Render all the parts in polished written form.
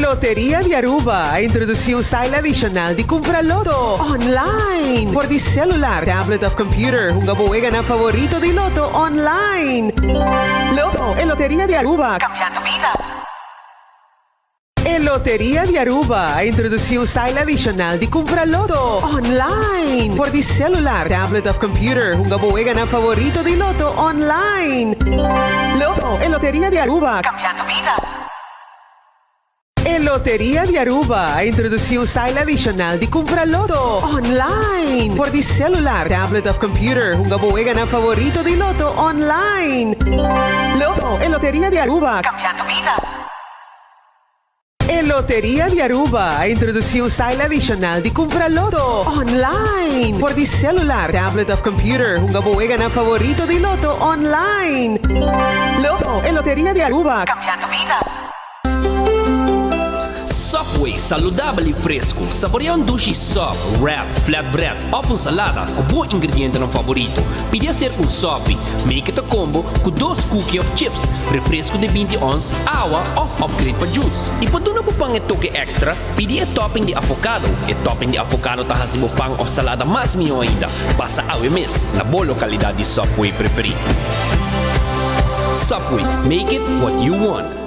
Loteria di Aruba a introduci un style adicional di cumpra Lotto online for di celular, tablet of computer. Hunga bo weganan favorito di Lotto online. Lotto, e Loteria di Aruba, cambiando bida. E Loteria di Aruba a introduci un style adicional di cumpra Lotto online for di celular, tablet of computer. Hunga bo weganan favorito di Lotto online. Lotto, e Loteria di Aruba, cambiando bida. E Loteria di Aruba a introduci un style adicional di cumpra Lotto online for di celular, tablet of computer. Hunga bo weganan favorito di Lotto online. Lotto, e Loteria di Aruba, cambiando bida. E Loteria di Aruba a introduci un style adicional di cumpra Lotto online for di celular, tablet of computer. Hunga bo weganan favorito di Lotto online. Lotto, e Loteria di Aruba, cambiando bida. Subway, saludabel y fresco. Saborea un dushi sub, wrap, flatbread of un salada cu bo ingredientenan favorito. Pidi hacer un sub, make it a combo cu dos cookie of chips, refresco di 20 ons, awa of upgrade pa juice. Y pa duna bo pan e toke extra, pidi e topping di avocado. E topping di avocado ta haci bo pan of salada mas miho ainda. Pasa awe mes na bo localidad di Subway preferi. Subway, make it what you want.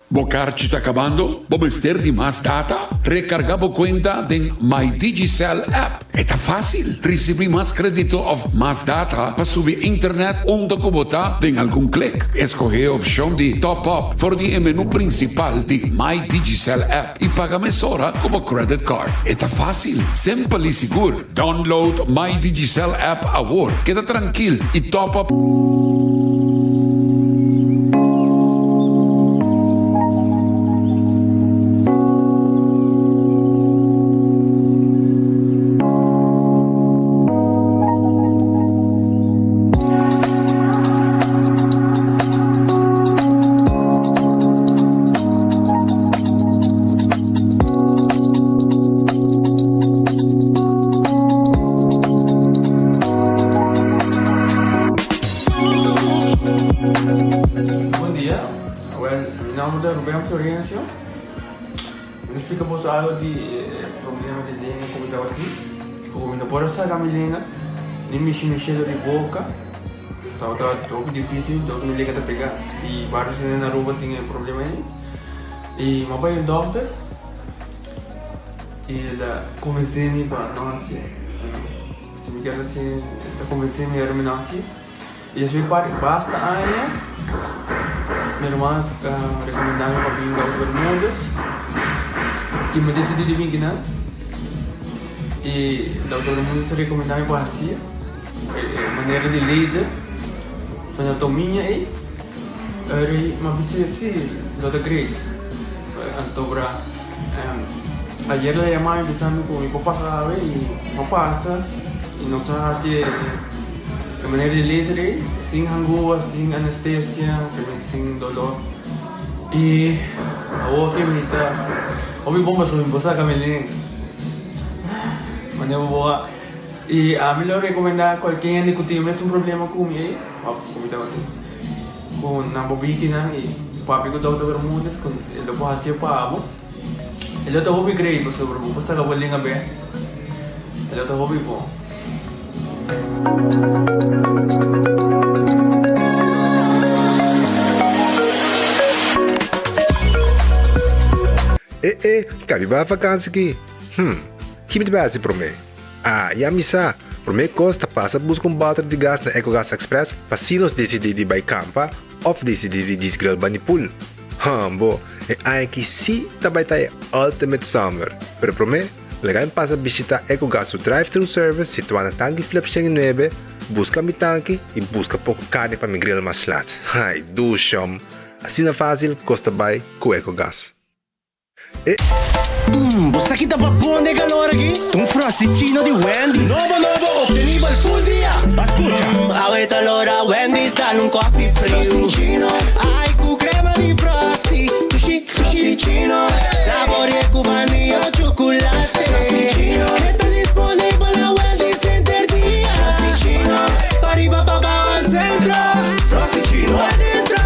Bo carchi ta cabando? Bo mester di mas data? Recarga bo cuenta den My Digicel app. Ta facil. Ricibi mas credito of mas data pa subi internet unda cu bo ta den algun click. Scoge e opcion di top up for di menu principal di My Digicel app y paga mesora cu credit card. Ta facil, simpel y sigur. Download My Digicel app awor. Keda trankil y top up. Bon dia, well, mi nomber ta Ruben Florencio. Mi ta splica boso algo di e problema di lenga cu mi tabatin. Cu mi no por a saca mi lenga, ni mishi mi shelo di boca. Tabata hopi dificil, dor cu mi lenga ta pega. Y varios hende na Aruba tin e problema ey. Y mi a bay un dokter y el a convence mi pa no haci. Si mi kier haci, el a convence mi ora mi no haci. Y despues pa basta aña mi ruman a recomenda mi pa bin Dòkter Bermudez y mi decidi di bin kinan y Dòkter Bermudez a recomenda mi pa haci e manera di laser frenotomia ey y mi a bisa si lo ta great anto ayer el a yama mi bisa mi cu mi por pasa awe y mi a pasa y nos a haci e manera di laser ey sin hangua, sin anestesia, sin dolor y awor ki mi ta hopi bon pasobra mi por saca mi lenga manera bo a y ami lo recomenda cualkier hende cu tin mes un problema cu mi ey of cu mi tabatin cu nan por biki nan y papia cu Doctor Bermudez cu e lo por haci pa bo. E lo ta hopi great pasobra bo por saca bo lenga bek. E lo ta hopi bon. E e, kabi ba vakansi ki? Hm, ki mi ta bai hasi promé? Ah, ya mi sa! Promé kos ta pasa buska un bòter di gas na Ecogas Express pa si nos disidí di bai kampa òf disidí di djis grill bani pool. Hambo, e aña aki sí ta bai ta e ultimate summer! Pero promé, laga mi pasa bishitá Ecogas su drive-thru service situá na Tanki Flip 109, buska mi tanki i buska poko karni pa mi grill mas lat. Ai, dushom! Asina fásil kos ta bai ku Ecogas. E. Mmm, bo sa ki ta babon den calor aki? Ta un Frosty-ccino di Wendy's. Nobo nobo, obtenibel full dia. Ba scucha. Mmm, awe ta lora Wendy's dal un coffee friu. Frosty-ccino. Ai, cu crema di Frosty. Dushi, Frosty-ccino. Saborie cu vanilla o chocolate. Frosty-ccino. E ta disponibel na Wendy's henter dia. Frosty-ccino. Pariba, pabao al centro. Frosty-ccino. Adentro.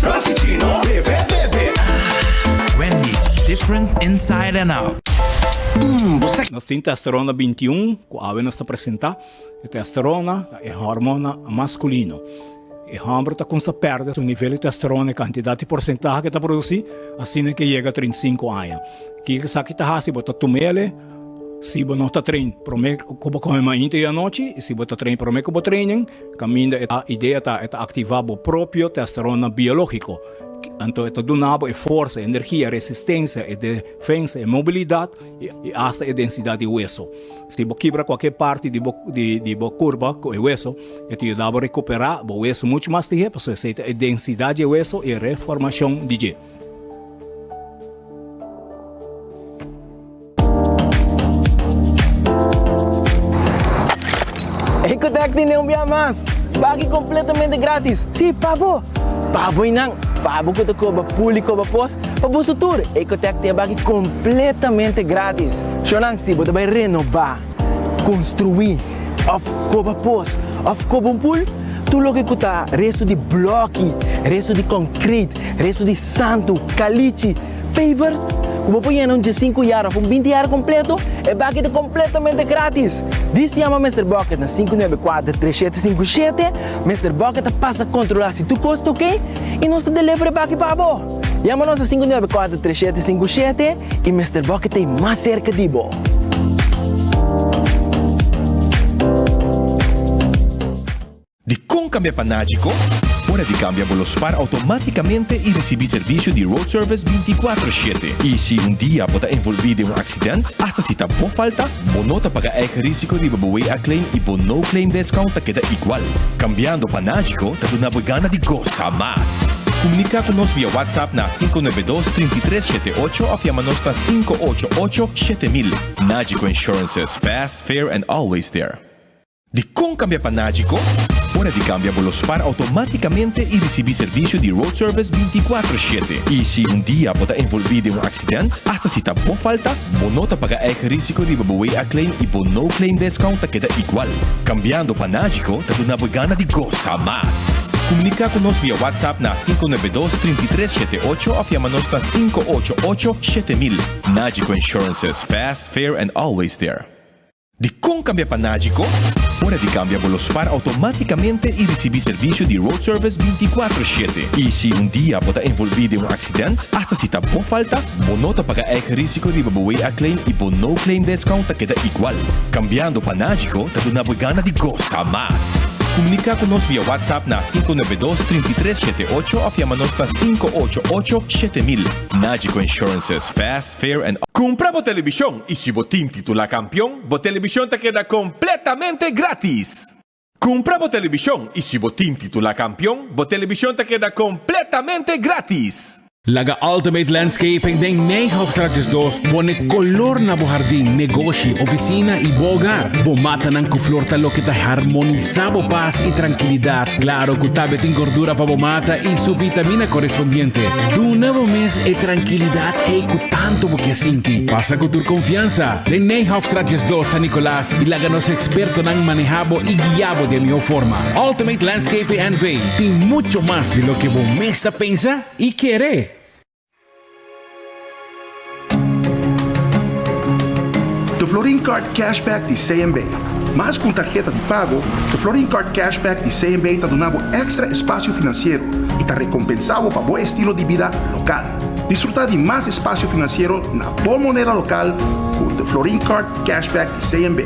Frosty-ccino. Bebe, bebe. Different inside and out. Nos tin testosterona 21 ku awe nos ta presentá. E testosterona ta e hormona maskulino. E hòmber ta kumsa pèrdè su nivel di testosterona, e kantidat i porsentahe ku e ta produsí, asina ke yega 35 aña. Kiko esaki ta hasi? Bo ta tum'el si bo no ta train promé ku bo kome mainta i anochi, i si bo ta train promé ku bo training, kaminda e idea ta e ta aktivá bo propio testosterona biológiko. Anto e ta duna bo e forsa, e energia, e resistensia, e defensa, e mobilidat i asta e densidat di weso. Si bo kibra kualke parti di bo di bo kurpa ku e weso, e ta yuda bo rekuperá bo weso muchu mas lihé pasobra esei ta e densidat di e weso i e reformashon di dje. Ecotec tene un bia mas! Baki completamente gratis! Si, pa bo! Pa bo y nan! Pa bo cu ta coba pul y coba pos, pa boso tur! Ecotec tin e baki completamente gratis! Shownan, si bo ta bay renoba, construi, of coba pos, of coba un pul, tur loke cu ta resto di bloki, resto di concrete, resto di santu, calichi, Pavers ku bo por yena un diesinku yar òf un binti yar kompleto, e baki ta kompletamente gratis! Dis yama Mister Bucket na 594 3757, Mister Bucket ta pasa kontrolá si tur kos ta oke i nos ta deliver e baki pa bo! Yama nos na 594 3757 i Mister Bucket ta ei mas serka di bo! Dikon kambia pa Nagico? Ora di kambia bo lo spar outomátikamente i risibí servisio di road service 24 shete. I si un dia bo ta envolví den un aksident, asta si ta bo falta, bo no ta paga eigen risiko riba bo WA claim i bo no claim discount ta keda igual. Kambiando pa Nagico ta duna bo e gana di gosa mas. Komuniká ku nos via WhatsApp na 592 33 78 òf yama nos na 588 7000. Nagico Insurances, fast, fair and always there. Dikon kambia pa Nagico? Ora di kambia bo lo spar outomátikamente i risibí servisio di road service 24 shete. I si un dia bo ta envolví den un aksident, asta si ta bo falta, bo no ta paga eigen risiko riba bo WA claim i bo no claim discount ta keda igual. Kambiando pa Nagico ta duna bo e gana di gosa mas. Komuniká ku nos via WhatsApp na 592 33 78 òf yama nos na 588 7000. Nagico Insurances, fast, fair and always there. Dikon kambia pa Nagico? Ora di kambia bo lo spar outomátikamente i risibí servisio di road service 24 shete. I si un dia bo ta envolví den un aksident, asta si ta bo falta, bo no ta paga eigen risiko riba bo WA claim i bo no claim discount ta keda igual. Kambiando pa Nagico ta duna bo e gana di gosa mas. Komuniká ku nos via WhatsApp na 592 33 78 òf yama nos na 588 7000. Nagico Insurances, fast, fair and. Kumpra bo telebishon i si bo tin titulá kampion, bo telebishon ta keda kompletamente gratis! Kumpra bo telebishon i si bo tin titulá kampion, bo telebishon ta keda kompletamente gratis! Laga Ultimate Landscaping den Nijhoffstraat 12 pone kolor na bo hardin, negoshi, ofisina i bo hogar. Bo matanan ku flor ta loke ta harmonisá bo pas i trankilidat. Klaro ku tambe tin gordura pa bo mata i su vitamina korespondiente. Duna bo mes e trankilidat ei ku tantu bo ke sinti. Pasa ku tur konfiansa den Nijhoffstraat 12 San Nicolas i laga nos ekspertonan maneha bo i guia bo den mihó forma. Ultimate Landscaping NV tin mucho mas di loke bo mes ta pensa i kere. The Florin Card Cashback di CMB. Mas ku un tarheta di pago, The Florin Card Cashback di CMB ta duna bo èkstra espasio finansiero i ta rekompensá bo pa bo estilo di bida lokal. Disfrutá di mas espasio finansiero na bo moneda lokal ku The Florin Card Cashback di CMB.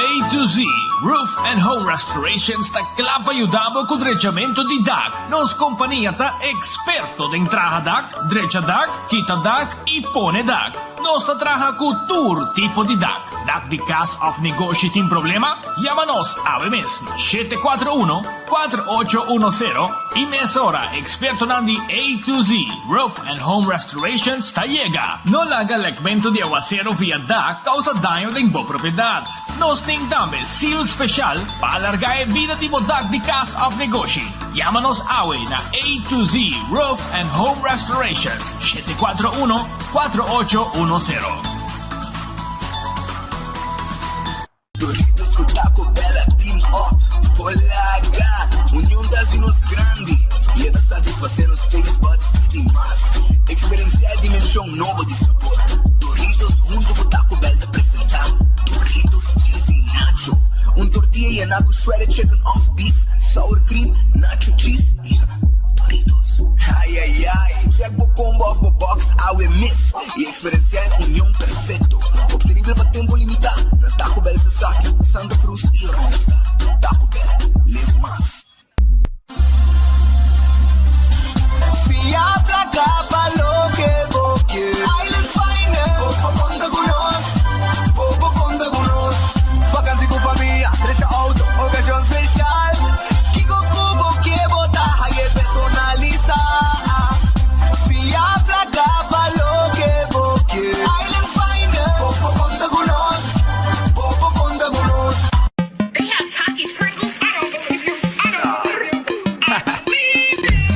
A to Z Roof and Home Restorations ta kla pa yuda bo ku drechamentu di dak. Nos kompania ta eksperto den traha dak, drecha dak, kita dak i pone dak. Nos ta traha ku tur tipo di dak. Dak di kas òf negoshi tin problema? Yama nos awe mes na 741 4810 i mesora ekspertonan di A to Z Roof and Home Restorations ta yega. No laga lekmentu di awasero via dak kousa daño den bo propiedat. Nos tin tambe seal speshal pa alargá e bida di bo dak di kas òf negoshi. Yama nos awe na A to Z Roof and Home Restorations, 741 4810. Doritos ku Taco Bell. Of beef, sour cream, nacho cheese y Doritos. Ay ay ay! Check bo combo of bo box awe mes y experiencia e union perfecto. Obtenibel pa tempo limita na Taco Bell Sasaki, Santa Cruz y Oranjestad. Taco Bell, live mas. Fia placa pa loke bo kier. Island Finance. Bo por conta cu nos. Bo por conta cu nos. Vakantie cu famia, drecha auto, ocasion special. Kico cu bo kier bo ta haye personalisa. Fia placa pa loke bo kier. Island Finance. Bo por conta cu nos. Bo por conta cu nos.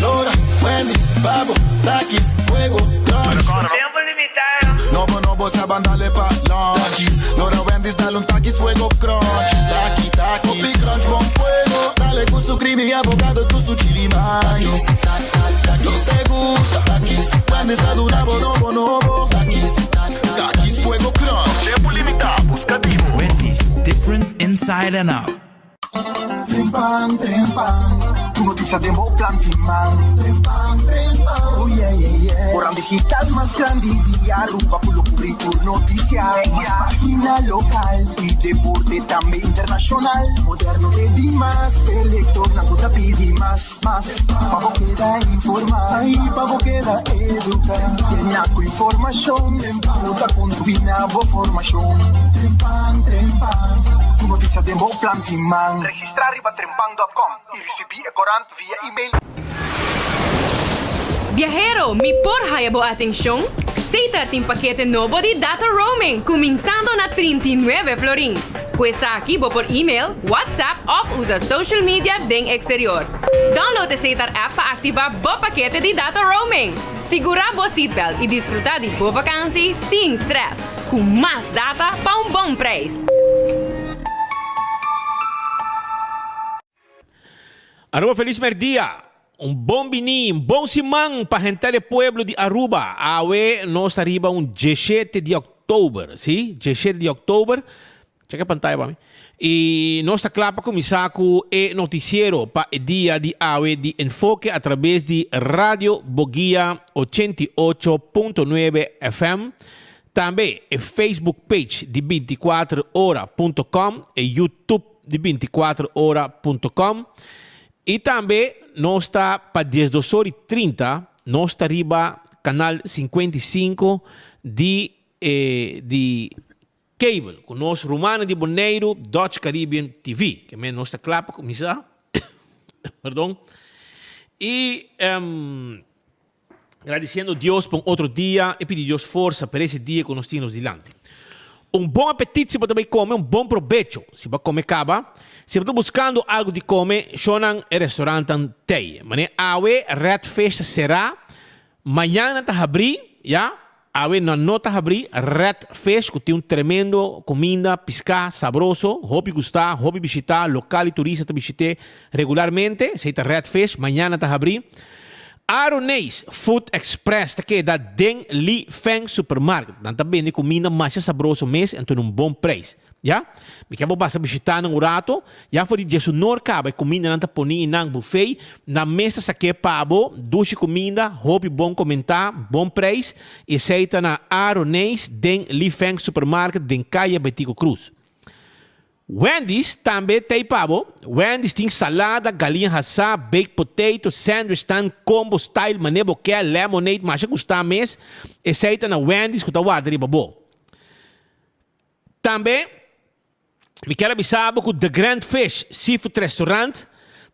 Lora, Wendy's, Babo, Takis, Fuego, Crunch. Tempo limitado. Nobo, nobo, sa bandale pa lunch. Lora, Wendy's, dale un Takis, Fuego, Crunch. Taki, Takis. Hopi Crunch, bon fuego. Dale cu su creamy avocado, cu su chili mayo. Nos te gusta. Takis, Wendy's, ta duna bo nobo, nobo. Takis, Takis, Fuego, Crunch. Tempo limita, busca di bo. Wendy's, different inside and out. Trempan, trempan, tu noticia den bo planti man. Trempan, trempan, oh yeah, yeah, yeah. Corant digital mas grandi di Aruba cu lo cubri tur noticia. Mas pagina local y deporte tambe internacional. Moderno te di mas, e lectornan cu ta pidi mas, mas. Pa bo keda informa y pa bo keda educa. Yena cu informacion cu ta contribui na bo formacion. Trempan, trempan, tu noticia den bo planti man. Registra riba trempan dot com y ricibi e corant via email. Biahero, mi por haya bo atencion? Setar tin pakete nobo di data roaming cuminsando na 39 florin. Cu esaki bo por email, WhatsApp of usa social media den exterior. Download e Setar app pa activa bo pakete di data roaming. Sigura bo seatbelt y disfruta di bo vakantie sin stress, cu mas data pa un bon prijs. Aruba Feliz Merdia! Un bon bini, un bon siman pa henter e pueblo di Aruba. Awe nos ta riba un dieshete di oktober, si, dieshete di oktober. Cheka e pantaya pa mi. I nos ta kla pa kuminsá ku e notisiero pa e dia di awe di Enfoke atrabes di Radio Boguia 88.9 FM. Tambe e Facebook page di 24 ora punto com, e YouTube di 24 ora punto com. I tambe nos ta pa diesdos or i trinta nos ta riba kanal 55 di e di cable ku nos rumannan di Boneiru Dutch Caribbean TV. Ke men nos ta kla pa kuminsá. Perdon. I Gradiciendo Dios pa un otro dia y pidi Dios forsa pa ese dia cu nos tin nos dilanti. Un bon apetit si bo ta bay come, un bon probecho si bo a come caba. Si bo ta buscando algo di come, shonan e restaurantnan tey. Mane awe Red Fish ta cera, mañana nan ta habri, ya. Awe nan no ta habri Red Fish cu tin un tremendo cuminda, pisca sabroso, hopi gusta, hopi bishita, local y turista ta bishit'e regularmente. Esey ta Red Fish, mañana ta habri. Aroneis Food Express ta keda den Li Feng Supermarket. Nan ta bende cuminda masha sabroso mes en un bon prijs. Ya? Mi ke bo pasa bishita nan un rato. Ya for di diesunor kaba e kumindanan ta poni i nan bufei. Nan mes ta sak'é pa bo. Dushi kuminda, hopi bon komentá, bon preis. Esei ta na Aroneis den Li Feng Supermarket den Kaya Betico Cruz. Wendy's tambe t'ei pa bo. Wendy's tin salada, galiña hasá, baked potato, sandwich tan combo style mané bo ke, lemonade masha gustá mes. Esei ta na Wendy's ku ta warda riba bo. Tambe mi kier a bisa bo ku The Grand Fish Seafood Restaurant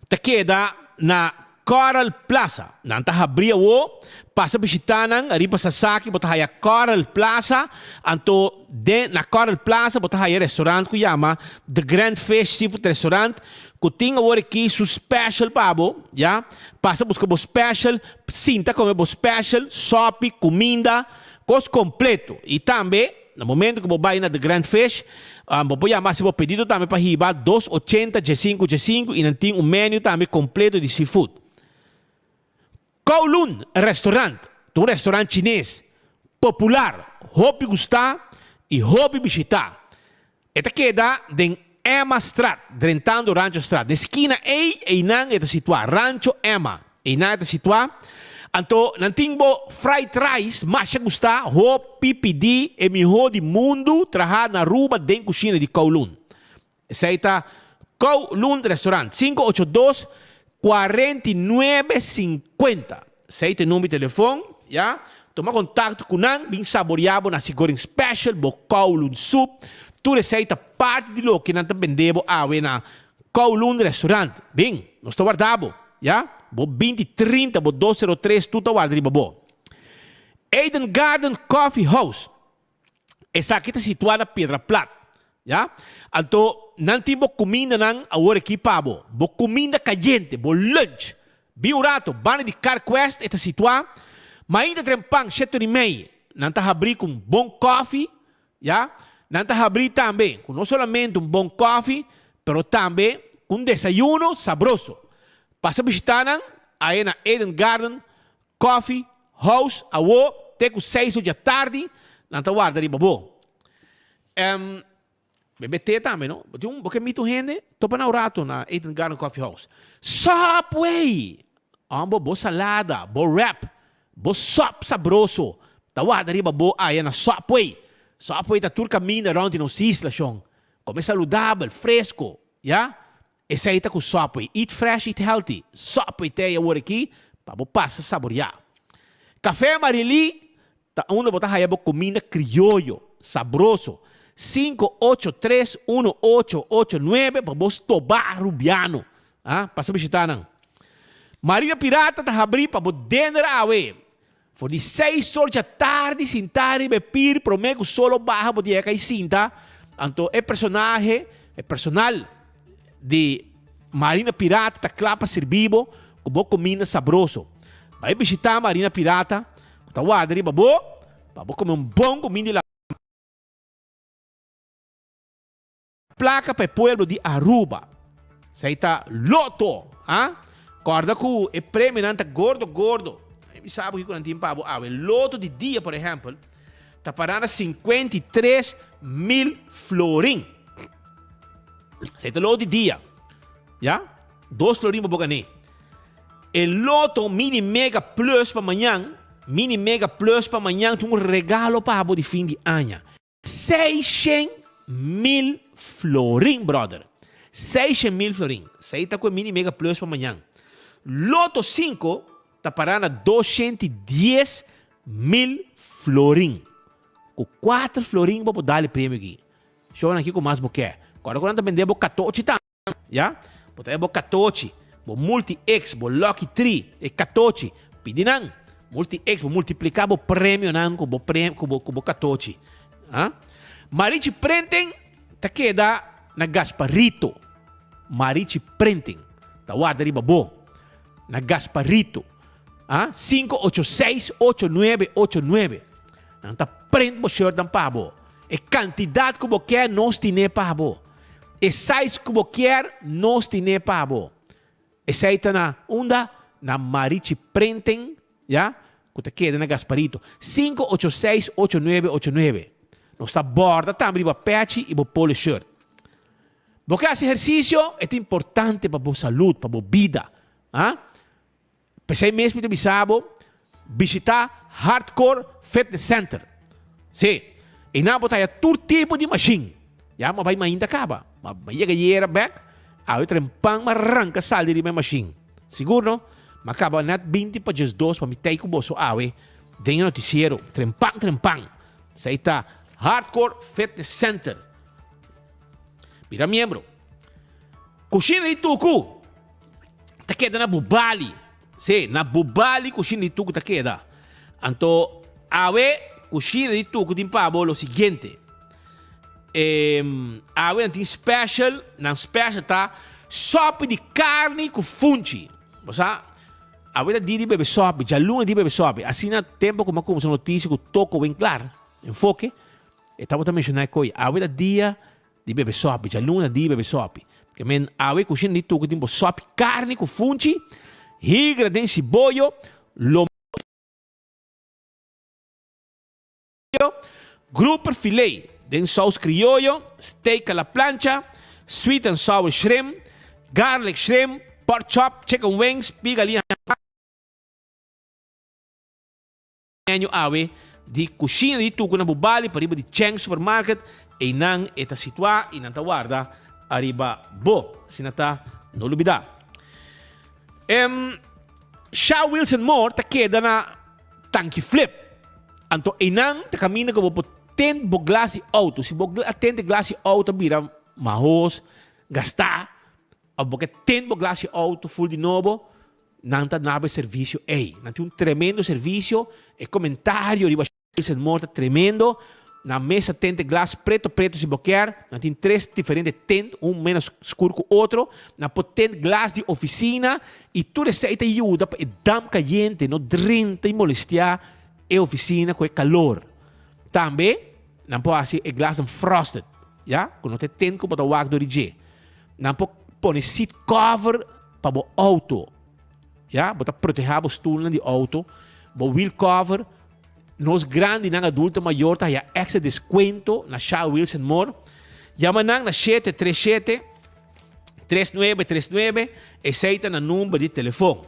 ta keda na Coral Plaza. Nan ta habri awo, pasa bishita nan riba Sasaki bo ta haya Coral Plaza, anto den na Coral Plaza bo ta haya e restaurant ku yama The Grand Fish Seafood Restaurant ku tin awor aki su special pa bo, ya. Pasa buska bo special, sinta kome bo special, sopi, kuminda, kos kompleto. I tambe. Na momento ku bo bai na The Grand Fish, bo por yama hasi bo pedido tambe pa hiba dos ochenta djesinku djesinku i nan tin un menu tambe kompleto di seafood. Kowloon Restaurant ta un restaurant chines popular, hopi gustá i hopi bishitá. E ta keda den. Emmastraat, drentando Ranchostraat. Den skina ei, einan e ta situá, Rancho Emma. Einan e ta situá. Anto nan tin bo fried rice masha gustá, hopi pidí, e mihó di mundu, trahá na Aruba den kushina di Kowloon. Esei ta Kowloon Restaurant, 582 49 50. Esei ta e number di telefon, ya. Tuma kontakto ku nan, bin saboreá bo nasi goreng special, bo Kowloon soup. Tur esei ta parti di loke nan ta bende bo awe na Kowloon Restaurant. Bin, nos ta warda bo, ya. Bo 20 30, bo 203 tur ta warda riba bo. Eden Garden Coffee House. Esaki ta situá na Piedra Plat, ya. Anto nan tin bo kumindanan awor aki pa bo, bo kuminda kayente, bo lunch. Bin un rato, banda di Carquest e ta situá. Mainta trempan shetor i mei nan ta habrí ku un bon kòfi, ya. Nan ta habrí tambe ku no solamente un bon kòfi, pero tambe ku un desayuno sabroso. Pasa bishitá nan aya na Eden Garden Coffee House awo te ku seis or djatardi nan ta warda riba bo. Em, bebe te tambe no. Bo tin un, bo ke mita un hende? Topa na un rato na Eden Garden Coffee House. Subway! Hombo, bo salada, bo wrap, bo sop sabroso ta warda riba bo aya na Subway. Subway ta tur kaminda rond di nos isla, shon. Kome saludabel, fresco, ya. Esei ta ku Subway. Eat fresh, eat healthy. Subway ta ei awor aki pa bo pasa saboriá. Café Marilí ta unda bo ta haya bo kuminda krioyo, sabroso. 5831889 pa bo stobá Rubiano. Ah, pasa bishitá nan. Marina Pirata ta habrí pa bo dender awe. For di seis or djatardi sintá riba e pir promé ku sol lo baha bo ta yega kai sinta, anto e personahe, e personal di Marina Pirata ta kla pa sirbi bo ku bo kuminda sabroso. Bai bishitá Marina Pirata ku ta warda riba bo pa bo kome un bon kuminda di la. Placa pa e pueblo di Aruba. Esey ta Lotto, ha? Corda cu e premionan ta gordo gordo. Mi sa bo kico nan tin pa bo awe. Lotto di dia, por ehempel, ta para na 53 mil florin. Esey ta Lotto di dia. Ya? 2 florin pa bo gane. E Lotto Mini Mega Plus pa mañan, Mini Mega Plus pa mañan tin un regalo pa bo di fin di aña. 600 mil florin, brother. 600 mil florin. Esey ta cu e Mini Mega Plus pa mañan. Lotto 5 ta para na 210 mil florin. Cu 4 florin bo por dal e premio aki. Show nan kico mas bo kier. Ora cu nan ta bende bo 14 tambe. Ya? Bo ta bo 14, bo Multi X, bo Lucky 3, e 14. Pidi nan. Multi X, bo multiplica bo premio nan cu bo pre, cu bo 14. Ha? Marichi Printing ta keda na Gasparito. Marichi Printing ta warda riba bo. Na Gasparito. Ha? 586 8989. Nan ta print bo shirt dan pa bo. E cantidad cu bo kier nos tine pa bo. E size cu bo kier nos tine pa bo. Esey ta na unda? Na Marichi Printing, ya? Cu ta keda na Gasparito. 586 8989. Nos ta borda tambe riba pechi y bo polo shirt. Bo ke haci ehercicio? E ta importante pa bo salud, pa bo bida. Ha? P'esei mes mi ta bisa bo, bishita Hardcore Fitness Center. Sí, einan bo ta haya tur tipo di mashin. Ya, m'a bai mainta kaba. M'a yega yera bek, awe trempan m'a ranka sali riba e mashin. Sigur no? M'a kaba net 11:40 pa mi tei ku boso awe den e notisiero. Trempan, trempan. Esei ta Hardcore Fitness Center. Bira miembro. Kushina di Tuku ta keda na Bubali. Sí, na Bubali kushina di Tuku ta keda. Anto, awe kushina di Tuku tin pa bo lo siguiente. Eh, awe nan tin special, nan special ta sopi di carni ku funchi. Bo sa, awe ta dia di bebe sopi, djaluna di bebe sopi. Asina tempo ku mi a kuminsá notisia ku Toko Winklaar, Enfoke, e tabata menshoná e koi. Awe ta dia di bebe sopi, djaluna di bebe sopi. Ke men awe kushina di Tuku tin bo sopi carni ku funchi, higra den siboyo, lomo, grouper filet den saus crioyo, steak a la plancha, sweet and sour shrimp, garlic shrimp, pork chop, chicken wings, pigalia Menu awe di cushina di Tucu na Bubali pariba di Cheng Supermarket. Eynan e ta situa y nan ta warda ariba bo. Asina ta, no lubida. Em, Sha Wilson Moore ta keda na Tanki Flip. Anto eynan ta caminda cu bo por tent bo glas di auto. Si bo a tent e glas di auto a bira mahos, gasta, of bo ke tent bo glas di auto full di nobo, Nan ta naba e servicio ey. Nan tin un tremendo servicio. E comentario riba Wilson Moore ta tremendo. Nan mes ta tente glas preto preto si bo kier. Nan tin tres diferente tent, un menos scur cu otro. Nan por tent glas di oficina y tur esey ta yuda pa e damp cayente no drenta y molestia e oficina cu e calor. Tambe nan por haci e glasnan frosted, ya, cu no ta e tent cu bo ta wak dor di dje. Nan por pone seat cover pa bo auto. Ya, bo ta proteha bo stoelnan di auto, bo wheel cover. Nos grandinan adulto mayor ta haya extra descuento na Sha Wheels and More. Yama nan na 737 3939, esey ta nan number di telefon.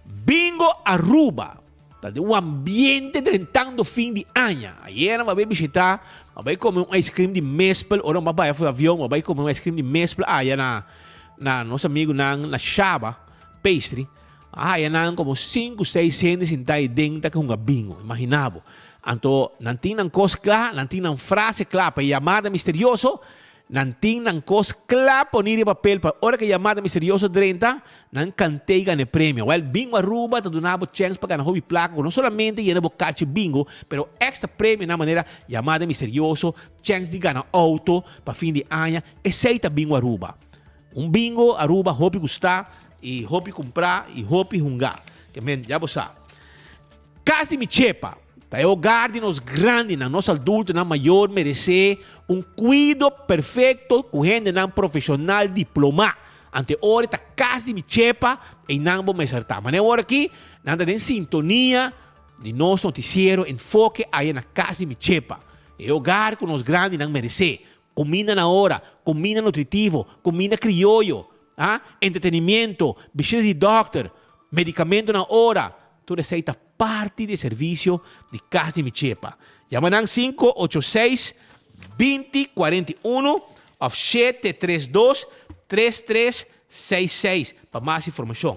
Bingo Aruba ta den un ambiente drentando fin di aña. Ayera mi a bay bishita, mi a bay come un ice cream di mespel, ora mi a baya for avion mi a bay come un ice cream di mespel aya na na nos amigunan na Shaba Pastry. A haya nan como sinku seis hende sinta ahi den ta hunga bingo, imagina bo. Anto nan tin nan kos kla, nan tin nan frase kla pa e yamada misterioso, Nan tin nan kos kla poni riba papel pa ora ku e yamada misterioso drenta, nan kant'é i gana e premio. Wèl, Bingo Aruba ta duna bo chèns pa gana hopi plaka ku no solamente yena bo karchi bingo, pero èkstra premionan manera yamada misterioso, chèns di gana outo pa fin di aña. Esei ta Bingo Aruba. Un Bingo Aruba hopi gustá i hopi kumprá i hopi hungá. Ke men, ya bo sa. Kas di mi chepa ta e hogar di nos grandinan, nos adultonan mayor meresé un kuido perfekto ku hendenan profeshonal diplomá. Ante ora e ta kas di mi chepa, einan bo mester ta. Manera ora aki nan ta den sintonia di nos notisiero Enfoke aya na kas di mi chepa, e hogar ku nos grandinan meresé. Kuminda na ora, kuminda nutritivo, kuminda krioyo, ah, entretenimiento, bishita di dòkter, medikamento na ora, tur esei ta parti di e servisio di Kas di Mi Chepa. Yama nan 586 20 41 òf 732 3366 pa mas informashon.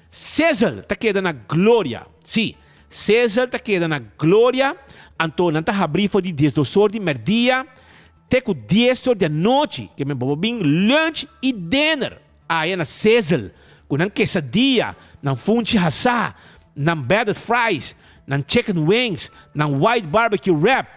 Sizzle ta keda na Gloria. Sí, Sizzle ta keda na Gloria, anto nan ta habrí for di diesdos or di mèrdia te ku dies or di anochi. Ke men bo por bin lunch i dinner aya na Sizzle ku nan quesadilla, nan funchi hasá, nan battered fries, nan chicken wings, nan white barbecue wrap.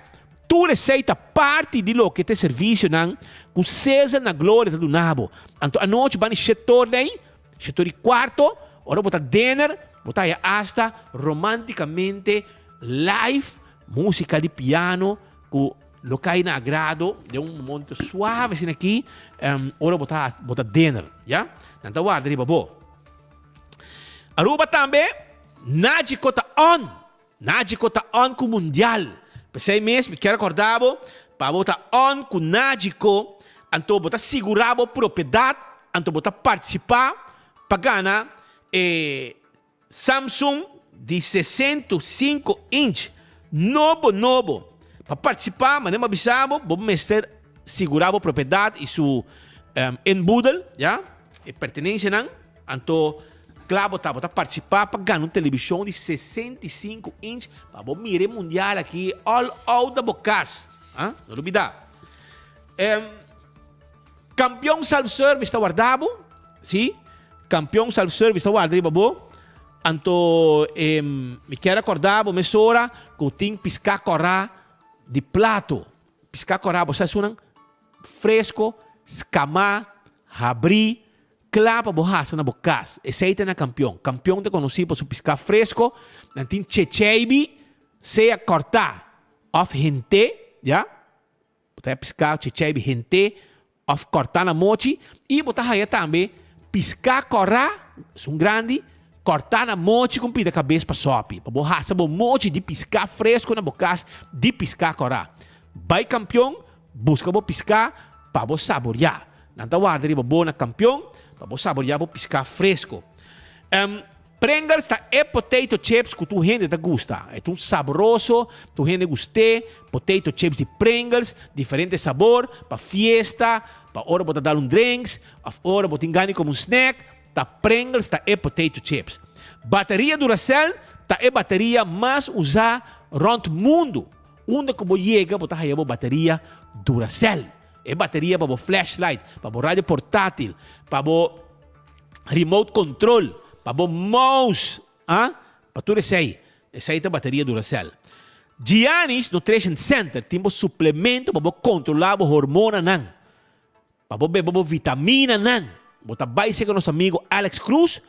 Tur esei ta parti di loke ta e servisionan ku Sizzle na Gloria ta duna bo. Anto anochi ban di shetor dei. Shetor di cuarto, ora bo ta dinner, bo ta haya hasta romanticamente live musica di piano cu lo cay na agrado den un momento suave asina aki, ora bo ta bo ta dinner, ya. Nan ta warda riba bo. Aruba tambe, Nagico ta on! Nagico ta on cu mundial. P'esey mes mi kier recorda bo pa bo ta on cu Nagico, anto bo ta sigura bo propiedad, anto bo ta participa pa gana e Samsung di 65 inch nobo nobo. Pa participa, manera mi a bisa bo, bo mester sigura bo propiedad y su inboedel, ya, e pertenencianan. Anto, kla bo ta, bo ta partisipá pa gana un televishon di 65 inch pa bo mira e mundial aki all out na bo kas. Ah, no lubidá. Em, Kampion Self Service ta warda bo, sí, Kampion Self Service ta warda riba bo. Anto, em, mi kier akordá bo mesora ku tin piská kòrá di plato. Piská kòrá, bo sa esunnan? Fresko, skamá, habrí, Kla pa bo hasa na bo kas. Esei ta na Kampion. Kampion ta konosí pa su piská fresko. Nan tin checheibi, sea kòrtá òf hent'é, ya. Bo ta haya piská checheibi hent'é òf kòrtá na mochi. I bo ta haya tambe piská kòrá, esun grandi, kòrtá na mochi ku un pida kabes pa sòpi. Pa bo hasa bo mochi di piská fresko na bo kas di piská kòrá. Bai Kampion, buska bo piská pa bo saboriá. Nan ta warda riba bo na Kampion pa bo saboreá bo piská fresko. Pringles ta e potato chips ku tur hende ta gusta. E ta un sabroso, tur hende gust'é. Potato chips di Pringles, diferente sabor, pa fiesta, pa ora bo ta dal un drinks, òf ora bo tin gana di kome un snack, ta Pringles ta e potato chips. Bateria Duracell ta e bateria mas usá rònt mundu. Unda ku bo yega bo ta haya bo bateria Duracell. E bateria pa bo flashlight, pa bo radio portátil, pa bo remote control, pa bo mouse, ah, pa tur esei. Esei ta bateria Duracell. Gianni's Nutrition Center tin bo suplemento pa bo controla bo hormonanan, pa bo bebe bo vitaminanan. Bo ta bai serka nos amigo Alex Cruz,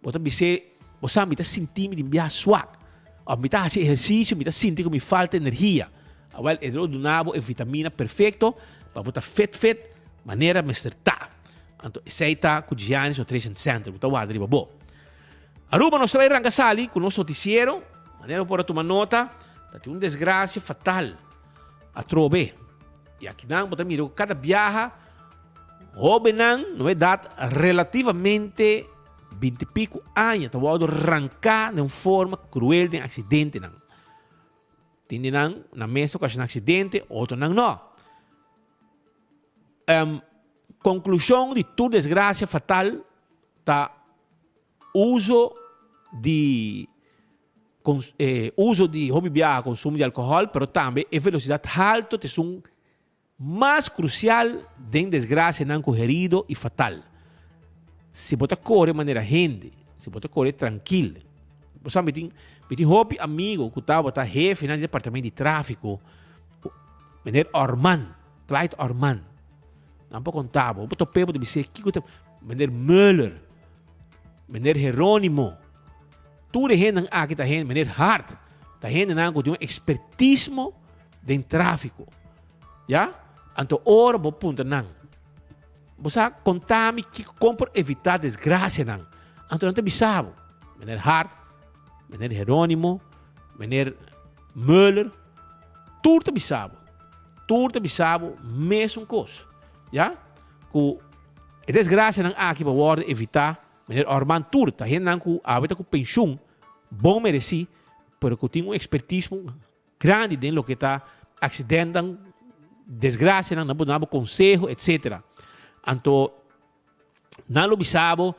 bo ta bis'é, Bo sa, mi ta sinti mi tin biaha swak, of mi ta hasi ehercicio, mi ta sinti ku mi falta energia. Awel, e lo duna bo e vitamina perfecto pa bo ta fit fit manera mester ta. Anto esei ta ku Gianni's Nutrition Center ku ta warda riba bo. Aruba nos trae ranka sali ku nos noticiero, manera bo por a tuma nota, ta tin un desgracia fatal atrobe. I akinan bo ta mira ku kada biaha hobennan no edat relativamente binti piku aña ta wòrdu ranká den un forma kruel den aksidentenan. Tin di nan na mes okashon aksidente, otronan no. Konklushon di tur desgrasia fatal ta uso di uso di hopi biaha konsumo di alkohòl, pero tambe e velosidat halto ta esun mas krusial den desgrasianan ku herido i fatal. Si bo ta kore manera hende, si bo ta kore trankil, bo sa mi tin mi tin hopi amigo ku tabata hefenan di departamento di tráfiko, meneer Orman, Clyde Orman, nan por konta bo, bo top'é bo ta bis'é kiko ta, meneer Muller, meneer Heronimo, Tur e hendenan aki ta hende, meneer Hart, ta hendenan ku tin un ekspertismo den tráfiko. Ya? Anto ora bo puntra nan, bo sa konta mi kiko kon por evitá desgrasianan? Anto nan ta bisa bo, meneer Hart, meneer Heronimo, meneer Muller, tur ta bisa bo. Tur ta bisa bo mesun kos. Ya? Ku e desgrasianan aki por wòrdu evitá. Meneer Orman tur ta hendenan ku awe ta ku penshun bon meresí pero ku tin un ekspertismo grandi den loke ta aksidentan, desgrasianan, nan por duna bo konseho etsetera. Anto nan lo bisa bo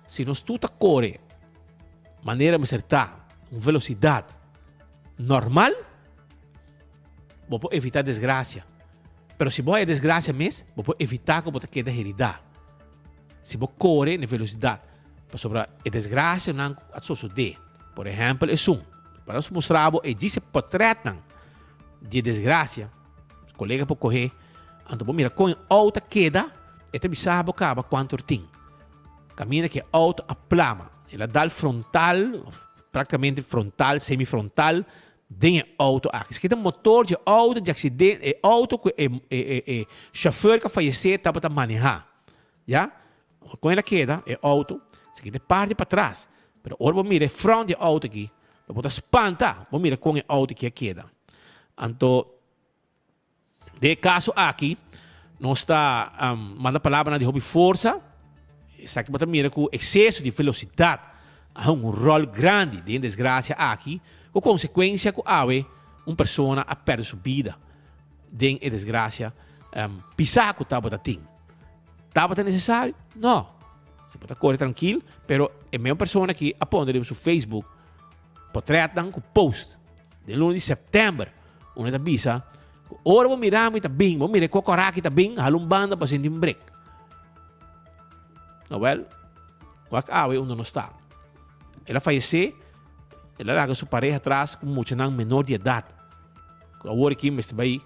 si nos tur ta kore manera mester ta, un velosidat normal, bo por evitá desgrasia. Pero si bo haya desgrasia mes, bo por evitá ku bo ta keda heridá. Si bo kore na velosidat, pasobra e desgrasianan ku a sosodé, por ehèmpel esun, pa nos mustra bo e djis e potrètnan di e desgrasia, kolega por kohé, anto bo mira kon e outo a keda, e ta bisa bo kaba kuantu or tin. Kaminda ku e outo a plama, el a dal frontal, praktikamente frontal, semifrontal, Den e auto aki. Esaki ta motor dje auto dje accidente, e auto cu e e e chauffeur cu a fayece tabata maneha. Ya? Con el a keda e auto, esaki ta e parti patras. Pero ora bo mira e front di e auto aki, lo bo ta spanta, bo mira con e auto aki a keda. Anto. Den e kaso aki, nos ta manda palabranan di hopi forsa. Esaki bo ta mira ku ekseso di velosidat a hunga un ròl grandi den e desgrasia aki, ku konsekuensia ku awe un persona a pèrdè su bida den e desgrasia pisá ku tabata tin. Tabata nesesario? No. Si bo ta kore trankil, pero e mesmo persona aki a pone riba su Facebook potrètnan ku post den luna di sèptèmber. Unda ta bisa ku ora bo mira mi ta bin, bo mira e kokoraki ta bin, hala un banda pa sinti un brek. Awel, wak awe unda nos ta. El a fayesé, el a laga su pareha atras ku muchanan menor di edat. Ku awor aki mester bai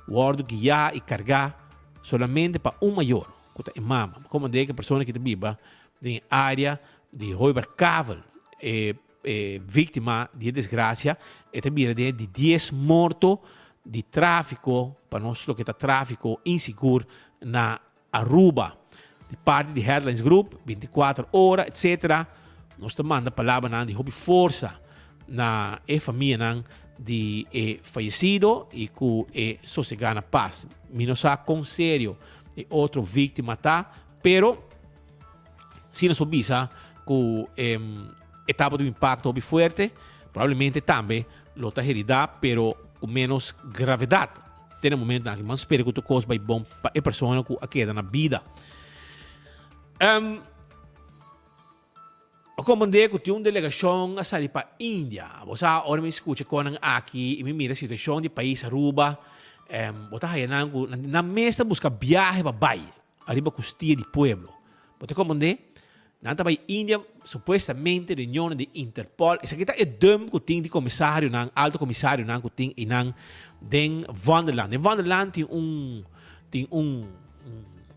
wòrdu guiá i kargá solamente pa un mayor, ku ta e mama. Bo komprendé ku e persona ki ta biba den e área di Hooibergkavel, e E víktima di e desgrasia e ta bira den e di dies morto di tráfiko pa nos loke ta tráfiko insigur na Aruba. Di parti di Headlines Group, 24 ora etc. Nos ta manda palabranan di hopi forsa na e famianan di e fayesido i ku e sosegá na pas. Mi no sa kon serio. e otro víktima ta, pero si nos por bisa ku e tabata un impakto hopi fuerte, probablemente tambe lo ta heridá, pero ku ménos gravedat. Te na momentonan aki, man spera ku tur kos bai bon pa e persona ku a keda na bida. A komprendé ku tin un delegashon a sali pa India. Bo sa ora mi skucha konan aki i mi mira situashon di pais Aruba, bo ta haya nan ku nan mes ta buska biahe pa bai ariba kustia di pueblo. Bo ta komprendé? Nan ta bai India supuestamente reunionnan di Interpol. Esaki ta e dump ku tin di komisarionan, alto komisarionan ku tin einan den Wonderland. Den Wonderland tin un tin un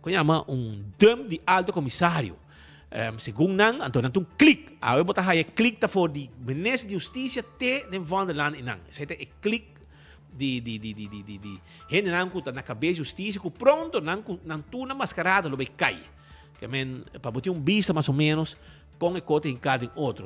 kon yama un dump di alto komisario. Segun nan, anto nan ta un klik. Awe bo ta haya e klik ta for di Minister di Hustisia te den Wonderland einan. Esei ta e klik di di di di di di hendenan ku ta na kabes di hustisia ku pronto nan ku nan tur nan maskarado lo bai kai. Ke men, pa bo tin un bista mas o menos kon e kos ta hinká den otro.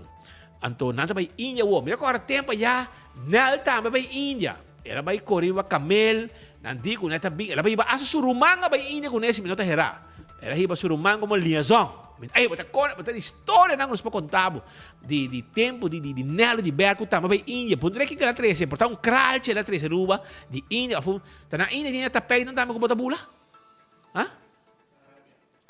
Anto nan ta bai India awor. Mira ku ora tempu ayá, Nel tambe a bai India. El a bai kore riba kamel, nan di ku nan ta bin, el a bai hiba asta su ruman a bai India kuné si mi no ta herá. El a hiba su ruman komo liaison. Mi ta, ey, bo ta kore, bo ta di historianan ku nos por konta bo di di tempu di di di Nel di Berku tambe a bai India. Puntra kiko el a trese, por ta un kralchi el a trese Aruba di India òf un, ta na India tin e tapijtnan tambe ku bo ta bula? Ha?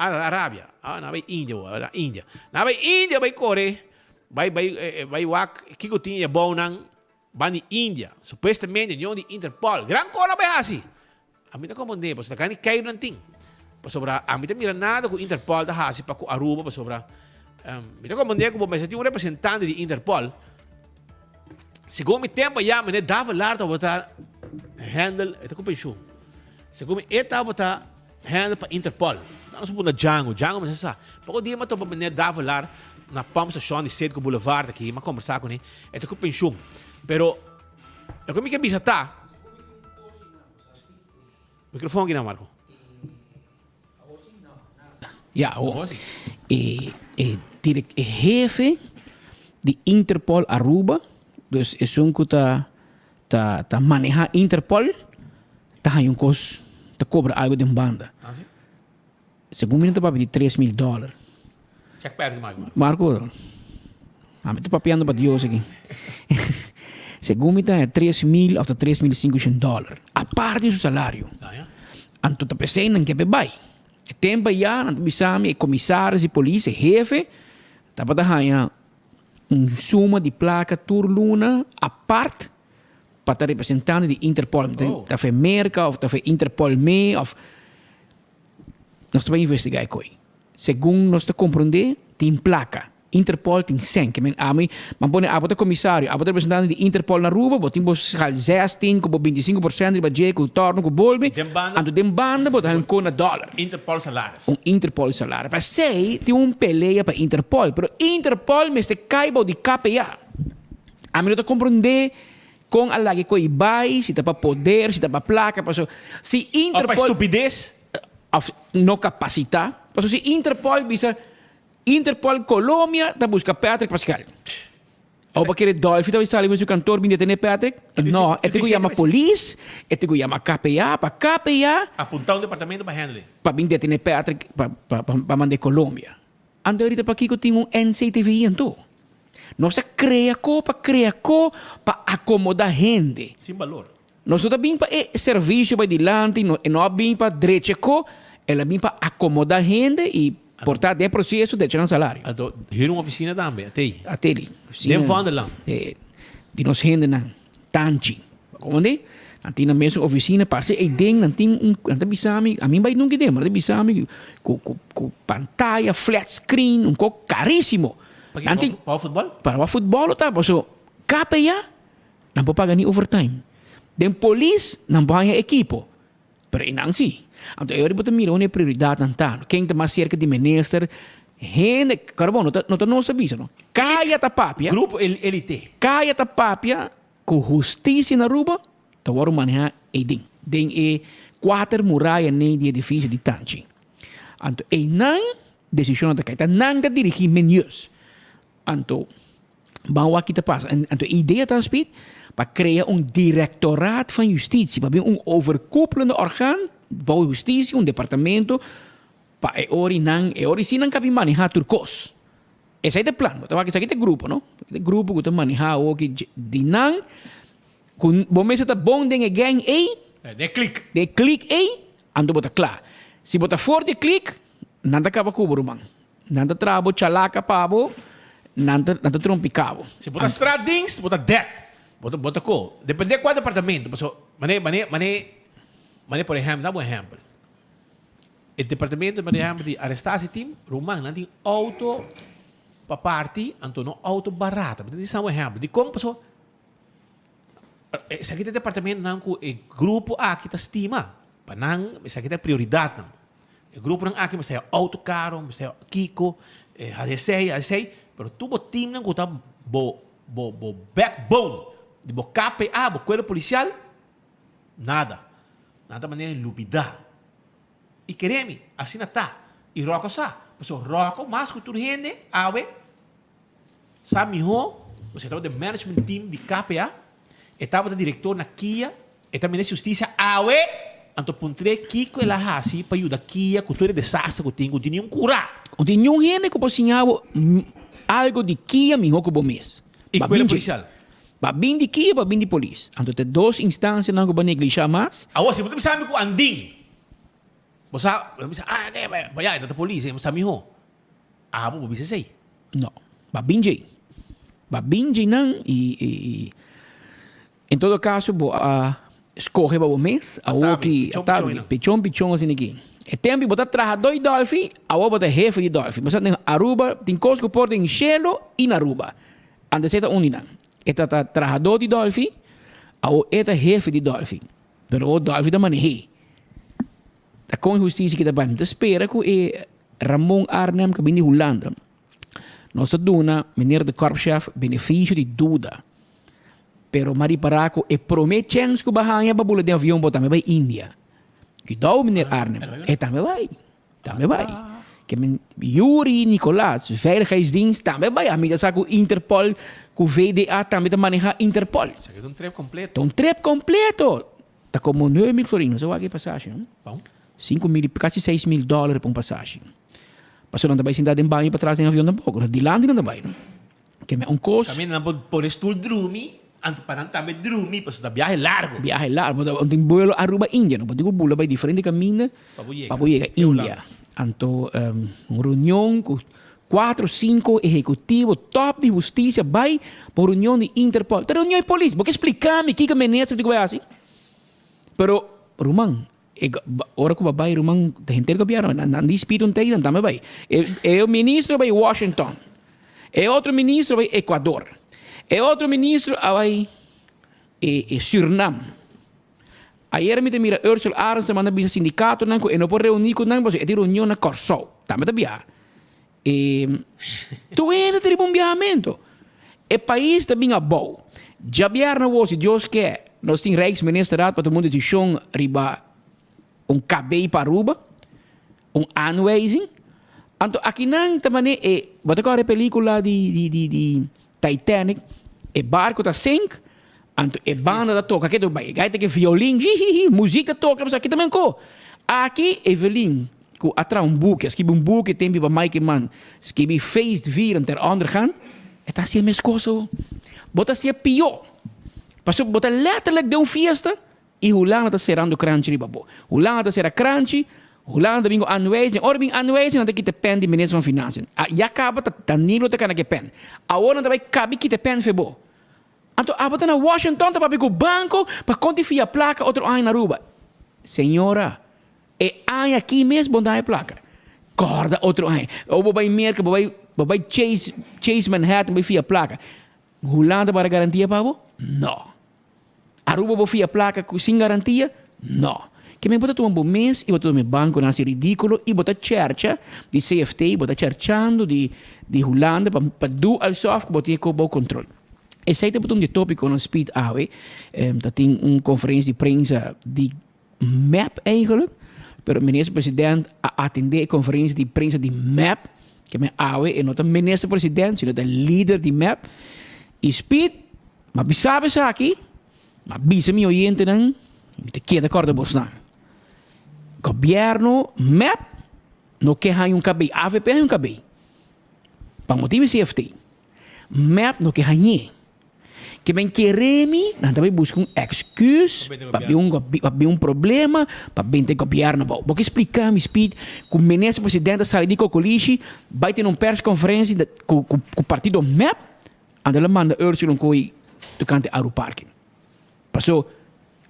Ah, Arabia. Ah, nan bai India bo, na India. Nan bai India bai kore, bai bai bai wak kiko tin e bounan ban di India. Supuestamente union di Interpol. Gran kos nan bai hasi. Ami ta komprende pasobra ta gani keiru nan tin. Pasobra ami ta mira nada ku Interpol ta hasi pa ku Aruba pasobra mi ta komprende ku bo mester tin un representante di Interpol. Segun mi tempo ya meneer Davelaar tabata handle, e ta ku penshun. Segun mi e tabata Handle pa Interpol. Nan nos punda Django. Django mester sa. Poko dia mi a topa meneer Davelaar na pump station di Citgo Boulevard aki. Mi a kombersa kuné. E ta ku penshun. Pero loke mi ke bisa ta. Mikrofon aki nan Marco. Ya awo. E e direk e hefe di Interpol Aruba, dus esun ku ta ta ta maneha Interpol ta haña un kos ta kobra algo den banda. Segun mi nan ta papia di 3000 dòler. Check Patrick Marco. Marco, ami ta papiando pa Dios aki. Segun mi ta haña 3000 òf ta 3500 dòler aparte di su salario. Anto ta p'esei nan ke p'e bai. E tempu ayá nan ta bisa mi e komisaris di polis, e hefe, tabata haña un suma di plaka tur luna apart pa ta representante di Interpol. Oh. Ta fe Merka of ta fe Interpol me of nos ta bai investiga e koi. Segun nos ta komprende tin plaka. Interpol tin sen. Ke men ami man pone abo ta komisario, abo ta representante di Interpol na Aruba, bo tin bo schaal 16 ku bo 25% riba dje ku torno ku bolbe. Den banda. Anto den banda bo ta haña un kona dòler. Interpol salaris. Un Interpol salaris. P'esei tin un pelea pa Interpol, pero Interpol mester kai bou di KPA. Ami no ta komprendé kon a laga e koi bai, si ta pa poder, si ta pa plaka, paso si Of pa Interpol estupides. Of no kapasitá. Paso si Interpol bisa Interpol Colombia ta buska Patrick Pascal. Abo pa kere Dolfi ta bai sali for su kantor bin detené Patrick? No, e tin ku yama polis, e tin ku yama KPA, pa KPA. Apuntá un departamento pa handle. Pa bin detené Patrick pa pa mand'é Colombia. Anto ahorita pakiko tin un NCTV anto? Nos a krea ko pa krea ko pa akomodá hende. Sin balor. Nos no ta bin pa e servisio bai dilanti, no, e no a bin pa drecha ko, el a bin pa akomodá hende i por ta den e proseso drecha nan salario. Anto hür un ofisina tambe, atei. Atei. Den Vondelland. Sí, di nos hendenan, tanchi. Komende? Nan tin nan mesun ofisina, parse eiden nan tin un, nan ta bisa mi, ami bai nunka den, pero nan ta bisa mi ku ku ku pantaya flat screen, un kos karísimo. Pa ki? Pa wak futbòl? Pa wak futbòl lo ta, paso KPA. Nan por paga ni overtime. Den polis nan por haña ekipo, pero e nan si. Anto e ora bo ta mira unda e prioridatnan ta. Ken ta mas serka di minister, hende, kòrda bon, no ta no ta nos ta bisa no. Kaya ta papia. Grupo elite. Kaya ta papia ku hustisia na Aruba ta wòrdu manehá eiden, den e kuater murayanan di edifisio di Tanchi. Anto einan desishonnan ta kai. Ta nan ta dirigí menius. Anto, ban wak ki ta pasa. Anto e idea ta speed pa crea un directoraat van justitie, pa bin un overkoepelende orgaan. Bou Hustisia, un departamento pa e ora nan, e ora si nan kabi maneha tur kos. Esei ta e plan. Bo ta wak esaki ta e grupo, no? E grupo ku ta maneha awoki di nan ku bo mester ta bon den e gang ei, Den e klik. Den e klik ei, anto bo ta kla. Si bo ta for di e klik, nan ta kaba ku bo ruman. Nan ta traha bo chalaka pa bo, nan ta nan ta trompiká bo. Si bo ta straatdienst, bo ta dèt. Bo ta bo ta ko. Depende kua departamento. Paso mane mane mane mane por ehèmpel, dam un ehèmpel. E departamento por ehèmpel di arrestatieteam, ruman nan tin outo pa parti, anto no outo barata. Mi ta disa un ehèmpel. Dikon? Paso esaki ta e departamentonan ku e grupo aki ta stima. Pa nan esaki ta e prioridatnan. E gruponan aki mester haya auto caro, mester haya kiko, haci esey, haci esey, pero tur bo teamnan cu ta bo bo bo backbone di bo KPA, bo cuerpo policial, nada. Nan ta manera lubida. Y kere mi, asina ta. Y Rocco sa. Pasobra Rocco mas cu tur hende awe sa miho, pasobra e tabata den management team di KPA, e tabata director na kia, E ta minister di Husticia awe, anto puntr'é kiko el a hasi pa yuda Kia ku tur e desaster ku tin, ku no tin niun kura. No tin niun hende ku por siña bo algo di Kia mihó ku bo mes. I kuerpo polisial. Ba bin di Kia, ba bin di polis. Anto ta e dos instansianan ku bo neglishá mas. Awor, si bo ta bisa mi ku andin, bo sa, bo ta bisa, ah, ke, bo ya, e ta polis, e sa mihó. Abo bo bisa esei? No. Ba bin djei. Ba bin djei nan i, i, i. En todo caso bo a scoge pa bo mes, awor ki Atabi, pichon pichon asina aki. E tempo bo ta trahador di Dolfi, awor bo ta hefe di Dolfi. Bo sa den Aruba tin cos cu por den cielo y na Aruba. Antes e ta un di nan. E ta ta trahador di Dolfi, awor e ta hefe di Dolfi. Pero awor Dolfi ta maneh'é. Ta con husticia ki ta bay. Mi ta spera cu e Ramon Arnhem cu a bin di Hulanda, nos ta duna meneer de korpschef beneficio di duda. Pero m'a ripará ku e promé chèns ku bo a haña pa bula den avion bo tambe bai India. Kidou meneer Arnhem, e tambe bai, tambe bai. Ke men Yuri Nicolaas, Veiligheidsdienst, tambe bai. Ami ta sa ku Interpol, ku VDA tambe ta manehá Interpol. Esaki ta un trip kompleto. Ta un trip kompleto. Ta komo 9000 florin, no sa wak e pasashi no. 5000 i kasi 6000 dòler pa un pasashi. Pasobra nan ta bai sinta den baño patras den avion tampoko, na dilanti nan ta bai no. Ke men un kos. Kaminda nan por pone stul drumi, anto pa nan tambe drumi, pasobra ta biahe largo. Biahe largo, bo tin buelo Aruba India, no bo tin ku bula bai diferente kaminda Pa bo yega. pa bo yega India. Anto un reunion ku kuatro sinku ehekutivo top di hustisia bai pa un reunion di Interpol. Ta reunion di polis, bo ke splika mi kiko minister tin ku bai hasi? Pero ruman, E ora ku bo bai ruman ta henter gobièrnu nan nan dispita un tei nan tambe bai. E e ministro a bai Washington, e otro ministro a bai Ecuador, e otro ministro a bai e e Surnam. Ayer mi ta mira Ursel Arends ta manda bisa sindikatonan ku e no por reuní ku nan pasobra e tin reunion na Kòrsou. Tambe ta biaha. E tur hende ta riba un biahamento. E pais ta bin abou. Djabièrnè awor, si Dios ke, nos tin Rijksministerraad pa tuma un desishon riba un KB pa Aruba, un aanwijzing. Anto akinan ta manera e, bo ta kòrda e pelikula di di di di Titanic, e barko ta sink, anto e banda ta toka, ke ta bai, e gai ta ke violin, hihihi, muzik ta toka, aki ta menko. Aki Evelyn ku a traha un buki, a skibi un buki tempi pa Mike Eman, skibi Feestvieren ter ondergaan, e ta hasi e mes kos awo. Bo ta hasi e pió. Pasobra bo ta letterlijk den un fiesta i Hulanda ta serando kranchi riba bo. Hulanda ta sera kranchi, Hulanda ta bin ku aanwijzing. Ora bin aanwijzing nan ta kita pen di minister van Financiën. Ya kaba ta Danilo ta kana ku e pen. Awor nan ta bai kabi kita e pen fe bo. Anto abo ta na Washington ta papia ku banko pa konti fia plaka otro aña na Aruba. Señora. E aña aki mes bo daña plaka. Kòrda otro aña. O bo bai Merka, bo bai, bo bai Chase, Chase Manhattan, bo bai fia plaka. Hulanda bo a da garantia pa bo? No. Aruba bo fia plaka ku sin garantia? No. Ke men bo ta tuma bo mes i bo ta tuma e bankonan hasi ridíkulo i bo ta chèrcha di CFT, bo ta chèrchando di di Hulanda pa pa do alsof ku bo tin e kos bou kontrol. Esei ta un di e tópikonan speed awe. Ta tin un konferensia di prensa di mep eigenlijk, pero minister president a atende e conferencia di prensa di mep, ke men awe e no ta minister president sino ta lider di mep, y Speed, m'a bisa bo esaki, m'a bisa mi oyentenan, mi ta keda korda bosnan. Gobierno mep no ke haña un kabei, avp haña un kabei pa motibu di CFT. Mep no ke hañ'é. Ke men kere mi, nan ta bai buska un excuse pa bin un pa bin un problema pa binte gobierno abou. Bo ke splika mi Speed ku minister presidente a sali di Cocolishi bai tene un persconferencia ku ku partido mep anto el a manda Ursula un koe tocante Aruparking. Paso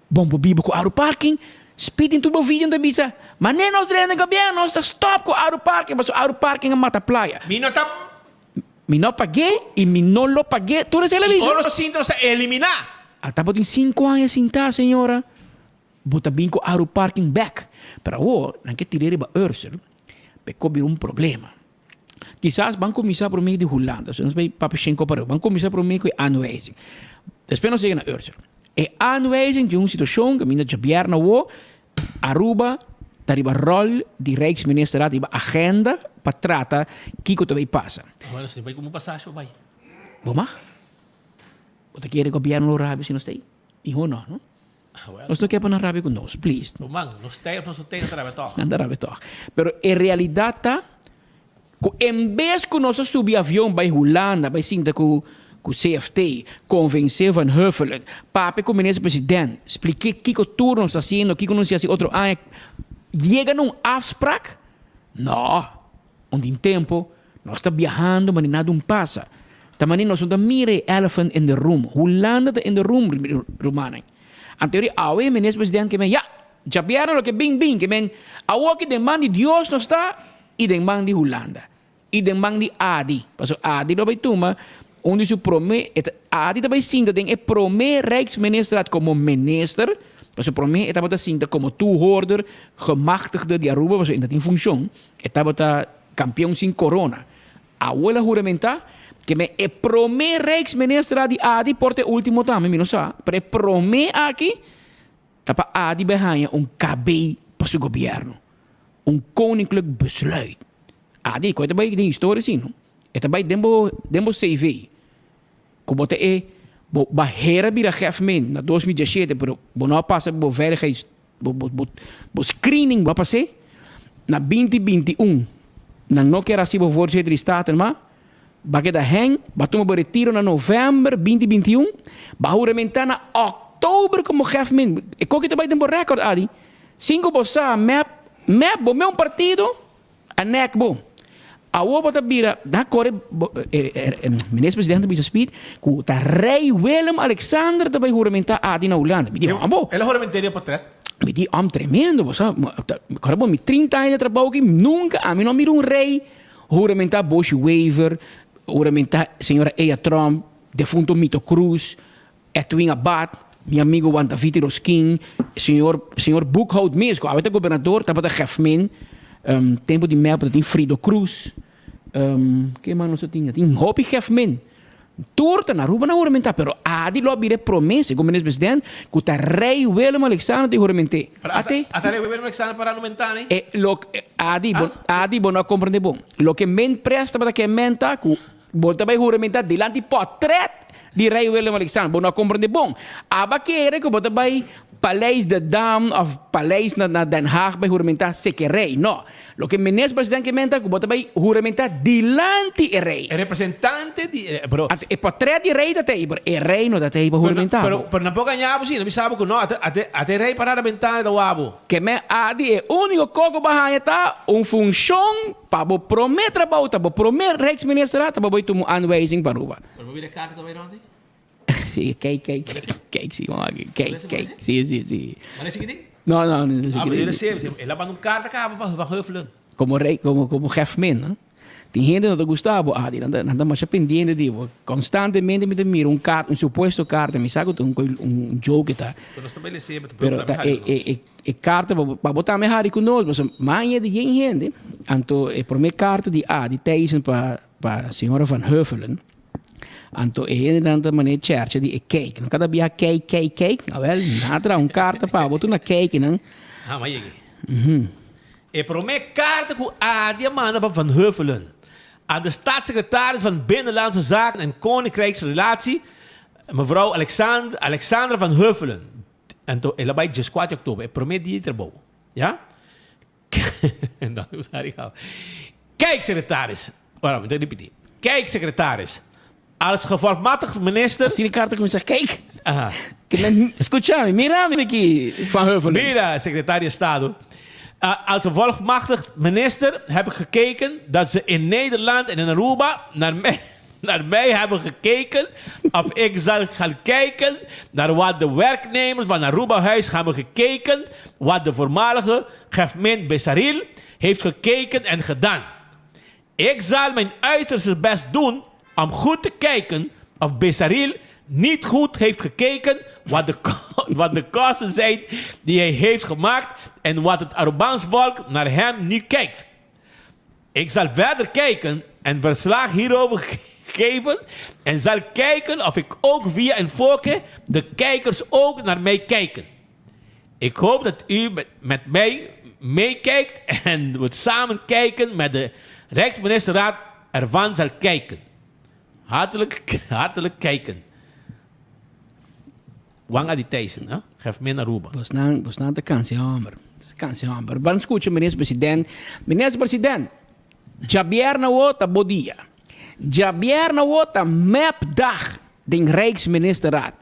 bon por biba ku Aruparking, Speed den tur bo video ta bisa, Mane nos drenta den gobierno nos ta stop ku Aruparking paso Aruparking a mata playa. Mi no ta. Mi no pag'é y mi no lo pag'é. Tur esei el a Y bisa. ora nos sinta nos ta eliminá. A tabatin sinku aña sintá, señora. Bo ta bin ku Aruparking bèk. Pero awor nan ke tir'é riba Ursel p'e ko bira un problema. Kisas ban kuminsá promé di Hulanda. So nos bai papia shen ko pareu. Ban kuminsá promé ku e aanwijzing. Despues nos yega na Ursel. E aanwijzing tin un situashon kaminda djabièrnè awor Aruba ta riba ròl di Rijksministerraad riba agenda pa trata kiko ta bai pasa. Bueno, si bai komo pasashi bo bai. Bo ma? Bo ta kere gobièrnu lo rabia si nos ta ei? Mihó no, no? Nos no ke pa nan rabia ku nos, please. Ruman, nos ta ei of nos no ta ei, nan ta rabia tòg. Nan ta rabia tòg. Pero e realidat ta ku en bes ku nos a subi avion bai Hulanda, bai sinta ku ku CFT, konvensé Van Huffelen, papia ku minister president, splik'é kiko tur nos ta hasiendo, kiko nos ta hasi otro aña, yega na un afsprak? No! Un tin tempu nos ta biahando ma ni nada un pasa. Ta manera nos no ta mira e elephant in the room. Hulanda ta in the room, rumannan. Anto yori awe minister president ke men, ya! Djabièrnè loke bin bin, ke men awoki den man di Dios nos ta i den man di Hulanda i den man di Adi. Pasobra Adi lo bai tuma un di su promé, e ta, Adi ta bai sinta den e promé Rijksministerraad komo minister, pasobra promé e tabata sinta komo toehoorder, gemachtigde di Aruba, pasobra e no tin funshon, e tabata kampeon sin korona. Awor el a huramentá ke men e promé Rijksministerraad di Adi, por ta e último tambe, mi no sa, pero e promé aki ta pa Adi bai haña un kabei pa su gobièrnu, un koninklijk besluit. Adi, ku e ta bai den historia si, no? E ta bai den bo den bo CV. Ku bo ta e bo bahera bira chefmin na 2017, pero bo no a pasa bo veiligheids bo bo bo bo screening bo a pas'é. Na 2021 nan no kier hasi bo voorzitter di Staten mas, Ba keda hèn, ba tuma bo retiro na novèmber 2021, ba huramentá na òktober komo gèfmin. E koki ta bai den bo rèkòrt, Adi. Sin ku bo sa, mep, mep, bo mes un partido a nèk bo. Awor bo ta bira, da kore, bo, Minister Presidente bisa Speed ku ta Rei Willem Alexander ta bai huramentá Adi na Hulanda. Mi di, Hòmbo. El a hurament'é den portrèt. Mi di, Hòm, tremendo, bo sa, kòrda bo, mi trinta aña di trabou aki, nunka ami no a mira un rei Huramentá Boshy Wever, huramentá señora Ella Tromp, defunto Mito Cruz, Edwin Abad, mi amigo Juan David Rosquin, señor señor Boekhout mes ku awe ta gobernador tabata gèfmen, tempu di mep tin Frido Cruz, ke mas nos a tin? A tin hopi gèfmen. Tur ta na Aruba nan huramentá, pero Adi lo a bira e promé, segun Minister President, ku ta Rei Willem Alexander ta hurament'é. Pero Ate. ata Rei Willem Alexander para no mentá ni? E lo, Adi, bo, Adi, bo no a komprendé bon. Loke men pres tabata ke menta ku bo ta bai huramentá dilanti pòtrèt di Rei Willem Alexander. Bo no a komprendé bon. Aba kere ku bo ta bai Paleis de Dam òf paleis na na Den Haag bai huramentá seke rei. No. Loke Minister President ke menta ku bo ta bai huramentá dilanti e rei. E representante di e, pero. Anto e potret di rei ta tei, pero e rei no ta tei pa huramentá bo. Pero, pero nan por gañá bo si, nan bisa bo ku no, ata, ata, ata e rei pará na bentana e ta wak bo. Ke men adi e úniko kos ku bo a haña ta un funshon pa bo promé trabou, ta bo promé Rijksministerraad ta pa bo bai tuma un aanwijzing pa Aruba. Pero bo bira e karta ku ta bai rònt ei? Sí, kijk, kijk, kijk, sí, kom aki. Kijk, kijk, sí, sí, sí. Maar is het No, no, no. Ah, maar jullie zeggen, el a manda un carta caba pa Van Huffelen. Como rey, como, como jefmen, no? Tin hende no ta gusta bo, Adi, nan ta, nan ta masha pendiente di bo. Constantemente mi ta mira un carta, un supuesto carta, mi sa cu ta un, un joke ta. Pero nos ta bay lese, Pero ta e, e, e, e carta pa bo, pa bo tambe hari cu nos, pasobra maña di yen hende, anto e prome carta di Adi Thijssen pa, pa señora Van Huffelen, Anto e hendenan ta manera chèrchè di e keik. Nan kada biaha keik, keik, keik. Awèl, nan a traha un karta pa bo tur na keikinan. Ha, ma yegi. E promé karta ku Adi a manda pa Van Huffelen aan de staatssecretaris van Binnenlandse Zaken en Koninkrijksrelatie, mevrouw Alexandra van Huffelen. Anto el a bai dieskuater di òktober, e promé dia di trabou. Ya. No, Kijk, secretaris. Wacht, mi ta ripití. Kijk, secretaris. Als gevolgmatigd minister. Asina e karta kuminsá, Kijk! Aha. Skucha mi, mira mi aki, Van Huffelen. Mira, secretario di Estado. Als gevolgmachtigd minister heb ik gekeken dat ze in Nederland en in Aruba naar mij, naar mij hebben gekeken of ik zal gaan kijken naar wat de werknemers van Aruba Huis hebben gekeken, wat de voormalige Gefmin Besaril heeft gekeken en gedaan. Ik zal mijn uiterste best doen om goed te kijken of Besaril niet goed heeft gekeken wat de, wat de kosten zijn die hij heeft gemaakt en wat het Arubaans volk naar hem nu kijkt. Ik zal verder kijken en verslag hierover geven en zal kijken of ik ook via een volke de kijkers ook naar mij kijken. Ik hoop dat u met, met mij meekijkt en we samen kijken met de Rijksministerraad ervan zal kijken. Hartelijk, hartelijk kijken. Wanga di Thijssen, hè? Geef me naar Aruba. Bosnan, bosnan ta kansi homber. Ta kansi homber. Ban skucha minister president. Minister president, djabierna wo ta bo dia. Djabierna wo ta mepdag den Rijksministerraad.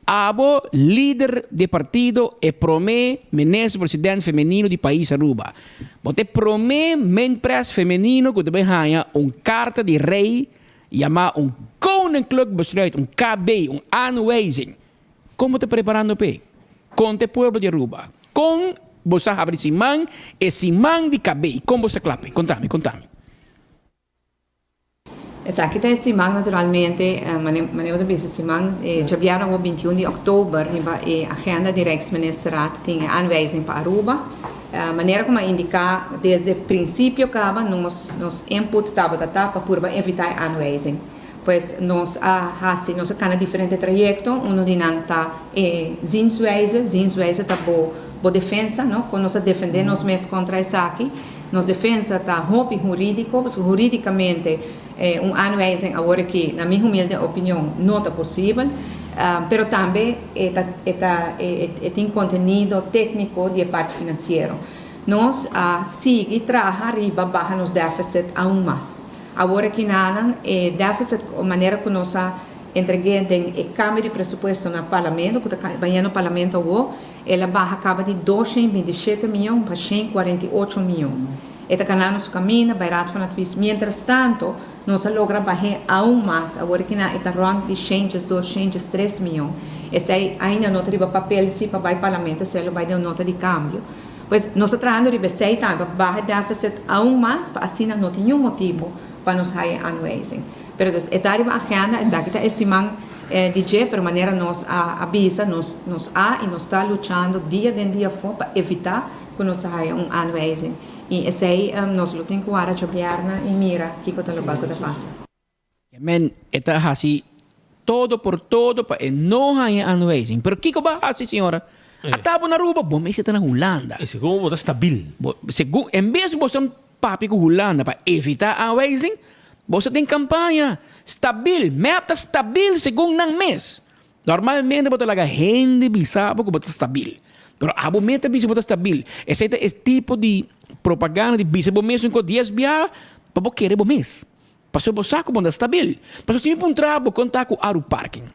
Abo lider di partido e prome minister president femenino di pais Aruba. Bo ta e prome minpres femenino ku ta bay haña un karta di rey yamá un Koninklijk Besluit, un KB, un aanwijzing. Kon bo ta preparando p'e? Konta e pueblo di Aruba. Kon bo sa habri siman e siman di KB? Kon bo sa kla p'e? Konta mi, konta mi. Esaki ta e siman naturalmente, manera bo ta bisa siman djabièrnè awor bintiun di òktober riba e agenda di Rijksministerraad tin e aanwijzing pa Aruba. Manera ku mi a indiká desde prinsipio kaba nos nos input tabata ta pa purba evitá e aanwijzing. Pues nos a hasi nos a kana diferente trayekto, uno di nan ta e zienswijze, zienswijze ta bo bo defensa no, kon nos a defendé nos mes kontra esaki. Nos defensa ta hopi hurídiko, pasobra hurídikamente un aanwijzing awor aki, na mi humilde opinion, no ta posibel. Pero tambe e ta e ta e tin kontenido tékniko di e parti finansiero. Nos a sigui traha riba baha nos deficit aun mas. Awor aki nanan e deficit manera ku nos a entreg'é den e kambio di presupuesto na Parlamento, ku ta bayendo Parlamento awor, El a baha kaba di doshen i bintishete mion pa shen kuarenta i ocho mion. E ta ganando su kaminda bai Raad van Advies. Mientrastanto, nos a logra bah'é aun mas. Awor kina e ta rònt di shen diesdos, shen diestres mion. Esei ainda no ta riba papel si pa bai Parlamento, esei lo bai den un nota di kambio. Pues, nos ta trahando riba esei tambe pa baha e deficit aun mas pa asina no tin niun motibu pa nos haya e aanwijzing. Pero dus e ta riba agenda, esaki ta e siman di dje, pero manera nos a bisa, nos nos a y nos ta luchando dia den dia afó pa evita cu nos ta haya un aanwijzing. Y esey nos lo tin cu wara djabièrnè y mira kico ta locual cu ta pasa. Men, e ta haci todo por todo pa e no haya aanwijzing. Pero kico bo a haci, señora? Ata bo na Aruba, bo mester ta na Hulanda. Y segun bo ta stabil. Bo, segun, en bes bo ta Papia ku Hulanda pa evitá aanwijzing, boso den kampaña. Stabil, mep ta stabil segun nan mes. Normalmente bo ta laga hende bisa bo ku bo ta stabil. Pero abo mes ta bisa bo ta stabil. Esei ta e tipo di propaganda di bisa bo mes un kos dies bia pa bo kere bo mes. Pasobra bo sa ku bo no ta stabil. Pasobra si mi puntra bo kon ta ku Aru Parking?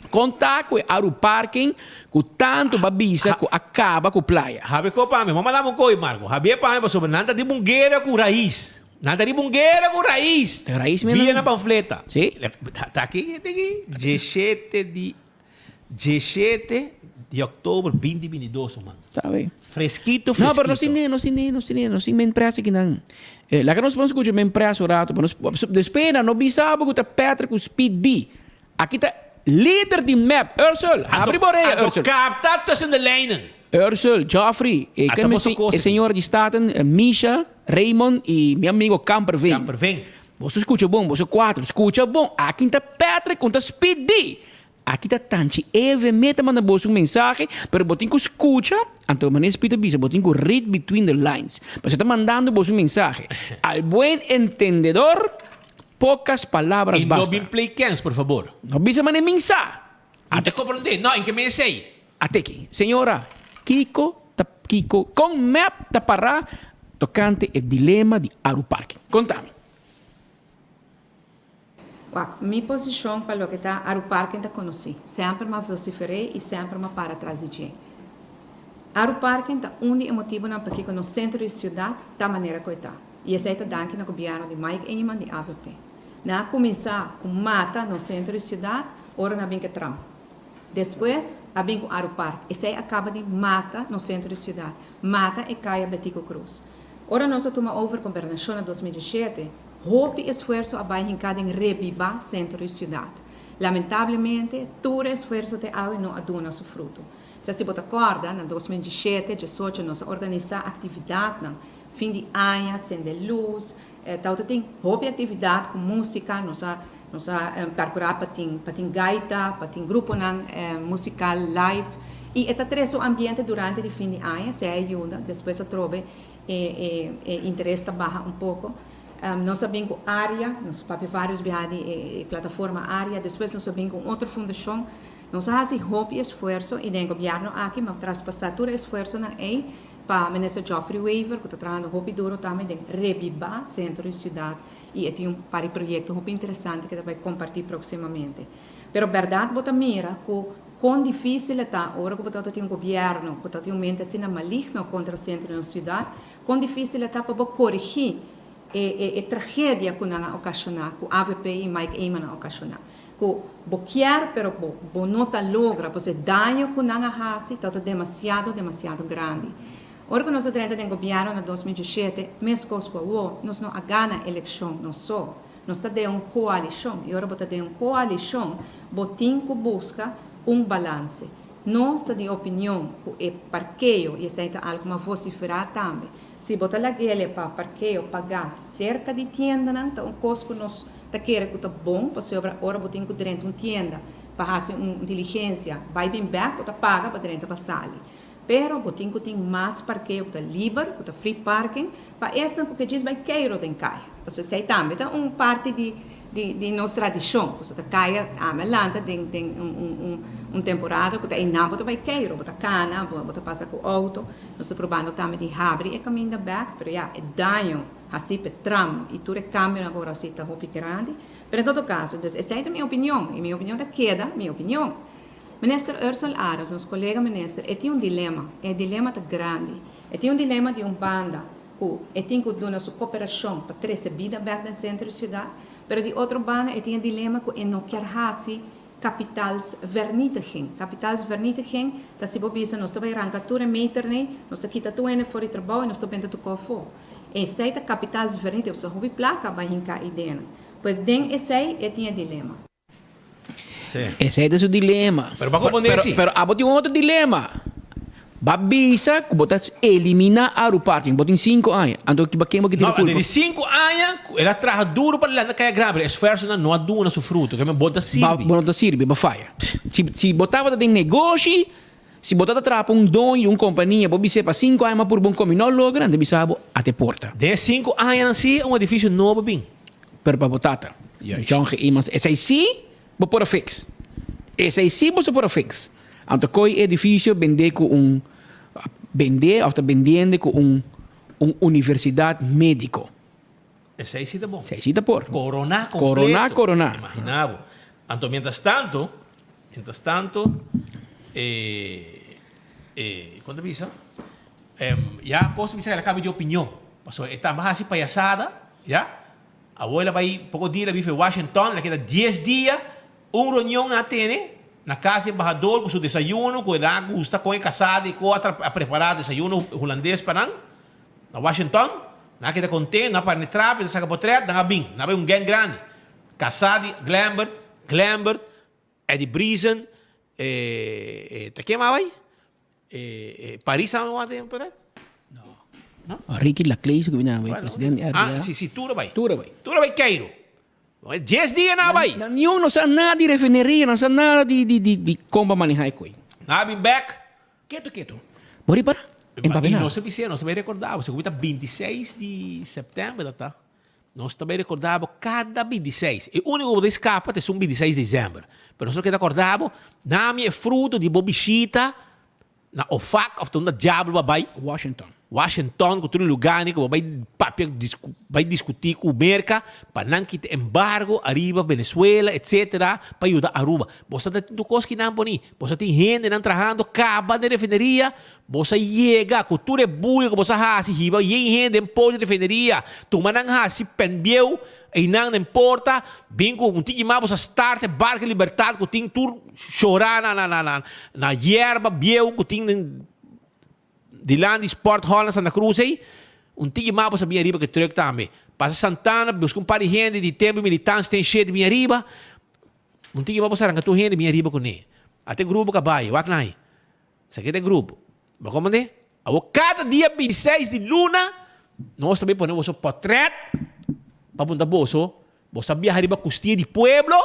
Kon ta ku e Aru Parking ku tantu bo a bisa ku a kaba ku playa? Habi ko pa mi. Mama dame un koi, Marco. Habi e pa mi pasobra nan ta di bunguera ku rais. Nan ta di bunguera ku rais. Ta rais mi Via na panfleta. Si. Ta aki, ta aki. Diesshete di Diesshete di oktober binti binti dos man. Sabe. Freskito freskito. No pero nos tin nos tin nos tin nos tin men pres aki nan. Laga nos pon skucha men pres un rato pa nos despues nan no bisa bo ku ta Patrick ku Speed D. Aki ta lider di mep Ursel habri bo orea Ursel. Anto kapta tussen de lijnen. Ursel, Geoffrey, e Ata boso kos e aki. señora di Staten, Misha, Raymond y mi amigo Kamperveen. Kamperveen. Boso skucha bon, boso kuatro skucha bon. Aki ta Patrick ku ta Speed D. Aki ta tanchi Eve me ta manda boso un mensahe, pero bo tin ku skucha, anto manera Speed ta bisa, bo tin ku read between the lines. Pasobra e ta mandando boso un mensahe. Al buen entendedor, pocas palabras I no basta. bin play kens, por fabor. No bisa manera min sa. Mi ta komprondé. No, en ke men esei. Ateki, señora, kiko ta kiko? Kon mep ta pará? tokante e dilema di Aruparking. Kontami. Wak, mi posishon pa loke ta Aruparking ta konosí. Semper m'a vosifer'é i semper m'a para tras di dje. Aruparking ta un di e motibunan pakiko nos sentro di siudat ta manera ku e ta. I esei ta danki na gobièrnu di Mike Eman di avp. Nan a kuminsá ku mata nos sentro di siudat ora nan a bin ku e tram. Despues a bin ku Arupark. Esei a kaba di mata nos sentro di siudat, mata e kaya Betico Croes. Ora nos a tuma over gobernashon na 2017, hopi esfuerso a bai hinká den rebibá sentro di siudat. Lamentablemente, tur e esfuerso te awe no a duna su fruto. Sa si bo ta kòrda, na 2017, diesocho nos a organisá aktividatnan, fin di aña, sende lus, Tawata tin hopi actividad cu musica, nos a nos a percura pa tin pa tin gaita, pa tin gruponan musical live y e ta trece un ambiente durante di fin di aña, esey a yuda, despues atrobe e e e interes ta baha un poco. Nos a bin cu Aria, nos a papia varios biaha di e plataforma Aria, despues nos a bin cu un otro fundacion, nos a haci hopi esfuerzo y den e gobierno aki mi a traspasa tur e esfuerzonan ey Pa Minister Geoffrey Wever cu ta trahando hopi duro tambe den rebiba centro di ciudad y e tin un par di proyecto hopi interesante cu e ta bay comparti proximamente. Pero berdad bo ta mira cu con dificil e ta ora cu bo ta tin un gobierno cu ta tin un mente asina maligno contra centro di nos ciudad, con dificil e ta pa bo corigi e e e tragedia cu nan a ocasiona, cu avp y Mike Eman a ocasiona. Ku bo kier pero bo bo no ta logra pues e daño ku nan a hasi ta ta demasiado demasiado grandi. Ora ku nos a drenta den gobièrnu na 2017 meskos ku awo nos no a gana elekshon nos so. Nos ta den un koalishon i ora bo ta den un koalishon bo tin ku buska un balanse. Nos ta di opinion ku e parkeo i esei ta algu ma vosiferá tambe. Si bo ta lag'ele pa parkeo pagá serka di tiendanan ta un kos ku nos ta kere ku ta bon pasobra ora bo tin ku drenta un tienda pa hasi un diligensia bai bin bèk bo ta paga pa drenta pa sali. Pero bo tin ku tin mas parkeo ku ta liber, ku ta free parking pa esnan ku ke djis bai keiro den kaya. Pasobra esei tambe ta un parti di di di nos tradishon. Pasobra ta kaya ami a lanta den den un un un un temporada ku ta einan bo ta bai keiro, bo ta kana, bo bo ta pasa ku outo. Nos ta probando tambe di habri e kaminda bèk, pero ya, e daño hasí p'e tram i tur e kambionan ku a wòrdu hasí ta hopi grandi. Pero en todo kaso, dus esei ta mi opinion i mi opinion ta keda mi opinion. Minister Ursell Arends, nos kolega minister, e tin un dilema, e dilema ta grandi. E tin un dilema di un banda ku e tin ku duna su koperashon pa trese bida bèk den sentro di siudat, pero di otro banda e tin e dilema ku e no kier hasi Kapitaalsvernietiging. Kapitaalsvernietiging ta si bo bisa nos ta bai ranka tur e meternan, nos ta kita tur hende for di trabou i nos ta benta tur kò afó. Esei ta kapitaalsvernietiging, pasobra hopi plaka bai hinká ei dena. Pues den esei e tin e dilema. Esei ta su dilema. Pero bo a komprondé si. Pero abo tin un otro dilema. Ba bisa ku bo ta eliminá Aruparking. Bo tin sinku aña. Anto ba ken bo ke tira No, kulpa? di sinku aña ku el a traha duru pa lanta kaya grandi, pero esfuersonan no a duna su fruto. Ke men bo no ta Ba, sirbi. bo no ta sirbi, bo faya. Si, si bo tabata den negoshi, si bo tabata traha pa un doño di un kompania, bo bis'é pa sinku aña mas puru bon komi no logra, nan ta bisa bo ate porta. Den e sinku añanan si un edifisio nobo bin. Pero pa bo tata, John G. Emans, esei si bo por a fix. Esei si bo por a fix. Anto koe e edifisio bendé ku un bendé òf ta bendiende ku un un universidat médiko. Esei si ta bon. Esei si ta por. Koroná kompleto. Koroná, koroná. Imaginá bo. Anto mientras tanto, mientras tanto e e kon ta bisa? Ya kos ta bisa el a kambia di opinion. Pasobra e tamba hasi payasada, ya. Awor el a bai poko dia el a biba Washington, el a keda dies dia. Un reunion nan a tene na cas di embahador cu su desayuno cu el a gusta con e casada y cu a prepara desayuno hulandes pa nan na Washington. Nan a keda contento, nan a para na e trap, nan a saca potret, nan a bin. Nan a bay un gang grandi. Casá di Glembert, Glembert, Eddie Briesen, ta ken mas a bay? Paris a wak den potret? No. Ricky Laclay su cu bini a bay, presidente di RDA. Ah, si, si, tur a bay. Tur a bay. Tur a bay Cairo. Dies dia nan a bai. Nan niun no sa nada di refineria, no sa nada di di di di kon pa maneha e koe. Nan a bin bek. Ketu ketu. Bo ripara? En papia I nada. nos a bis'é, nos a bai rekorda bo, segun mi ta 26 di sèptèmber ta ta, nos ta bai rekorda bo kada 26. E úniko ku bo ta skapa ta esun 26 desèmber. Pero nos lo keda kòrda bo, nami e fruto di bo bishita. Na OFAC of ta unda diablo bo a bai? Washington. Washington ku tur e lugarnan ku bo bai papia bai diskutí ku Merka pa nan kita embargo ariba Venezuela etcetera pa yuda Aruba. Bo sa ta tin tur kos kinan poni. Bo sa tin hendenan trahando kaba den refineria. Bo sa yega ku tur e buya ku bo sa hasi hiba yen hende den por di refineria tuma nan hasi pen bieu einan den porta bin ku un tiki mas bo sa start e barco Libertad ku tin tur shora na na na na yerba bieu ku tin den Dilanti Sport Hall na Santa Cruz ei, un tiki mas bo sa bin ariba ku e truck tambe. Pasa Santana, buska un par di hende di tempo militants ten shit bin ariba. Un tiki mas bo sa ranka tur hende bin ariba kuné. Ata e grupo ka bai, wak nan ei. Esaki ta e grupo. Bo komprende? Awor kada dia 26 di luna nos ta bin pone boso potret pa punta boso, bo sa biaha riba kustia di pueblo,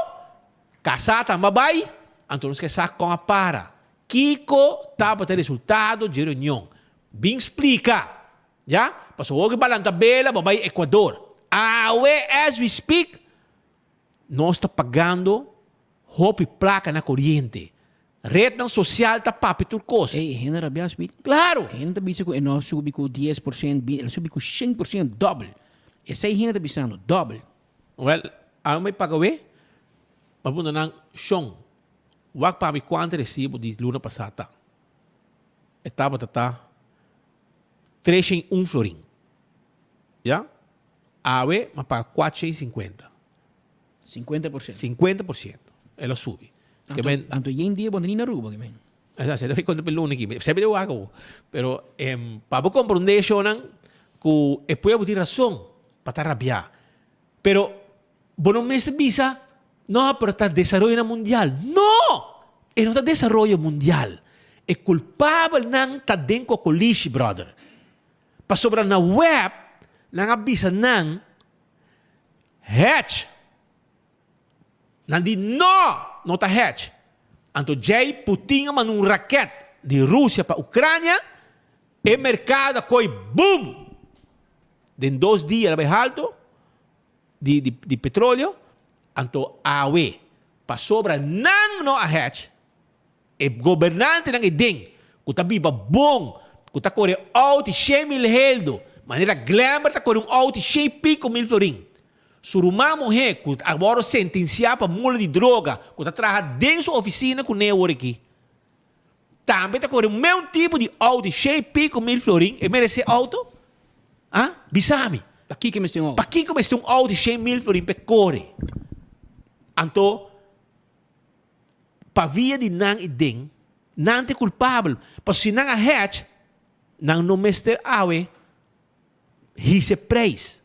kasá tamba bai, anto nos ke sa kon a para. Kiko tabata e resultado dje reunion? Bin splika! Ya, pasobra hopi balanta bela bo bai Ecuador. Awe as we speak nos ta pagando hopi plaka na koriente. Rednan sosial ta papia tur kos. Ey, e hende rabia speed. Claro! E hende ta bisa ku e no a subi ku 10%, el a subi ku 100% dòbel. Esei hende ta bisando, dòbel. Wel, amo bai paga we, pa punda nan shon. Wak pa mi kuantu resibo di luna pasá ta. E tabata ta 301 florin. Ya? Awe m'a paga 450. 50%. 50%. El a subi. Anto, men, anto yen dia bo no ni na Aruba, ke men. Esa ta mi konta pe luna aki. Semper ta wak awo. Pero em, pa bo komprondé shownan ku e pueblo tin rason pa ta rabiá. Pero bo no mester bisa, no, pero ta desaroyonan mundial. No! E no ta desaroyo mundial. E kulpabelnan ta den kokolishi, brother. Pasobra na web nan a bisa nan, hedge. Nan di, no! No ta hedge. Anto djei Putin a manda un raket di Rusia pa Ucrania, e merkado a koi boom! Den dos dia el a bai halto di di petroleo, anto awe pasobra nan no a hedge, e gobernantenan ei den ku ta biba bon, ku ta kore outi 100,000 heldo, manera Glenber ta kore un outi shen piko mil florin. Su ruman muhé ku a wòrdu sentensiá pa mula di droga ku ta traha den su ofisina kuné awor aki, Tambe ta kore meun tipo di auto di shen i piko mil florin, e meresé auto? Ah? Bisa mi. Pakiko mester un auto? Pakiko mester un auto di 100,000 florin p'e kore? Anto, pa via di nan i den, nan ta e kulpabel. Pasobra si nan a hedge, nan no mester awe hisa e prijs.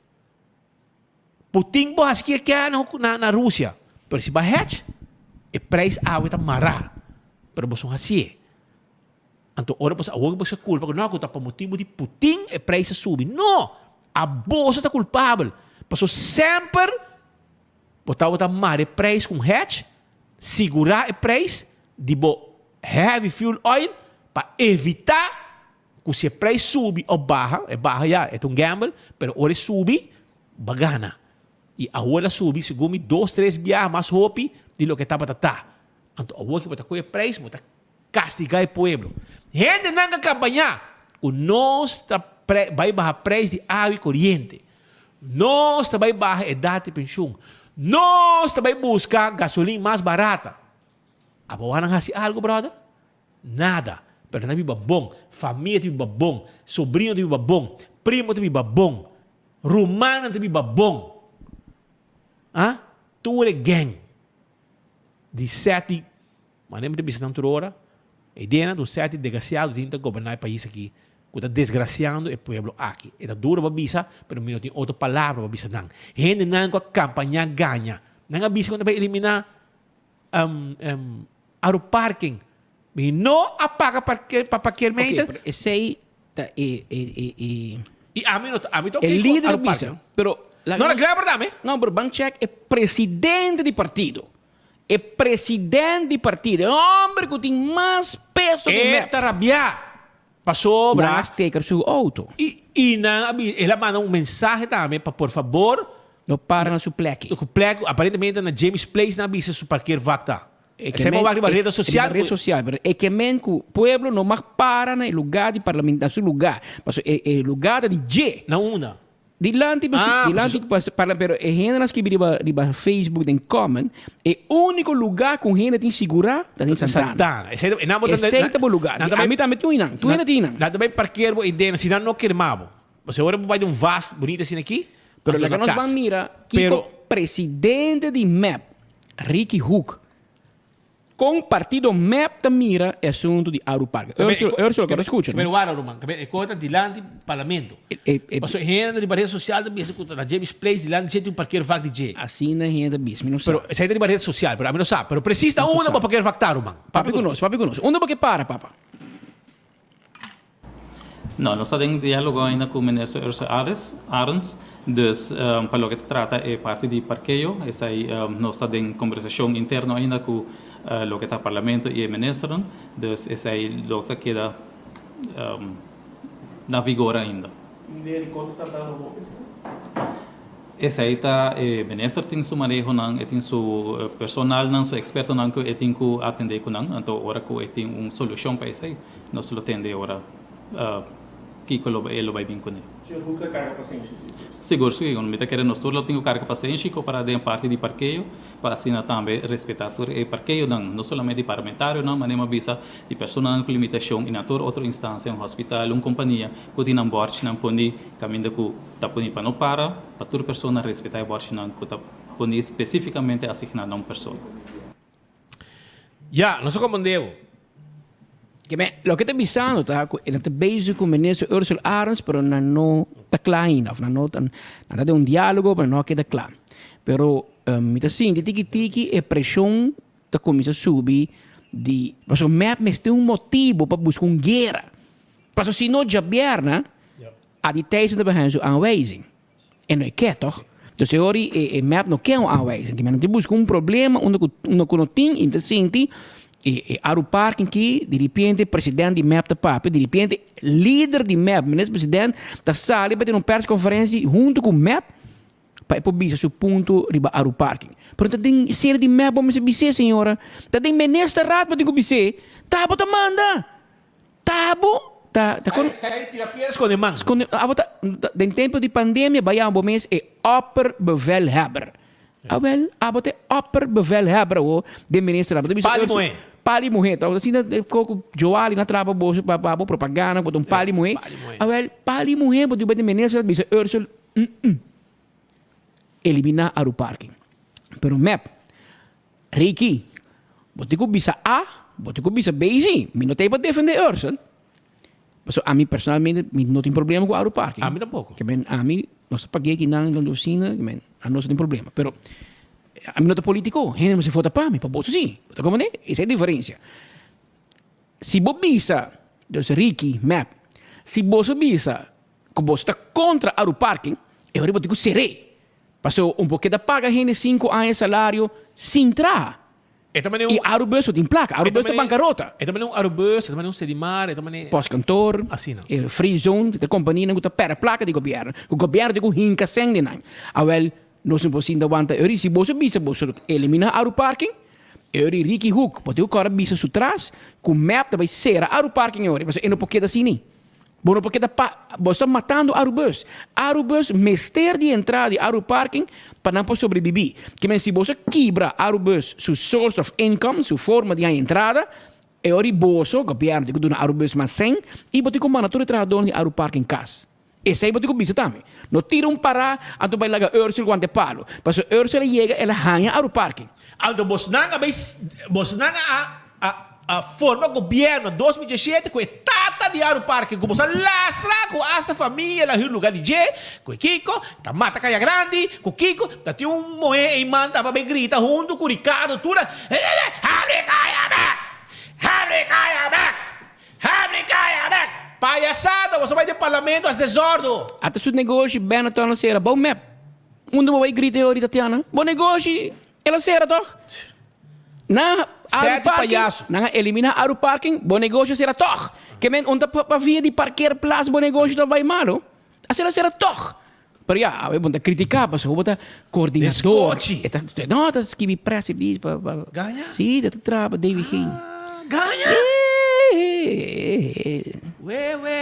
Putin por hasi kiko e kier na na Rusia, pero si bo a hedge, e prijs awe ta mará, pero boso no hasié. Anto ora boso awor boso a kulpa ku no ku ta pa motibu di Putin e prijs a subi. No! Aboso ta kulpabel, pasobra semper bo tabata mara e prijs ku un hedge, sigurá e prijs di bo heavy fuel oil pa evitá Ku si e prijs subi of baha, e baha ya, e ta un gamble, pero ora e subi, bo a gana. I awor el a subi segun mi dos, tres biaha mas hopi di loke tabata ta. Anto awor ki bo ta kohe e prijs, bo ta kastigá e pueblo. Hendenan ka kampañá ku nos ta bai baha prijs di awa i koriente. Nos ta bai baha edat di penshun. Nos ta bai buska gasolin mas barata. Abo wak nan hasi algu, brother? Nada. Pero nan ta biba bon. Famia ta biba bon. Sobrino ta biba bon. Primo ta biba bon. Rumannan ta biba bon. Ah? Tur e gang di seti, manera mi ta bisa nan tur ora, e ideanan ta un seti degrasiado tin ta goberná e pais aki, ku ta desgrasiando e pueblo aki. E ta duro pa bisa, pero mi no tin otro palabra pa bisa nan. Hendenan ku a kampañá gaña. Nan a bisa ku nan ta bai eliminá Aeroparking. Mi no a paga parker pa parkeermeter. Ok, pero esey ta e e e e. Y ami no ami ta ok E cu lider aeroparking. bisa, pero No, na Gleber tambe. No, pero ban check e presidente di partido. E presidente di partido, e homber cu tin mas peso den E mep. ta rabia pasobra. Nan a steker su auto. Y y nan a bi el a manda un mensahe tambe pa por fabor. No para na su plek. Su plek, aparentemente na James Place nan a bisa su parkeervak ta. Esei bo wak riba reda sosial. Riba reda sosial, pero e ke men ku pueblo no mag para na e lugá di parlamento, na su lugá. Pasobra e e lugá ta di dje. Na unda? Dilanti Ah, dilanti parla pero e hendenan skibi riba riba Facebook den comment, e úniko lugá ku un hende tin sigurá ta den Santana. Santana. Esei ta, e nan bo ta Esei ta bo lugá. Nan ta bai- Ami tambe tin un einan. Tur hende tin einan. Nan ta bai parkeer bo ei den, si nan no kirma bo. Pasobra ora bo bai den un vas bunita asina aki, Pero anto laga na nos kas. ban mira kiko Pero presidente di mep, Ricky Hoek, Kon partido mep ta mira e asuntu di Aru Park? Ursula, Ursula kero skucha, no? Pero wara ruman, e kos ta dilanti parlamento. Pasobra e hende riba red sosial ta bisa ku ta na James Place dilanti dje tin un parkeervak di dje. Asina hende ta bisa, mi no sa. Pero esei ta riba red sosial, pero ami no sa. Pero presis ta unda bo parkeervak ta ruman. Papia ku nos, papia ku nos. Unda bo ke para, papa? No, nos ta den dialogo ainda cu Minister Ursula Ares, Arends, dus pa loke ta trata e parti di parkeo, esai nos ta den conversacion interno ainda cu loke ta Parlamento y e Ministernan, dus esai lo ta keda na vigor ainda. Meneer, y con ta tardando hopi esei? Esei ta e minister tin su manehonan, e tin su personalnan, su expertonan cu e tin cu atende cu nan. Anto ora cu e tin un solucion pa esei, nos lo tende ora kico lo e lo bay bin cune. Señor Hoek ta carga pasenshi si? Sigur, sigur. Mi ta kere nos tur lo tin cu carga pasenshi compara den parti di parkeo pa asina tambe respeta tur e parkeonan, no solamente di parlamentarionan, manera mi a bisa, di personanan cu limitacion y na tur otro instancia, un hospital, un compania cu tin nan borchinan poni caminda cu Ta poni pa no para, pa tur persona respetá e bòrshinan ku ta poni spesífikamente asigná na un persona. Ya, nos a komprendé bo. Ke men, loke ta bisando ta ku e nan ta bezig ku Minister Ursula Arends, pero nan no ta kla ainda, òf nan no ta, nan ta den un diálogo, pero nan no a keda kla. Pero mi ta sinti tiki tiki e preshon ta kuminsá subi di, pasobra mep mester un motibu pa buska un guera. Pasobra si no djabièrnè, A di Thijssen ta behan su aanwijzing. E no e ke toch? Dus e ora e e mep no ke un aanwijzing. Ki men ta buska un problema unda ku unda ku no tin i ta sinti e e Aru Parking ki di ripiente president di mep ta papia, di ripiente lider di mep, minister president ta sali pa tene un persconferentie hunto ku mep pa e por bisa su punto riba Aru Parking. Pero ta den sede di mep bo mester bis'é señora. Ta den ministerraad bo tin ku bis'é. Ta bo ta manda. Tabo ta ta kon. Sai tira piedra skonde man. Skonde abo ta den tempo di pandemia bai yama bo mes e opperbevelhebber. Awel abo ta e opperbevelhebber awo den minister abo ta bisa Pali muhé. Pali muhé ta asina koko Joali na trapa bo pa bo propaganda bo ta un pali muhé. Awel pali muhé bo ta bai den minister bisa Ursel elimina Aruparking. Pero mep Ricky, bo tin ku bisa A, bo tin ku bisa B sí. Mi no ta ei pa defendé Ursel. Pasobra ami personalmente mi no tin problema ku Aru Parking. Ami tampoko. Ke men ami nos ta pag'é kinan den ofisina, ke men a nos no tin problema. Pero ami no ta politiko, hende mester vota pa mi, pa boso sí. Bo ta komprendé? Esei e diferensia. Si bo bisa, dus Ricky, mep, si boso bisa ku boso ta kontra Aru Parking, e ora bo tin ku ser'é. Paso un por keda paga hende sinku aña salario sin traha. E ta mane un. I Arubus no tin plaka. Arubus ta bankarota. E ta mane un Arubus, e ta mane un Sedimar, e ta mane. Postkantoor. Asina. E free zone, ta kompanianan ku ta pèrdè plaka di gobièrnu. Ku gobièrnu tin ku hinka sèn di nan. Awèl, nos no por sinta wanta e ora. Si boso bisa boso eliminá Aruparking, e ora Ricky Hoek por tin ku kòrda bisa su tras ku mep ta bai sera Aruparking e ora. Pasobra e no por keda asina. Bo no por keda pa, bo sta matando Arubus. Arubus mester di entrada di Aruparking pa nan por sobrevivi. Ke men si boso kibra Arubus su source of income, su forma di haña entrada, e ora di boso, gobierno, tin ku duna Arubus mas sèn i bo tin ku manda tur e trahadornan di Aruparking kas. Esei bo tin ku bisa tambe. No tira un pará anto bai laga Ursel wanta e palo. Pasobra Ursel a yega el a haña Aruparking. Anto bosnan a bai, bosnan a a A forma gobierno 2017 cu e tata di Aruparke cu boso a lastra cu hasta famia la hür lugar di dje cu e kico ta mata Caya Grandi cu kico ta tin un mohe ey man ta bay grita hunto cu Ricardo tur a Habri caya bek! Habri caya bek! Habri caya bek! Payasada boso bay den parlamento haci desordo. Ata su negoshi Benetton a sera bou mep. Unda bo bay grita e ora Tatiana? Bo negoshi el a sera toch? Nan Aru Parking, nan a elimina Aru Parking, bo negoshi a sera toch. Ke men un ta pa via di parkeerplaats bo negoshi ta bai malo, a sera sera toch. Pero ya, awe bo ta critica pasobra bo ta coordinador. Escochi. E ta, no, ta skibi press release pa, pa. Gaña? Sí, ta traha pa DVG. Gaña? Eh. We, we.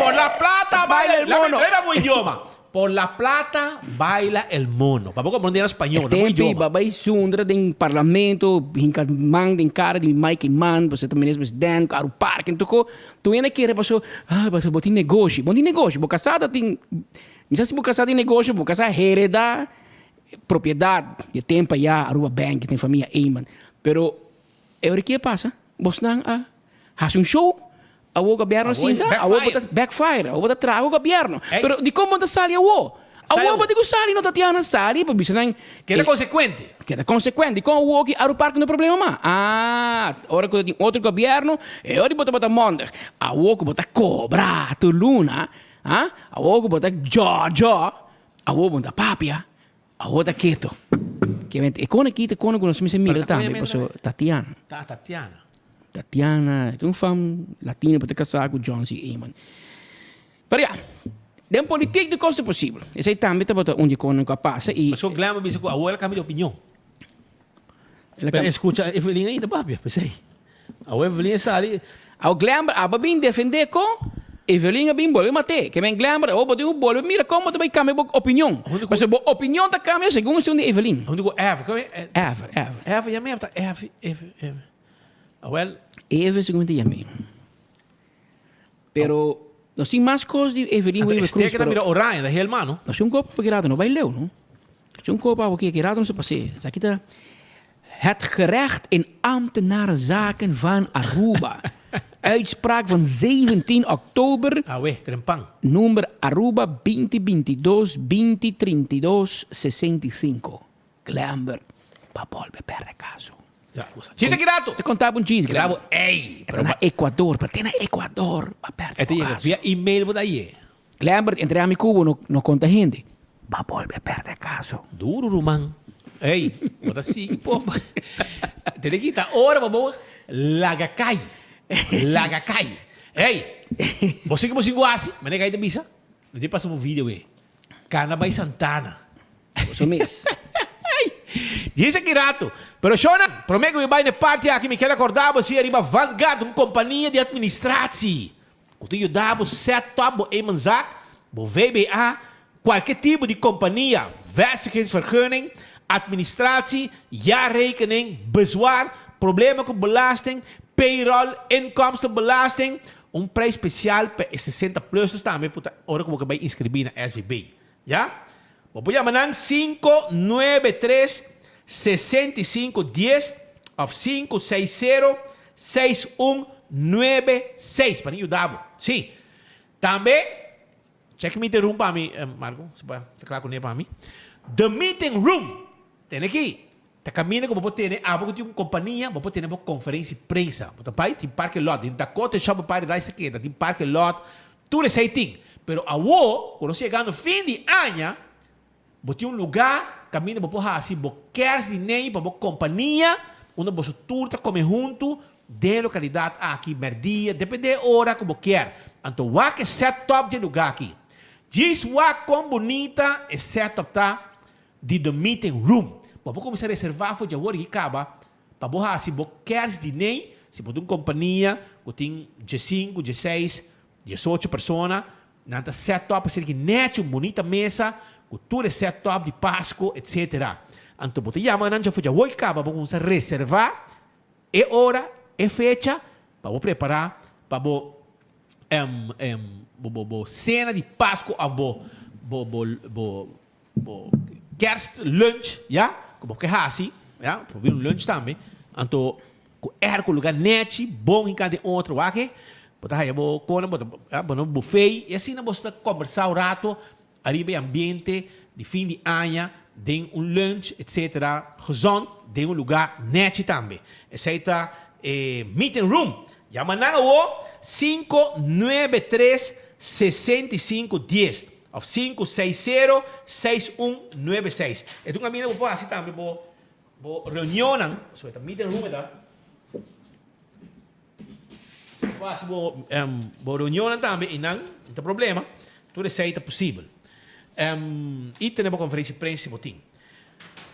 Por la plata baila el mono. Leva bo idioma. Por la plata baila el mono. Pa bo comprende na spañol, na bo Tempo idioma. babay zundra den parlamento, hinka man den cara di Mike Eman, pasobra ta minister president, Aru Park en toko. Tu hende kere paso, ah, paso bo tin negoshi. Bo tin negoshi, bo kasá ta tin, mi sa si bo kasá tin negoshi, bo kasá hereda propiedad di e tempo aya, Aruba Bank, tin famia Eman. Pero e ora ke pasa? Bosnan a hasi un show, awor gobierno sinta, awor bo ta backfire, awor bo ta traha ku gobierno. Pero dikon bo ta sali awor? Awor bo tin ku sali no Tatiana, sali pa bisa nan. Keda konsekuente. Keda konsekuente. Dikon awor ki Arupark no problema mas? Ah, ora ku ta tin otro gobierno, e ora bo tabata mondig. Awor ku bo ta kobra tur luna, ah, awor ku bo ta djòdjò, awor bo no ta papia. Awor ta keto. Ke e kone aki ta kone ku nos mester mira tambe paso Tatiana. Ta Tatiana. Tatiana ta un fam latino pero ta kasá ku John C. Eman. Pero ya, den politik tur kos ta posibel. Esei tambe tabata un di e konan ku a pasa i. Pasobra Glenn a bisa ku awor el a kambia di opinion. Pero escucha Evelyn ainda papia, p'esei. Awor Evelyn a sali. Awor Glenber aba bin defendé kon Evelyn a bin bolbe mat'é. Ke men Glenber, awor bo tin ku bolbe mira kon bo ta bai kambia bo opinion. Pasobra bo opinion ta kambia segun esun di Evelyn. Huntu ku Eve, kon e? Eve, Eve. Eve yam'é of ta Eve, Eve, Eve. Awel. Eve segun mi ta yam'é. Pero nos tin mas kos di Evelyn Anto Wever Croes. Este ke ta mira oranje ta heel mano. Nos tin un kopa pa ki rato no bai leu no. Nos tin un kopa awo ki rato nos ta pas'é. Esaki ta Het gerecht in ambtenarenzaken van Aruba. Uitspraak van 17 oktober. Awe, trempan. Number Aruba binti binti dos binti trinta i dos sesenta i sinku. Glenber pa bolbe perde kaso. Ya, bo sa. Chis aki rato. Te contaba un chis, Keda bo, ey. Pero na Ecuador, pero te na Ecuador pa perde E te yega kaso. via email bo ta ye. Glenbert, entre ami cu bo no no conta hende. Pa bolbe perde kaso. Duro ruman. Ey, bo ta sigui pompa. Tene kita ora pa bo laga cay. Laga cay. Ey, bo sigui bo singu hasi, manera cu ay ta bisa. Mi tin pasa bo video e. Cana bay Santana. Boso mes. Djis aki rato. Pero shownan, prome ku mi bai na e parti aki mi kier akorda bo si ariba Vanguard, un kompania di administratie ku ta yuda bo set up bo eenmanszaak, bo VBA, kualke tipo di kompania, vestigingsvergunning, administratie, jaarrekening, bezwaar, problema ku belasting, payroll, inkomstenbelasting, un prijs spesial pa e 60 plussers tambe por ta ora ku bo ke bai inskribí na SVB. Ya? Bo por yama nan 593 65 dies of 560 6196 pa nan yuda bo. Sí. Tambe, check meeting room pa mi, Marco, si bo ta kla kuné pa mi. The meeting room, tene aki, ta kaminda ku bo por tene, abo ku tin un kompania, bo por tene bo konferensia di prensa. Bo ta bai, tin parking lot, den Dakota Shopping Paradise ta keda, tin parking lot, Tur esei tin. Pero awor ku nos yegando fin di aña, bo tin un lugá kaminda bo por hasi bo kèrsdiner pa bo kompania, unda boso tur ta kome huntu den e lokalidat aki, mèrdia, dependé e ora ku bo kier. Anto wak e sètòp dje lugá aki. Djis wak kon bunita e sètòp ta di The Meeting Room. Bo por kuminsá reservá for dje awor i kaba Pa bo hasi bo kerstdiner, si bo ta un kompania ku tin diesinku, dieseis, diesocho persona, nan ta set up asina ki nèchi un bunita mesa ku tur e set up di Pasko etsetera. Anto bo ta yama nan dja for dja hoy kaba bo kuminsá reservá e ora, e fecha pa bo prepará pa bo bo bo sena di Pasko òf bo bo bo Bo kerst lunch, ya, ku bo ke hasi, ya, por bin un lunch tambe, anto ku airco lugar nechi, bon hinká den otro, wak e, bo ta haya bo kona, bo ta, ya, bo na un buffet, i asina bo sta kombersá un rato ariba e ambiente di fin di aña den un lunch, etcetera, gezond den un lugar nechi tambe. Esei ta e meeting room. Yama nan awo, sinku nuebe tres 65 dies. Of sinku seis sero seis un nuebe seis. E ta un kaminda bo por hasi tambe bo bo reunionnan, so e ta meeting room e ta. Bo por hasi bo bo reunionnan tambe einan, no ta problema. Tur esei ta posibel. I tene bo konferensia di prensa si bo tin.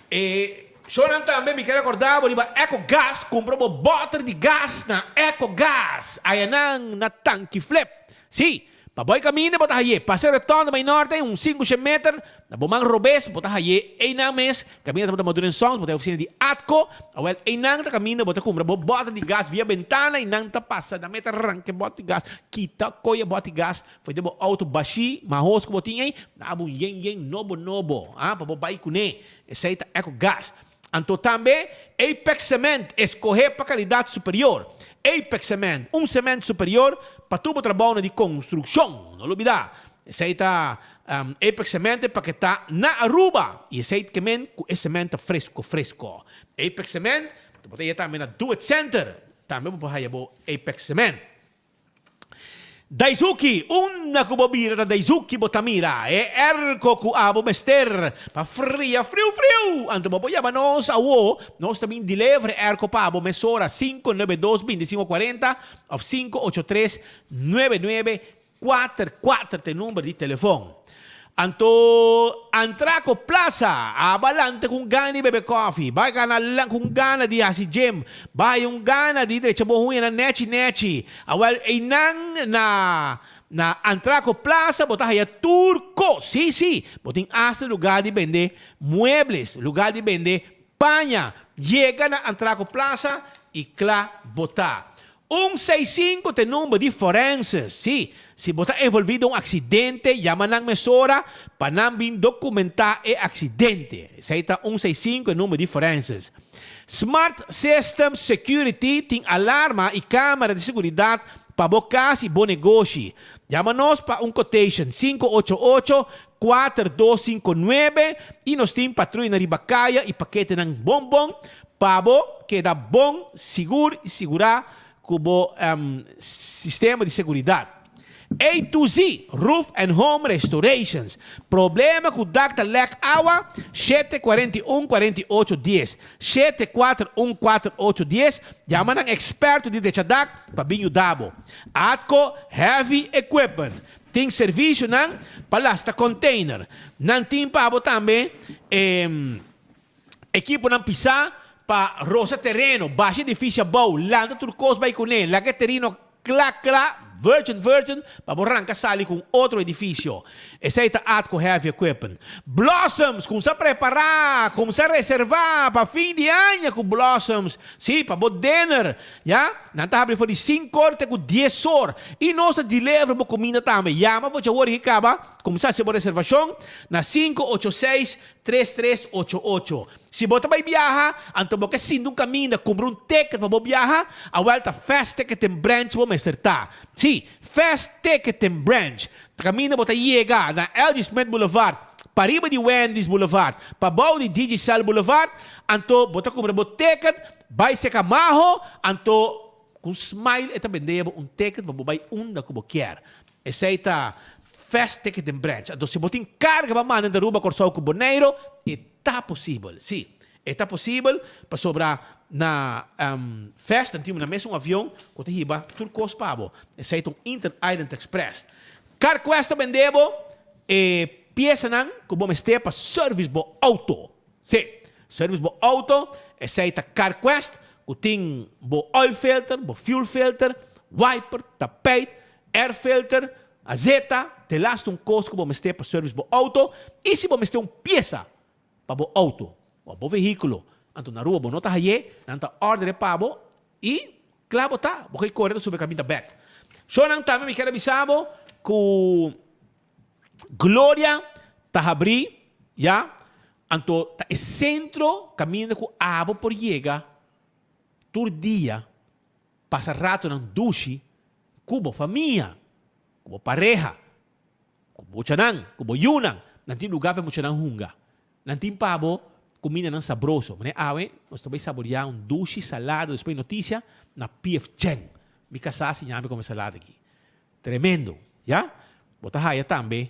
E shownan tambe mi ker rekorda bo riba Ecogas, kumpra bo bòter di gas na Ecogas, ayanan na Tanki Flip. Sí, pa bo e kaminda bo ta haye, pasa e rotonda bai norte un sinku shen meter, na bo man robes bo ta haye einan mes, kaminda tabata Maduren Songs, bo ta e ofisina di Atco, awel einan ta kaminda bo ta kumpra bo bòter di gas via bentana i nan ta pasa nan meta ranka e bòter di gas, kita koy e bòter di gas Foi den bo auto bashí, mahos ku bo tin ei, na abo un yen yen nobo nobo, ah, pa bo bai kuné. Esei ta Eco Gas. Anto tambe Apex Cement, eskohé pa kalidat superior. Apex Cement, un cement superior pa tur bo trabounan di konstrukshon. No lubidá, esei ta Apex Cement e paketá na Aruba i esei ke men ku e cement ta fresko fresko. Apex Cement bo ta haña tambe na Do It Center, tambe bo por haña bo Apex Cement. Daizuki, unda ku bo bira ta Daizuki bo ta mira e erko ku abo mester pa fria friu friu. Anto bo por yama nos awo, nos ta bin deliver e erko pa abo mesora 592 25 40 of 583 99 44 ta e number di telefon. Anto Antraco Plaza, aba lanta ku un gana di bebe kofi, bai gana ku un gana di hasi gym, bai un gana di drecha bo huñanan nechi nechi. Awel einan na na Antraco Plaza bo ta haya tur kos, si si, bo tin asta lugar di bende muebles, lugar di bende paña. Yega na Antraco Plaza i kla bo ta. Un seis sinku ta e number di forenses. Sí, si bo ta envolví den un aksidente, yama nan mesora pa nan bin dokumentá e aksidente. Esei ta un seis sinku e number di forenses. Smart System Security tin alarma i kamera di seguridat pa bo kas i bo negoshi. Yama nos pa un quotation, 588 4259 i nos tin patruya na riba kaya i paketenan bon bon pa bo keda bon sigur i sigurá ku bo sistema di seguridat. A to Z Roof and Home Restorations Problema ku dak ta lèk awa? 741 48 dies 741 48 dies Yama nan eksperto di drecha dak pa bin yuda bo. Atco Heavy Equipment Tin servisionan pa lasta container. Nan tin pa bo tambe e ekiponan pisá pa rosa tereno, basha edifisio abou, lanta tur kos bai kuné, laga e tereno kla kla, virgin virgin, pa bo ranka sali ku un otro edifisio. Esei ta Atco Heavy Equipment. Blossoms, kumsa prepará, kumsa reservá pa fin di aña ku Blossoms. Sí, pa bo dinner. Ya, nan ta habri for di sinku or te ku dies or. I nos ta deliver bo kuminda tambe. Yama for djawor i kaba, kumsa hasi bo reservashon na 586 3388. Si bo ta bai biaha, anto bo ke sinti un kaminda, kumpra un ticket pa bo biaha, awel ta Fast Ticketing Branch bo mester ta. Sí, Fast Ticketing Branch. Ta kaminda bo ta yega na LG Smith Boulevard, pariba di Wendy's Boulevard, pabou di Digicel Boulevard, anto bo ta kumpra bo ticket, bai seka maho, anto ku un smile e ta bende bo un ticket pa bo bai unda ku bo kier. Esei ta Fast Ticketing Branch. Anto si bo tin karga pa manda entre Aruba, Kòrsou ku Boneiru, e ta posibel. Sí, e ta posibel pasobra na Fast nan tin na mes un avion ku ta hiba tur kos pa bo. Esei ta un Inter Island Express. CarQuest ta bende bo e piesanan ku bo mester pa service bo auto. Sí, service bo auto, esei ta CarQuest ku tin bo oil filter, bo fuel filter, wiper, tapijt, air filter, azeta, delaste un kos ku bo mester pa service bo auto i si bo mester un piesa pa bo auto o bo vehíkulo, anto na rua bo no ta hay'é, nan ta order'é pa bo i kla bo ta, bo ke kore ta subi kaminda bèk. Shownan tambe mi kier a bisa bo ku Gloria ta habrí ya, anto ta e sentro kaminda ku abo por yega tur dia pasa ratonan dushi ku bo famia, ku bo pareha, ku muchanan, ku bo yunan. Nan tin lugá pa e muchanan hunga. Nan tin pa bo kumindanan sabroso. Manera awe nos ta bai saboriá un dushi salada despues di notisia na PF Chang. Mi kasá a siña mi kome salada aki. Tremendo, ya. Bo ta haya tambe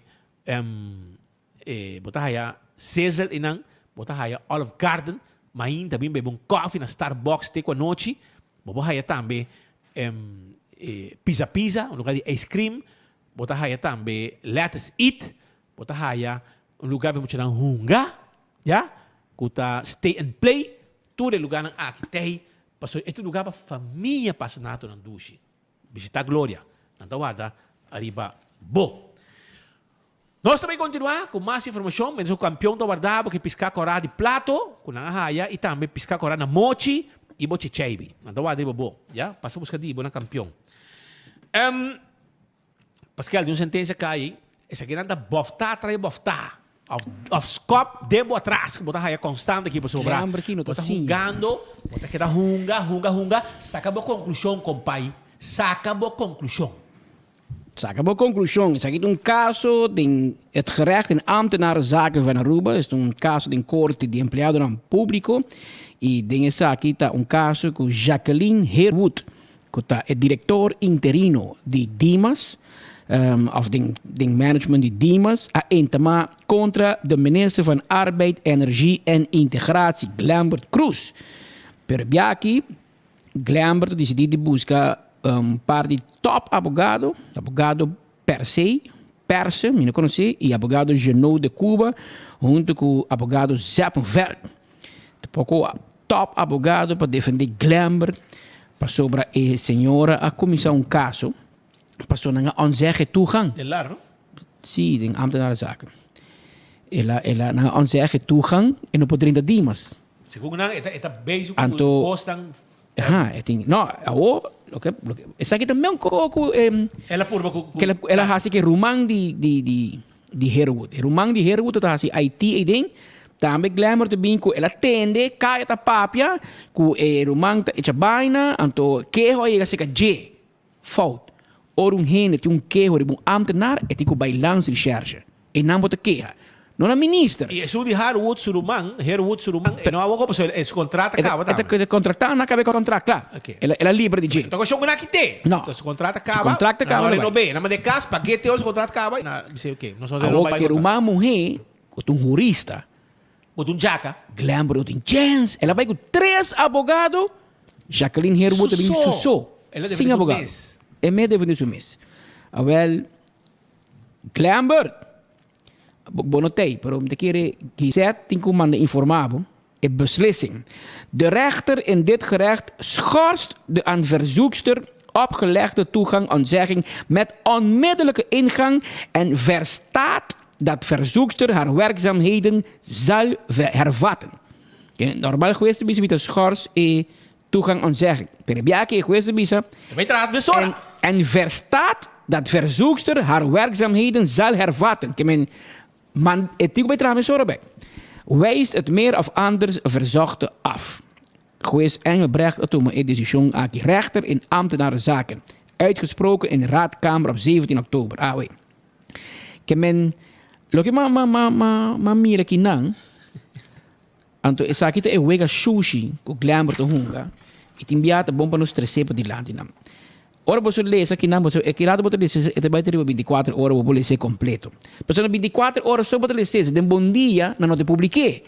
bo ta haya Sizzle einan, bo ta haya Olive Garden, mainta bin bebe un koffie na Starbucks te ku anochi. Bo por haya tambe Pizza Pizza, un lugar di ice cream. Bo ta haya tambe Lettuce Eat. Bo ta haya un lugar pa e muchanan hunga, ya, ku ta stay and play. Tur e lugarnan aki t'ei pasobra e ta un lugar pa famia pasa natonan dushi. Bishita Gloria, nan ta warda ariba bo. Nos ta bay continua cu mas informacion mientras cu campeon ta warda bo ke pisca cora di plato cu nan a haya y tambe pisca cora na mochi y bo chicheibi. Nan ta warda riba bo, ya. Pasa busca di bo na campeon. Em, Pascal, di un sentencia cay, esakinan ta bofta trae bofta. Of, of skop den bo atras, bo ta haya constante aki pasobra Hamber ki no ta bo ta siña. hungando, bo ta keda hunga, hunga, hunga, saca bo conclusion compay, saca bo conclusion. Saca bo conclusion, esaki ta un caso den het gerecht in ambtenarenzaken van Aruba, es ta un caso den corte di empleadonan publico y den esaki ta un caso cu Jacqueline Herwood cu ta e director interino di Dimas, of den den management di Dimas, a entama contra de minister van Arbeid, Energie en Integratie, Glenbert Croes. Pero biaki Glenbert a dicidi di busca un par di top abogado, abogado Persey, Perse, mi no conoce, y abogado Genot de Cuba, hunto cu abogado Zeppenveld. Ta poco top abogado pa defende Glenbert pasobra e señora a cuminsa un caso pasobra nan a ontzeg e toegang. Den lar, no? Si, den ambtenarenzaken. El a, el a, nan a ontzeg e toegang e no por drenta Dimas. Segun nan e ta, e ta bezig cu Anto, cosnan. Aha, e tin, no, awo, loke, loke, esaki ta meun co cu e. El a purba cu, cu. Ke el a haci cu e ruman di, di, di. Di Herwood. E ruman di Herwood ta hasi IT eiden. Tambe Glenmore ta bin ku el a tende Kaya ta papia ku e ruman ta echa baina, anto keho a yega serka dje. Fout. Ora un hende tin un keho riba un ambtenaar e tin ku bai landsrecherche. Einan bo ta keha. No na minister. I esun di Harwood su ruman, Herwood su ruman, e no a wak op pasobra e su contrato a kaba tambe. E ta contratá, nan a kaba e contract, kla. El a libra di dje. Ta cuestion cu nan a kite. No. Su contrato a caba. Su contrato a caba. Nan a renob'é. Nan manda e cas, pagu'é te ora su contrato caba. Nan a bisa, ok, nos no Awor renoba e ke contrato. ruman muhé cu ta un hurista. Cu ta un djaka. Glenbrook no tin chens. El a bai cu tres abogado. Jacqueline Herwood a bin su so. El a defende Sin su abogado. mes. E mes defende su mes. Awel, Glenbrook, bo no t'ei, pero mi ta kere Gisette tin cu manda informa bo. E beslissing. De rechter in dit gerecht schorst de aan verzoekster opgelegde toegangontzegging met onmiddellijke ingang en verstaat dat verzoekster haar werkzaamheden zal hervatten. Normal hues ta bisa mi ta schors e toegangontzegging. Pero e biaha e hues ta bisa en, en verstaat dat verzoekster haar werkzaamheden zal hervatten. Ke men Man e tin ku bai traha mesora bek. Wijst het meer of anders verzochte af. Hues Engelbrecht a tuma e desishon aki rechter in ambtenarenzaken, uitgesproken in raadkamer op 17 oktober. Awe. Ke men loke ma ma ma ma ma mira kinan, anto esaki ta e wega shushi ku Glenbert ta hunga i tin bia ta bon pa nos trese padilanti nan. Ora boso lesa kinan boso e ki rato bo ta lesa e ta bai ta riba bintikuater ora bo por lesa e kompleto. Pasobra na bintikuater ora so bo ta lesa esei den bon dia nan no ta publik'é.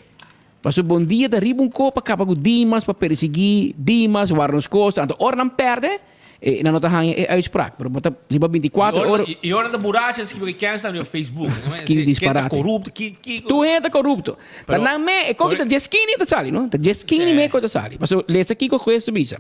Pasobra bon dia ta riba un ko pa kaba ku Dimas pa persiguí Dimas wara nos kos anto ora nan pèrdè e nan no ta haña e uitspraak pero bo ta riba bintikuater ora. I ora nan ta burachi nan skibi ke kèns nan riba Facebook. Skibi Ken ta disparate. korupto ki ki. Tur hende ta korupto. Ta nan me, e koki ta dje skini ta sali, no? Ta dje skini me ko ta sali. Pasobra lesa kiko hues ta bisa.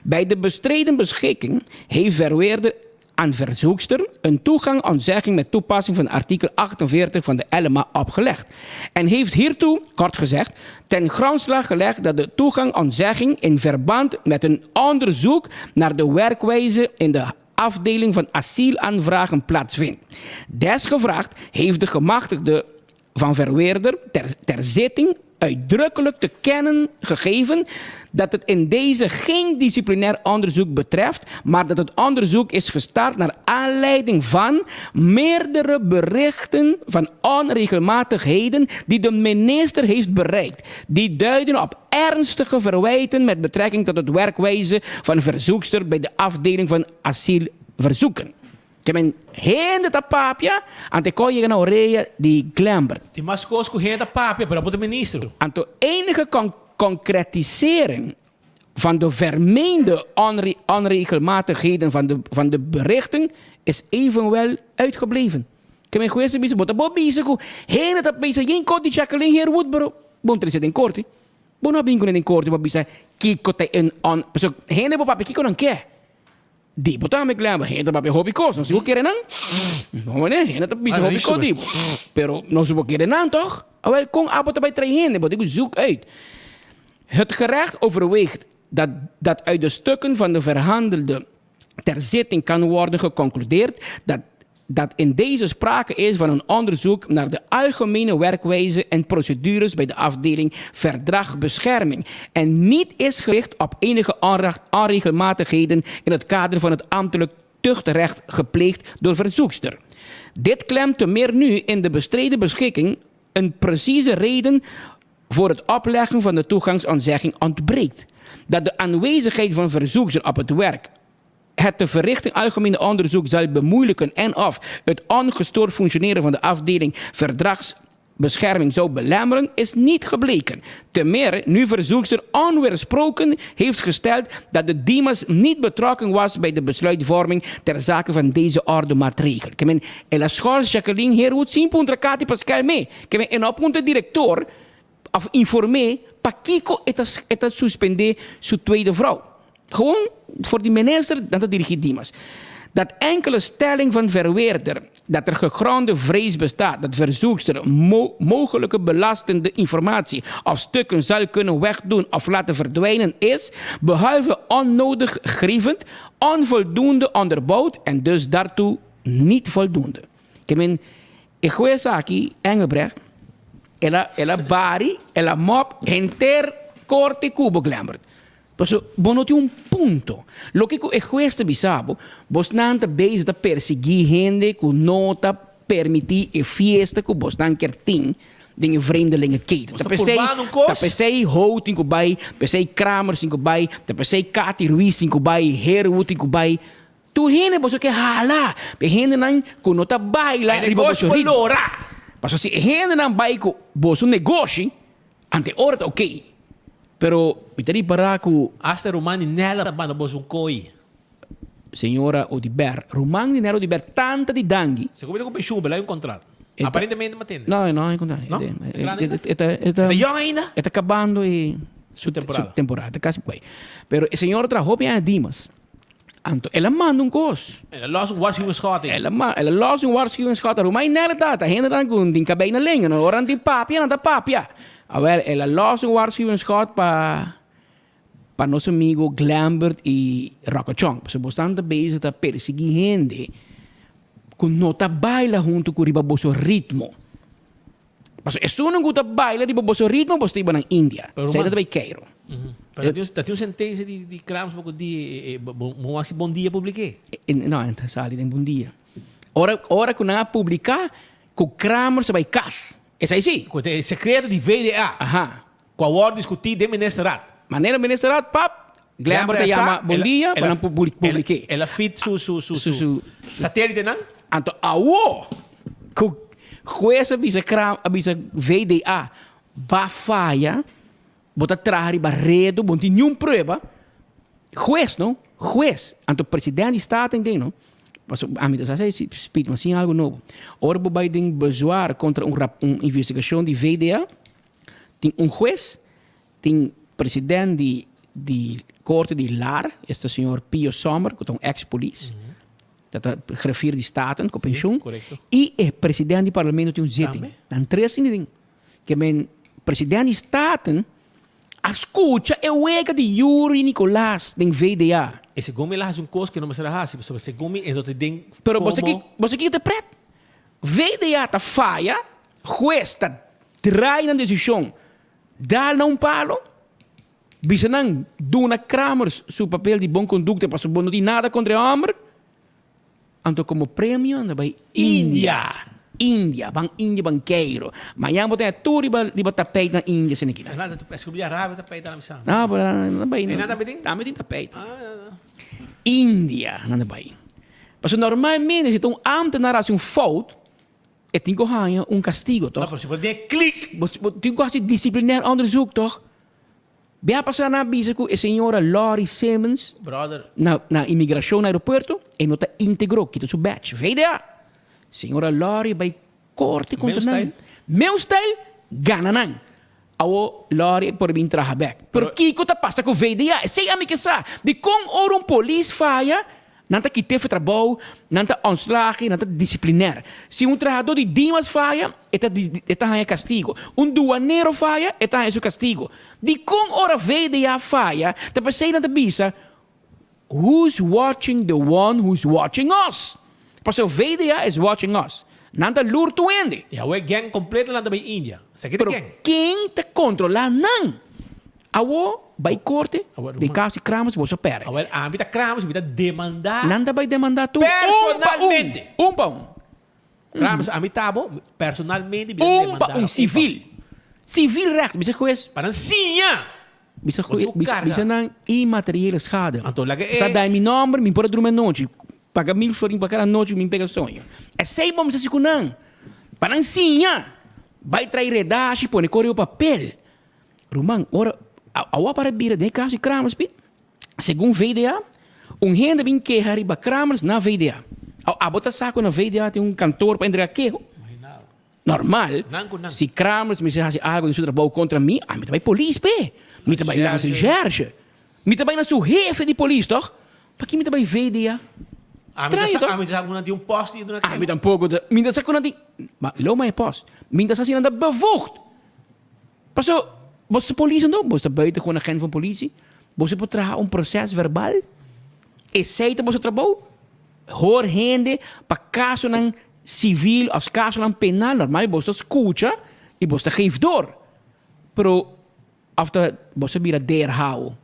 Bij de bestreden beschikking heeft verweerder aan verzoekster een toegangontzegging met toepassing van artikel 48 van de LMA opgelegd. En heeft hiertoe, kort gezegd, ten grondslag gelegd dat de toegangontzegging in verband met een onderzoek naar de werkwijze in de afdeling van asielaanvragen plaatsvindt. Desgevraagd heeft de gemachtigde van verweerder ter, ter zitting uitdrukkelijk te kennen gegeven dat het in deze geen disciplinair onderzoek betreft, maar dat het onderzoek is gestart naar aanleiding van meerdere berichten van onregelmatigheden die de minister heeft bereikt, die duiden op ernstige verwijten met betrekking tot het werkwijze van verzoekster bij de afdeling van asielverzoeken. Ke men hende ta papia, anto e kos yega na orea di Glenbert. Tin mas kos ku hende ta papia, pero abo ta ministro. Anto enige concretisering van de vermeende onregelmatigheden van de, van de berichten is evenwel uitgebleven. Ke men hues a bisa, bo ta bo bisa ku hende ta bisa yen kos di Jacqueline Harewood, pero bo no trese den korte. Bo no a bin kuné den korte pa bisa kiko ta e on, pasobra hende bo papia kiko nan ke. Di bo tambe Glenn, hende ta papia hopi kos, nos si bo kere nan? No mane, hende ta bisa hopi kos di bo, pero nos si bo kere nan tòg? Awel, kon abo ta bai trae hende? Bo tin ku zoek uit. Het gerecht overweegt dat dat uit de stukken van de verhandelde ter zitting kan worden geconcludeerd dat dat in deze sprake is van een onderzoek naar de algemene werkwijze en procedures bij de afdeling Verdragbescherming en niet is gericht op enige onregelmatigheden in het kader van het ambtelijk tuchtrecht gepleegd door verzoekster. Dit klemt te meer nu in de bestreden beschikking een precieze reden voor het opleggen van de toegangsontzegging ontbreekt. Dat de aanwezigheid van verzoekster op het werk het te verrichten algemene onderzoek zal bemoeilijken en of het ongestoord functioneren van de afdeling verdragsbescherming zou belemmeren, is niet gebleken. Te meer nu verzoekster onweersproken heeft gesteld dat de Dimas niet betrokken was bij de besluitvorming ter zake van deze ordemaatregel. Ke men, el a schors Jacqueline Harewood sin puntra Cathy Pascal mee. Ke men, e no a puntra director of informé pakiko e ta e ta suspendé su tweede vrouw. Gewoon voor di minister dan ta dirigí Dimas. Dat enkele stelling van verweerder dat er gegronde vrees bestaat dat verzoekster mogelijke belastende informatie of stukken zal kunnen wegdoen of laten verdwijnen is, behalve onnodig grievend, onvoldoende onderbouwd en dus daartoe niet voldoende. Ke men e hues aki, Engelbrecht, el a el a bari, el a mop henter korte ku bo Glembert. Paso bo no tin un punto. Loke ku e hues ta bisa bo, bosnan ta bezig ta persiguí hende ku no ta permití e fiesta ku bosnan kier tin den e vreemdelingenketen. Ta p'esei, ta p'esei Ho tin ku bai, p'esei Kramer tin ku bai, ta p'esei Cathy Ruiz tin ku bai, Herwood tin ku bai. Tur hende boso ke hala, e hendenan ku no ta baila riba boso ritmo. Pasobra si e hendenan bai ku boso negoshi, Ante ora ta ok, pero mi ta ripará ku. Hasta ruman di Nella ta manda boso un koi. Señora Odiber, ruman di Nella Odiber tanta di dangui. Segun mi ta ku penshun, bela hay un contrato. Aparentemente m'atende. No, no hay contrato. No? E ta, e ta yong ainda? E ta kabando e su temporada. Su temporada, ta kasi bai. Pero e señora traha hopi aña Dimas. Anto el a manda un kos. El a los un waarschuwingsschot. El a el a los un waarschuwingsschot. Rumai nèl ta, ta hendenan ku tin kabei na lenga. No ora nan tin papia, nan ta papia. Awel, el a los un waarschuwingsschot pa pa nos amigo Glembert i Rockochon. Pasobra bo stan ta bezig ta persiguí hende ku no ta baila huntu ku riba boso ritmo. Pasobra esunnan ku ta baila riba boso ritmo, boso ta iba nan India. Esei ta bai Cairo. Pero ta tin un sentencia di Krams bo ku di bo hasi Bon Dia publiké? No, e ta sali den Bon Dia. Ora ora ku nan a publiká ku Kramers a bai kas. Esei si. Ku ta e sekreto di VDA. Aha. Ku a wòrdu diskutí den Ministerraad. Manera Ministerraad pap, Glenbert ta yama Bon Dia pa nan publiké. El a fit su su su su satelitenan. Anto awo ku hues a bisa Kram a bisa VDA ba faya, bo ta traha riba redo, bo no tin niun prueba. Hues no, hues. Anto president di Staten den no. Pasobra ami ta sa si Speed mas sin algo nobo. Ora bo bai den bezwaar kontra un rap un investigashon di VDA, Tin un hues, tin president di di korte di Lar, esta señor Pio Sommer, ku ta un ex polis, ta ta griffier di Staten ku penshun, i e president di parlamento tin un zitting. Nan tres tin den. Ke men president di Staten a skucha e wega di Yuri Nicolaas den VDA. E segun mi el a hasi un kos ku e no mester a hasi, pasobra segun mi e no ta den Pero bo sa ki, bo sa kiko ta pret? VDA ta faya, hues ta Draai nan desishon, dal nan un palo, bisa nan duna Kramers su papel di bon kondukta pasobra bo no tin nada kontra e hòmber. Anto komo premio nan ta bai India, India, ban India ban Keiro. Mañan bo ta haña tur riba riba tapijt na India esei aki nan. No, pero nan ta bai, tambe tin tapijt. India nan ta bai. Pasobra normalmente si ta un ámtenar hasi un fout, E tin ku haña un kastigo, tòg? No, pero si bo den klik. Bo tin ku hasi disiplinair onderzoek, tòg? Bia pasá nan a bisa ku e señora Lori Simmons Brother. na na imigrashon na aeropuerto e no ta íntegro, kita su badge. VDA! Señora Lori bai korte kontra Meu nan. style. Meu style, gana nan. Awo Lori por bin traha bek. Pero kiko ta pasa ku VDA? Esei ami ke sa. Dikon ora un polis faya, nan ta kit'é for trabou, nan ta ontslag e, nan ta disipliner. Si un trahadó di Dimas faya, e ta e ta haña kastigo. Un duanero faya, e ta haña su kastigo. Dikon ora VDA faya, ta p'esei nan ta bisa, Who's watching the one who's watching us? Pasobra VDA is watching us. Nan ta lur tur hende. Y awe gang completo nan ta bay India. Esaki ta Pero ken? ken ta controla nan? Awo bay corte den caso di Kramers boso perde. Awel ami ta Kramers mi ta demanda. Nan ta bay demanda tur un pa un. Personalmente. Un pa un. Kramers ami ta bo personalmente mi ta Un demanda. pa un civil. Civil recht. Bisa juez. Pa nan siña. Bisa Bo tin ku karga. bisa nan inmateriële schade. Anto laga e. Sa dai mi nomber, mi por a drumi anochi. Paga mil florin pa kada nochi ku mi pega soño. Esei bo mester hasi ku nan. Pa nan siña. Bai trai redashi, pone kor riba papel. Ruman, ora awa para bira den e kaso di Kramers pi, segun VDA, un hende bin keha riba Kramers na VDA. Abo ta sa ku na VDA tin un kantor pa entrega keho? Normal, si Kramers mester hasi algo den su trabou kontra mi, ami ta bai polis p'e. Mi ta bai lansa recherche. Mi ta bai na su hefe di polis, toch? Paki mi ta bai VDA? Straño, toch? Ami ta sa ku nan tin un post di duna keho. Ami tampoko ta, mi ta sa ku nan tin, ma lo mai e post. Mi ta sa si nan ta bevoegd. Paso, boso ta polis anto? Boso ta buitengewoon agent van politie? Boso por traha un proces verbal? Esei ta boso trabou? Hoor hende pa kasonan civil of casonan penal normal bo ta scucha y bo ta geef door pero of ta bo ta bira derhao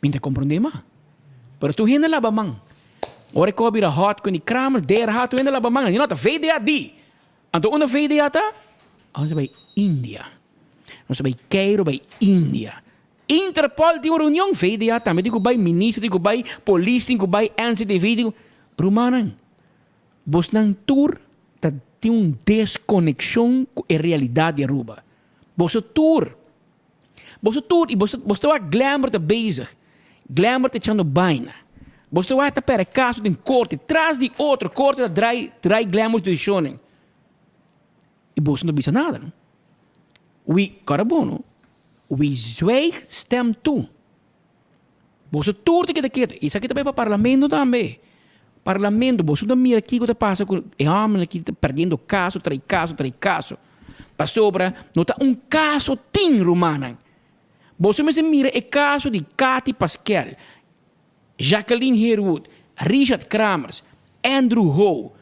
mi ta comprende ma pero tur hende laba man ora e cos bira hot cu di kramer derhao tur hende laba man no ta VDA di anto unda VDA ta nos ta bay India nos ta bay Cairo bay India Interpol tin un reunion VDA tambe tin cu bay minister tin cu bay polis tin cu bay NCTV tin cu rumannan. Bosnan tur ta tin un deskonekshon ku e realidat di Aruba. Boso tur. Boso tur i boso boso ta wak Glenbert ta bezig. Glenbert ta echando baina. Boso ta wak ta perde kaso den korte tras di otro. Korte ta drai drai Glenbert su desishonnan. I boso no ta bisa nada no. Wi, kòrda bon no, wi zwijg stemt toe. Boso tur ta keda ketu. Esaki ta bai pa parlamento tambe. Parlamento, boso ta mira kiko ta pasa ku e hòmbernan aki ta perdiendo kaso trai kaso trai kaso. Pasobra no ta un kaso tin, rumannan. Boso mester mira e kaso di Cathy Paskel, Jacqueline Herwood, Richard Kramers, Andrew Ho.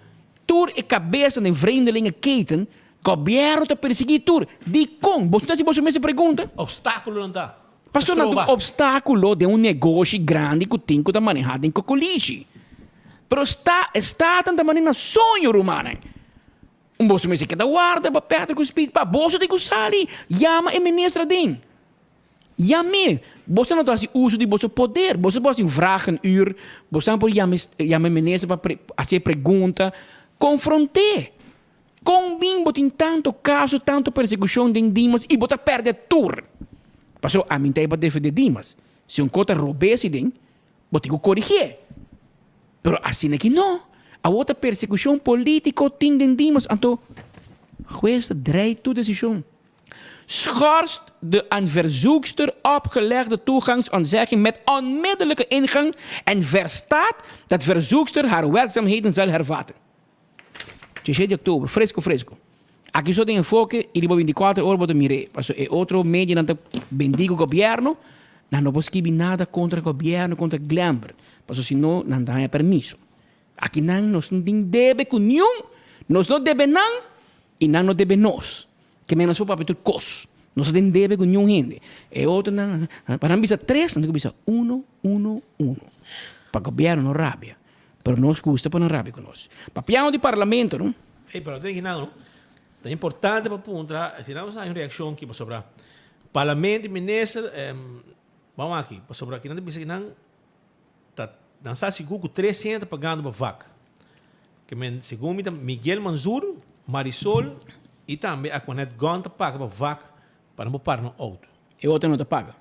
Tur e kabesanan den vreemdelingenketen, gobièrnu ta persiguí tur. Dikon? Boso ta hasi boso mes e pregunta? Obstákulonan ta. Pasobra nan ta un obstákulo den un negoshi grandi ku tin ku ta manehá den kokolishi. Pero sta e staten ta manera na soño, rumannan. Un boso mester keda warda pa Patrick ku Speed pa boso tin ku sali yama e minister aden. Yam'é. Boso no ta hasi uso di boso poder. Boso por hasi un vragenuur. Boso por yama e minister pa hasi e pregunta. Konfront'é. Kon bin bo tin tanto kaso, tanto persekushon den Dimas i bo ta pèrdè tur? Pasobra ami ta e pa defendé Dimas. Si un kos ta robes ei den, bo tin ku korigié. Pero asina ki no. Awor ta persekushon polítiko tin den Dimas, anto hues ta drei tur desishon. Schorst de aan verzoekster opgelegde toegangsontzegging met onmiddellijke ingang en verstaat dat verzoekster haar werkzaamheden zal hervatten. Djeshe di oktober, fresco fresco. Aki so den enfoke y riba binticuater ora bo ta mir'é, paso e otro medianan ta bendí cu gobierno, nan no por skibi nada contra gobierno, contra Glenbert, paso si no nan ta haña permiso. Aki nan nos no tin debe cu niun, nos no debe nan y nan no debe nos. Ke men nos por papia tur cos, nos no tin debe cu niun hende. E otronan, pa nan bisa tres, nan tin cu bisa uno, uno, uno, pa gobierno no rabia. Pero nos gusta pa nan rabia ku nos. Papiando di parlamento no. Ey, pero tin kinan no. Ta importante pa puntra, si nan nos haña un reaccion aki pasobra parlamento y minister, bam aki, pasobra kinan ta bisa kinan ta nan sa sigur ku tres hende ta pagando pa vak. Ke men segun mi ta Miguel Manzur, Marisol y tambe Aquanet Gon ta paga pa vak pa nan por para nan auto. E otro no ta paga.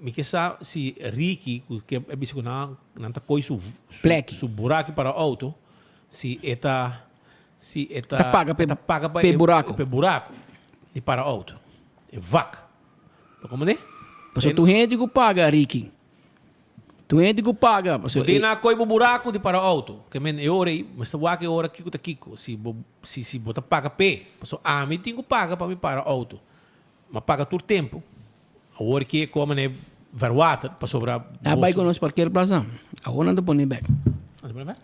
Mi ke sa si Ricky ku ke a bisa ku nan nan ta koi su Pleki. su buraki para auto. Si e ta si e ta Ta paga p'e ta paga pa p'e e buraco. p'e buraco di para auto. E vak. Bo comprende? Pasobra tur hende ku paga, Ricky. Tur hende ku paga. Bo tin na koi bo buraco di para auto. Ke men e ora ei, mester wak e ora kiko ta kiko. Si bo si si bo ta paga p'e. Pasobra ami tin ku paga pa mi para auto. M'a paga tur tempo. Awor ki e kome na e verwater pasobra A bai ku nos parkeerplaats Awor nan ta pone bek. Nan ta pone bek?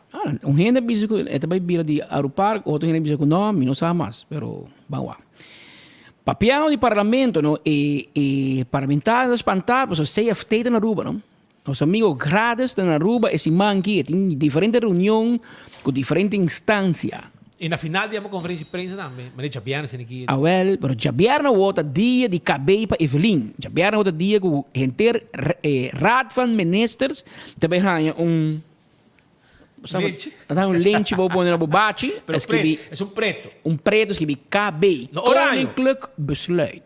Ah, un hende a bisa ku e ta bai bira di Arupark, otro hende a bisa ku no, mi no sa mas, pero ban wak. Papiando di parlamento no, e e parlamentarionan ta spantá pasobra CFT ta na Aruba no. Nos amigo Grades ta na Aruba e siman aki, e tin diferente reunion ku diferente instansia. I na final di e konferensia di prensa tambe, mane djabièrnè esei aki. Awèl, pero djabièrnè awor ta dia di KB pa Evelyn. Djabièrnè awor ta dia ku henter e Raad van Ministers ta bai haña un Lenchi. Ta haña un lenchi pa bo pone na bo bachi. Pero preto, es un preto. Un preto skibi KB, No oraño. Koninklijk Besluit.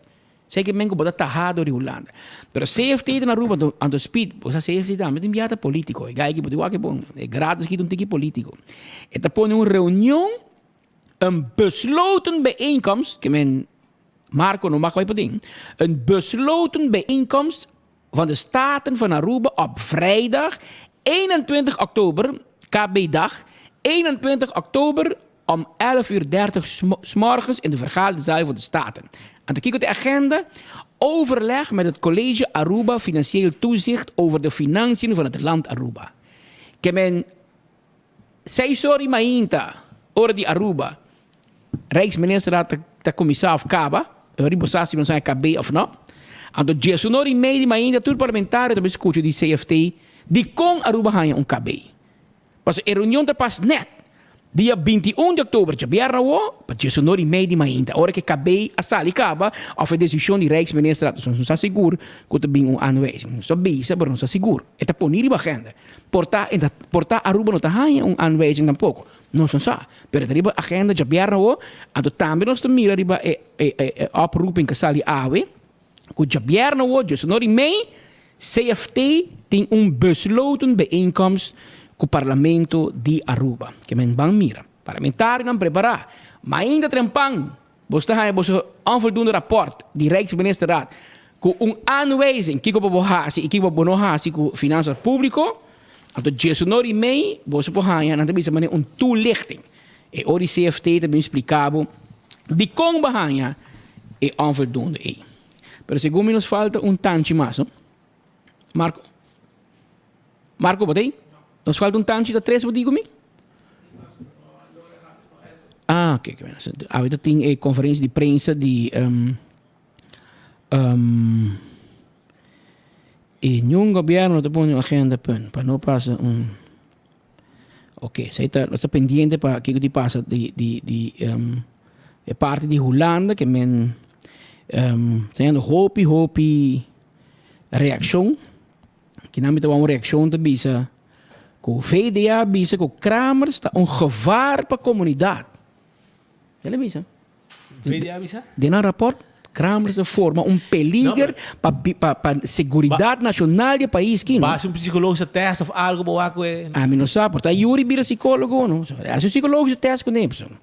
Esei ke men ku bo ta taha dor di Hulanda. Pero CFT ta na Aruba anto anto speed bo sa CFT tambe tin biaha ta politico. E gai aki bo tin wak e bon. E gratis aki ta un tiki politico. E ta pone un reunion, een besloten bijeenkomst, ke men Marco no mag bai paden, een besloten bijeenkomst van de Staten van Aruba op vrijdag 21 oktober, KB dag, 21 oktober Om elf uur dertig 's morgens in de vergaderzaal van de Staten. Anto kiko ta e agenda? Overleg met het College Aruba Financieel Toezicht over de financiën van het land Aruba. Ke men seis or i mainta, ora di Aruba, Rijksministerraad ta ta kuminsá of kaba, e ora bo sa si bo sa e KB of no. Anto diesun or i mei di mainta tur parlamentario ta bai skucha di CFT dikon Aruba haña un KB. Pasobra e reunion ta pas nèt dia 21 di òktober, djabièrnè awó, pa diesunor i mei di mainta, ora ku e kabei a sali kaba òf e desishon di Rijksminister a nos no sa sigur ku ta bin un aanwijzing. Nos ta bisa, pero nos ta sigur. E ta poni riba agenda. Por ta e ta por ta Aruba no ta haña un aanwijzing tampoko. Nos no sa. Pero e ta riba agenda djabièrnè awó, anto tambe nos ta mira riba e e e oproeping ku a sali awe, ku djabièrnè awó, diesunor i mei, CFT tin un besloten bijeenkomst ku Parlamento di Aruba. Ke men ban mira. Parlamentarionan prepará. Ma ainda trempan bo ta haña boso onvoldoende rapport di Rijksministerraad ku un aanwijzing kiko pa bo hasi i kiko pa bo no hasi ku finansas públiko. Anto djesunor i mei boso por haña nan ta bisa manera un toelichting. E ora di CFT ta bin splika bo dikon bo haña e onvoldoende ei. Pero segun mi nos falta un tanchi mas, no? Marco? Marco, bo ta ei? Nos falta un tanchi ta tres, bo di ku mi? Ah, ok, ok. Awe ta tin e conferencia di prensa di um, um, e niun gobierno ta pone un agenda punt pa no pasa un Ok, esei ta, nos ta pendiente pa kiko di pasa di, di, di um, e parti di Hulanda ke men um, ta yendo hopi, hopi reakshon. Kinan mi ta wou un reakshon ta bisa ku VDA bisa ku Kramers ta un gevaar pa komunidat. El a bisa. VDA bisa? Den nan rapport, Kramers ta forma un peliger pa pa pa seguridad nacional di e pais ki no. Ba haci un psicologische test of algo bo wak cu e. Ami no sa, por ta Yuri bira psicologo no. Haci un psicologische test cu ne persoon.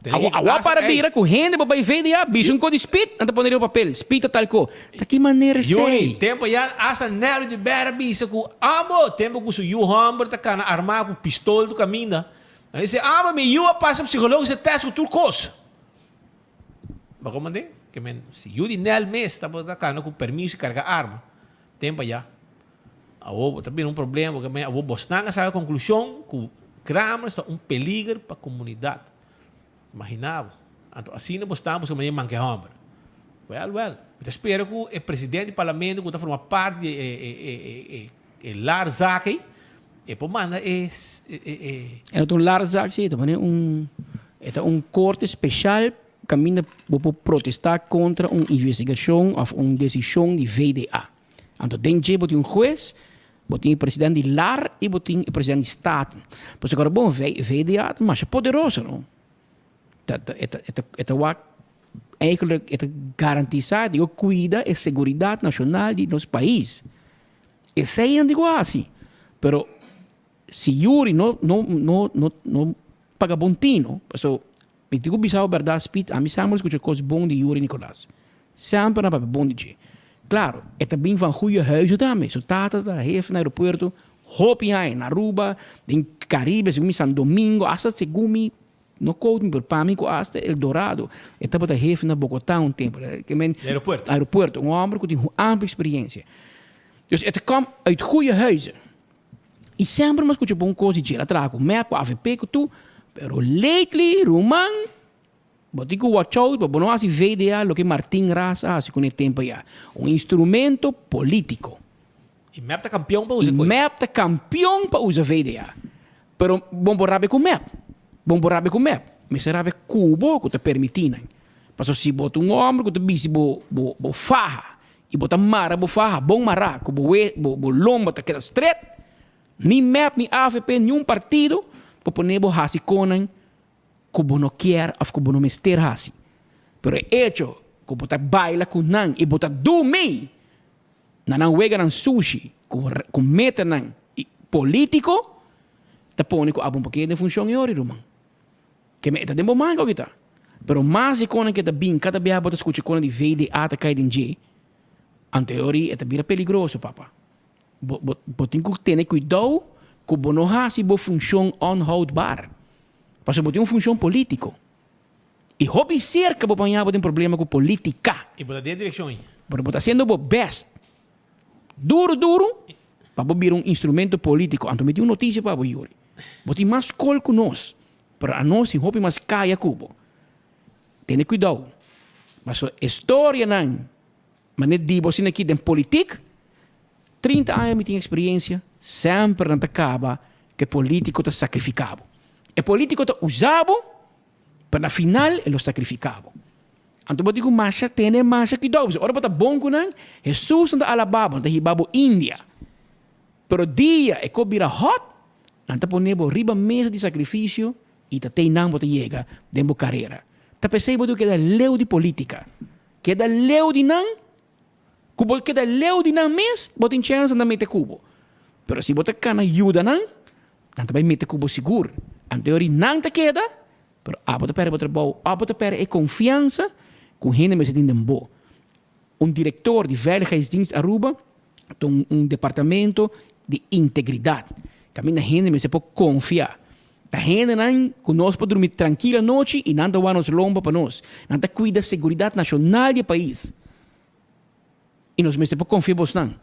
Awo para bira cu hende bo bay VDA bisa un co di speed, nan ta pone riba papel, speed ta tal co. Ta ki manera esey? Yuri, tempo ya hasta Nelly de Berra bisa cu amo tempo cu su yu homber ta cana arma cu pistol tu caminda. Nan dice, ah, ma mi yu a pasa psicologische test cu tur cos. Bo comprende? Ke men, si yu di Nel mes tabata cana cu permiso di carga arma, ten pa ya. Awor bo ta bira un problema, porque men, awor bosnan a saca conclusion cu Kramers ta un peliger pa comunidad. Imagina bo. Anto asina bo sta busca manera di manke homber. Wel, wel. Mi ta spera cu e president di parlamento cu ta forma parti di e, e, e, e, e, e laarzaak ei, E por manda e e. E no ta un laarzaak si, e ta pone un e ta un korte speshal kaminda bo por protestá kontra un investigashon òf un desishon di VDA. Anto den dje bo tin un hues, bo tin e president di lar i bo tin e president di Staten. Pasobra ku ora bon VDA ta masha poderoso no. Ta ta e ta e ta e ta wak eigenlijk e ta garantisá di kuida e seguridat nashonal di nos pais. Esei nan di ku hasi. Pero. Si Yuri no no no no no paga bon tino, paso mi tin ku bisa bo bèrdat Speed, ami semper skucha kos bon di Yuri Nicolas. Semper nan papia bon di dje. Klaro, e ta bin van goeie huizen tambe. Su tata ta hefe na aeropuerto hopi aña, na Aruba, den Caribe, segun mi San Domingo, asta segun mi, no quote mi, pero pa mi ku asta El Dorado. E tabata hefe na Bogota un tempu. Aeropuerto. Aeropuerto. Un hòmber ku tin amplia eksperiencia. Dus e ta kom uit goeie huizen. I semper mi a skucha bon kos di dje. El a traha ku mep, ku avp, ku tur. Pero lately, ruman, bo tin ku watch out pa bo no hasi VDA loke Martin Ras a hasi ku ne tempu ayá. Un instrumento polítiko. I mep ta kampion pa usa I koe. mep ta kampion pa usa VDA. Pero bon por rabia ku mep. Bon por rabia ku mep. Mester rabia ku bo ku ta permití nan. Pasobra si bo ta un hòmber ku ta bisti bo bo bo faha I bo ta mara bo faha bon mará ku bo we bo bo lomba ta keda stret, ni mep ni avp niun partido por pone bo hasi konan ku bo no kier of ku bo no mester hasi. Pero e echo ku bo ta baila ku nan i bo ta dumi na nan weganan sushi ku ku metanan politiko ta pone ku abo no por keda den funshon e ora ruman. Ke me e ta den bo man ku ta. Pero mas di konan ke ta bin kada biaha bo ta skucha konan di VDA ta kai den dje, anto e ora ei e ta bira peligroso papa. Bo bo bo tin ku tene kuidou ku bo no hasi bo funshon onhoudbaar. Pasobra bo tin un funshon politiko. I hopi serka bo paña bo den problema ku politika. I bo ta den e direkshon ei. Pero bo ta hasiendo bo best duru duru pa bo bira un instrumento politiko. Anto mi tin un notisia pa bo Yuri. Bo tin mas skol ku nos. Pero anos tin hopi mas kaya ku bo. Tene kuidou. Pasobra e storianan manera di bo asina aki den politik, 30 aña mi tin eksperiencia, semper nan ta kaba ku e politiko ta sakrifika bo. E politiko ta usa bo, pero na final e lo sakrifika bo. Anto bo tin ku masha tene masha kuidou. Pasobra ora bo ta bon ku nan, Hesus nan ta alaba bo, nan ta hiba bo India. Pero dia e kos bira hot, nan ta pone bo riba mesa di sakrifisio i ta tei nan bo ta yega den bo karera. Ta p'esei bo debe keda leu di politika. Keda leu di nan, ku bo keda leu di nan mes, bo tin chèns nan ta mete ku bo. Pero si bo ta kana yuda nan, nan ta bai mete ku bo sigur. Anto e ora nan ta keda, pero abo ta pèrdè bo trabou, abo ta pèrdè e konfiansa ku hende mester tin den bo. Un director di Veiligheidsdienst Aruba ta un un departamento di integridad. Caminda hende mester por confia. Ta hendenan cu nos por drumi trankil anochi y nan ta wak nos lomba pa nos. Nan ta cuida seguridad nacional di e pais. Y nos mester por confia bosnan.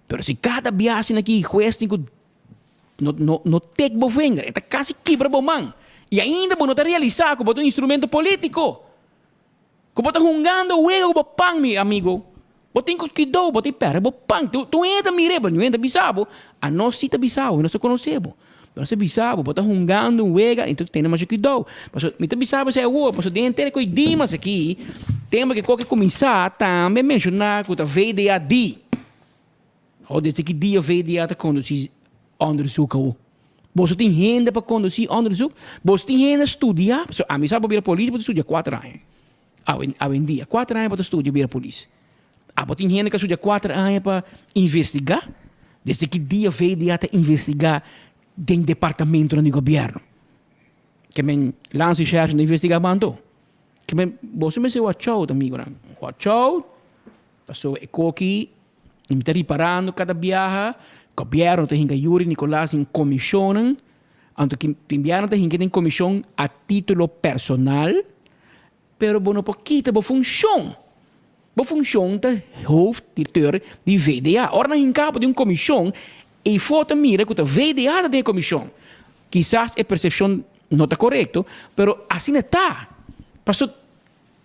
Pero si cada biaha asina aki huez tin cu no no no tek bo vinger, e ta casi kibra bo man. Y ainda bo no ta realisa cu bo ta un instrumento politico. Ku bo ta hungando wega ku bo pan, mi amigo. Bo tin ku kidou, bo tin pèrdè bo pan. Tu tu hende ta mir'é, pero niun hende ta bisa bo. Anos si ta bisa bo, nos ta konosé bo. Nos ta bisa bo, bo ta hungando un wega i tu tene masha kidou. Pasobra mi ta bisa bo esei awor, pasobra den henter e koe Dimas aki, tempu ke koke kuminsá tambe menshoná ku ta VDA di. Awor desde ki dia VDA ta kondusí onderzoek awor? Boso tin hende pa kondusí onderzoek? Boso tin hende studiá? Pasobra ami sa bo bira polis bo ta studia kuater aña. Awe awendia kuater aña bo ta studia bira polis. Abo tin hende ku a studia kuater aña pa investigá? Desde ki dia VDA ta investigá den departamentonan di gobièrnu? Ke men Landsrecherche no ta investigá bo anto? Ke men boso mester watch out amigonan, watch out pasobra e koki I mi ta riparando kada biaha, gobièrnu ta hinka Yuri Nicolaas den komishonnan, anto ki tin biaha nan ta hinka den komishon a título personal, pero bo no por kita bo funshon. Bo funshon ta hoofddirecteur di VDA. Ora nan hinka bo den un komishon, eyfo ta mira ku ta VDA ta den e komishon. Kisas e persepshon no ta korekto, pero asina ta. Paso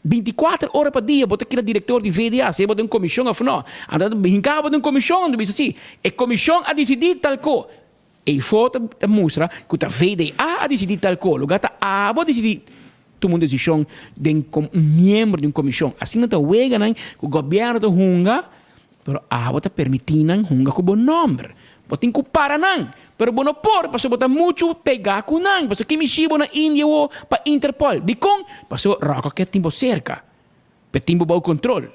Binticuater ora pa dia bo ta keda director di VDA, sea bo den comision of no. Anto ta hinca bo den comision, anto bisa si, e comision a dicidi tal co. Eyfo ta ta mustra cu ta VDA a dicidi tal co, lugar ta abo a dicidi tuma un decision den como un miembro di un comision. Asina ta weganan cu gobierno ta hunga, pero abo ta permiti nan hunga cu bo nomber. Bo tin cu para nan, pero bo no por pasobra bo ta muchu pega cu nan. Pasobra ki mishi bo na India wo pa Interpol? Dicon? Pasobra Rocco ke tin bo cerca, pe tin bo bao control.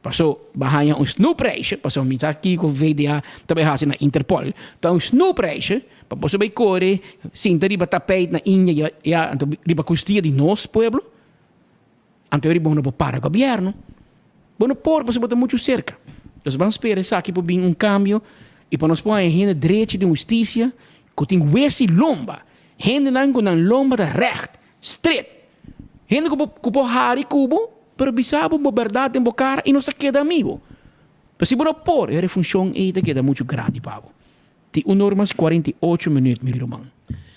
Paso bo haña un snoepreisje, paso mi sa kiko VDA ta bai hasi na Interpol, ta un snoepreisje pa boso bai kore sinta riba tapijt na India ya ya anto riba kustia di nos pueblo, anto riba bo no por para gobierno, bo no por pasobra bo ta muchu serka. Nos ban spera esaki por bin un kambio i pa nos por haña hende drechi den hustisia ku tin wesi lomba, hendenan ku nan lomba ta règt, stret, Hende ku bo ku por hari ku bo, pero bisa bo bo bèrdat den bo kara i nos ta keda amigo. Pero si bo no por, e refunshon ei ta keda muchu grandi pa bo. Tin un or mas 48 minüt, mi ruman.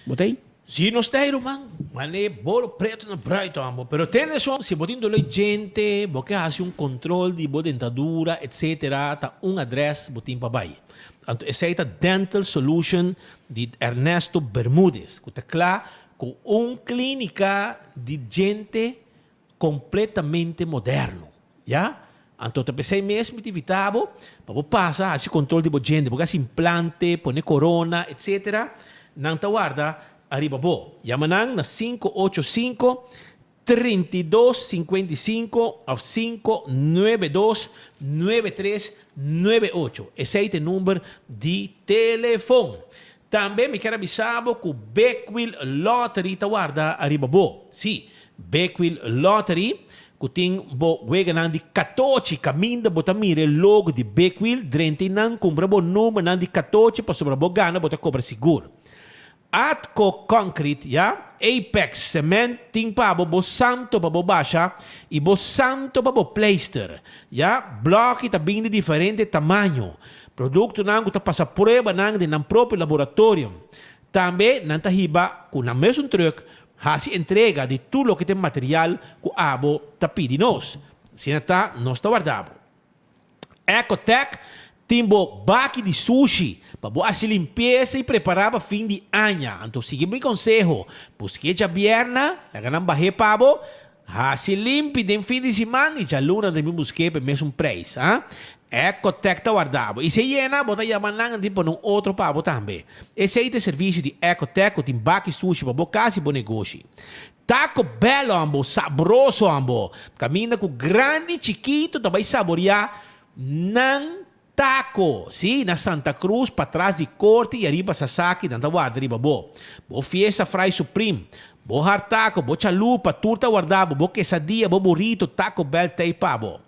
Bo ta ei? Si nos ta ei, ruman. Mane bolo pretu na bruid amo. Pero tene son, si bo tin doló di djente, bo ke hasi un control di bo dentadura, etcetera, ta un adres bo tin pa bai. Anto esei ta Dental Solution di Ernesto Bermudez, ku ta kla Ku un klínika di djente kompletamente moderno, ya. Anto ta p'esei mes mi ta invitá bo pa bo pasa hasi kontrol di bo djente, bo ke hasi implante, pone korona, etsetera, nan ta warda ariba bo. Yama nan na 585, 32 55 òf 592, 9398. Esei ta e number di telefon. Tambe mi kier a bisa bo ku Big Wheel Lottery ta warda ariba bo. Sí, Big Wheel Lottery ku tin bo weganan di katochi kaminda bo ta mira e logo di Big Wheel drenta i nan kumpra bo numbernan di katochi pasobra bo gana bo ta kobra sigur. Atco Concrete, ya, Apex Cement tin pa bo bo santo pa bo basha i bo santo pa bo pleister, ya. Bloki ta bin di diferente tamaño. Produktonan ku ta pasa pruebanan den nan propio laboratorium. Tambe nan ta hiba ku nan mesun trùk hasi entrega di tur loke ta e material ku abo ta pidi nos. Asina ta, nos ta warda bo. Ecotec tin bo baki di sushi pa bo hasi limpiesa y prepara pa fin di aña. Anto sigui mi conseho, busque djabièrna, laga nan bah'é pa bo, hasi limpi den fin di siman y djaluna nan ta bin busqu'é pa e mesun prijs. Ha? Ecotec ta warda bo. Y si e yena, bo ta yama nan anto pone un otro pa bo tambe. Esey ta e servicio di Ecotec cu tin baki sushi pa bo cas y bo negoshi. Taco Bell ambo, sabroso ambo. Caminda cu grandi y chikito ta bay saborea nan taco. Si, na Santa Cruz, patras di Corte y ariba Sasaki nan ta warda riba bo. Bo fiesta fry supreme, bo hard taco, bo chalupa, tur ta warda bo, bo quesadilla, bo burrito, Taco Bell t'ey pa bo.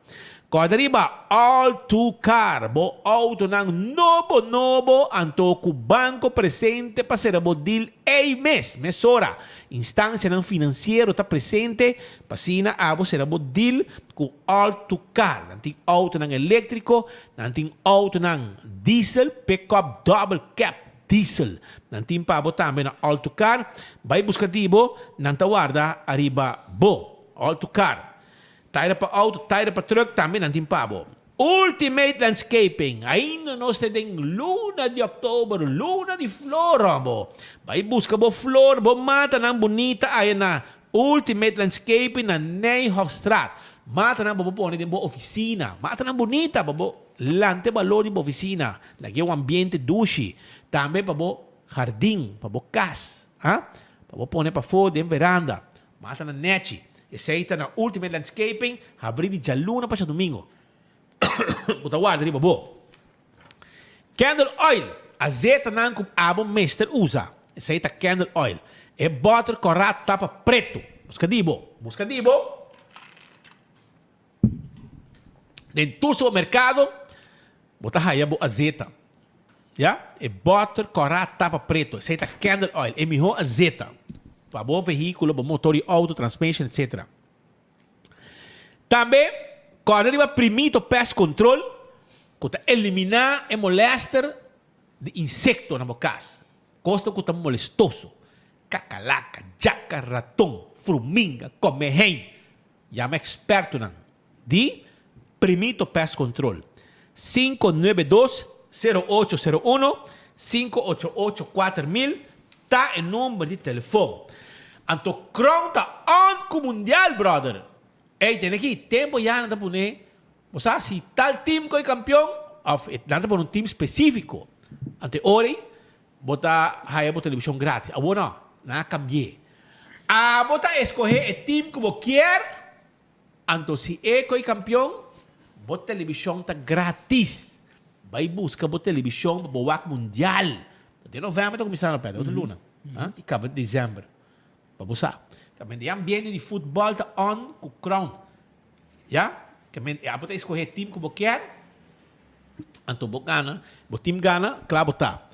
Corda riba All To Car, bo autonan nobo nobo anto cu banco presente pa cera bo deal ey mes, mesora. Instancianan financiero ta presente pa asina abo cera bo deal cu All To Car. Nan tin autonan electrico, nan tin autonan diesel, pick-up double cab diesel. Nan tin pa bo tambe na All To Car. Bay busca di bo, nan ta warda ariba bo. All To Car. Taira pa auto, taira pa truck tambe nan tin pa bo. Ultimate Landscaping, ainda nos ta den luna di oktober, luna di flor hombo. Bai buska bo flor, bo matanan bunita aya na Ultimate Landscaping na Nijhofstraat. Matanan bo por pone den bo oficina, matanan bunita pa bo lanta e balor di bo oficina, laga e un ambiente dushi. Tambe pa bo hardin, pa bo cas, ha? Pa bo pone pafó den veranda. Mata na nechi. Esei ta na Ultimate Landscaping, habrí di djaluna pa djadumingu. Bo ta warda riba bo. Candle oil, azetanan ku abo mester usa. Esei ta candle oil. E bòter kòrá tapa pretu. Buska di bo. Buska di bo. Den tur supermerkado bo ta haya bo azeta. Ya, e bòter kòrá tapa pretu. Esei ta candle oil, e mihó azeta pa bo vehíkulo, bo motor di outo, transmission, etcetera. Tambe kòrda riba Primito Pest Control ku ta eliminá e molèster di insekto na bo kas. Kosnan ku ta molestoso, kakalaka, djaka, raton, fruminga, komehein. Yama expertonan di Primito Pest Control, 592 0801, 588 4000 ta e number di telefon. Anto Crown ta on cu mundial brother! Ey tene aki tempo ya nan ta pone bo sa si tal team cu e campeon of nan ta pone un team specifico anto e ora ey Bo ta haya bo televishon gratis. Awor no, nan a kambi'é. Abo ta eskohé e tim ku bo kier, anto si e koi kampion, Bo televishon ta gratis. Bai buska bo televishon pa bo wak mundial. Den november ta kuminsá no pèrdè, otro luna. I kaba december. Pa bo sa. Kaminda e ambiente di futbòl ta on ku Crown. Ya? Kaminda e abo ta eskohé e team ku bo kier, anto bo gana, bo team gana, kla bo ta.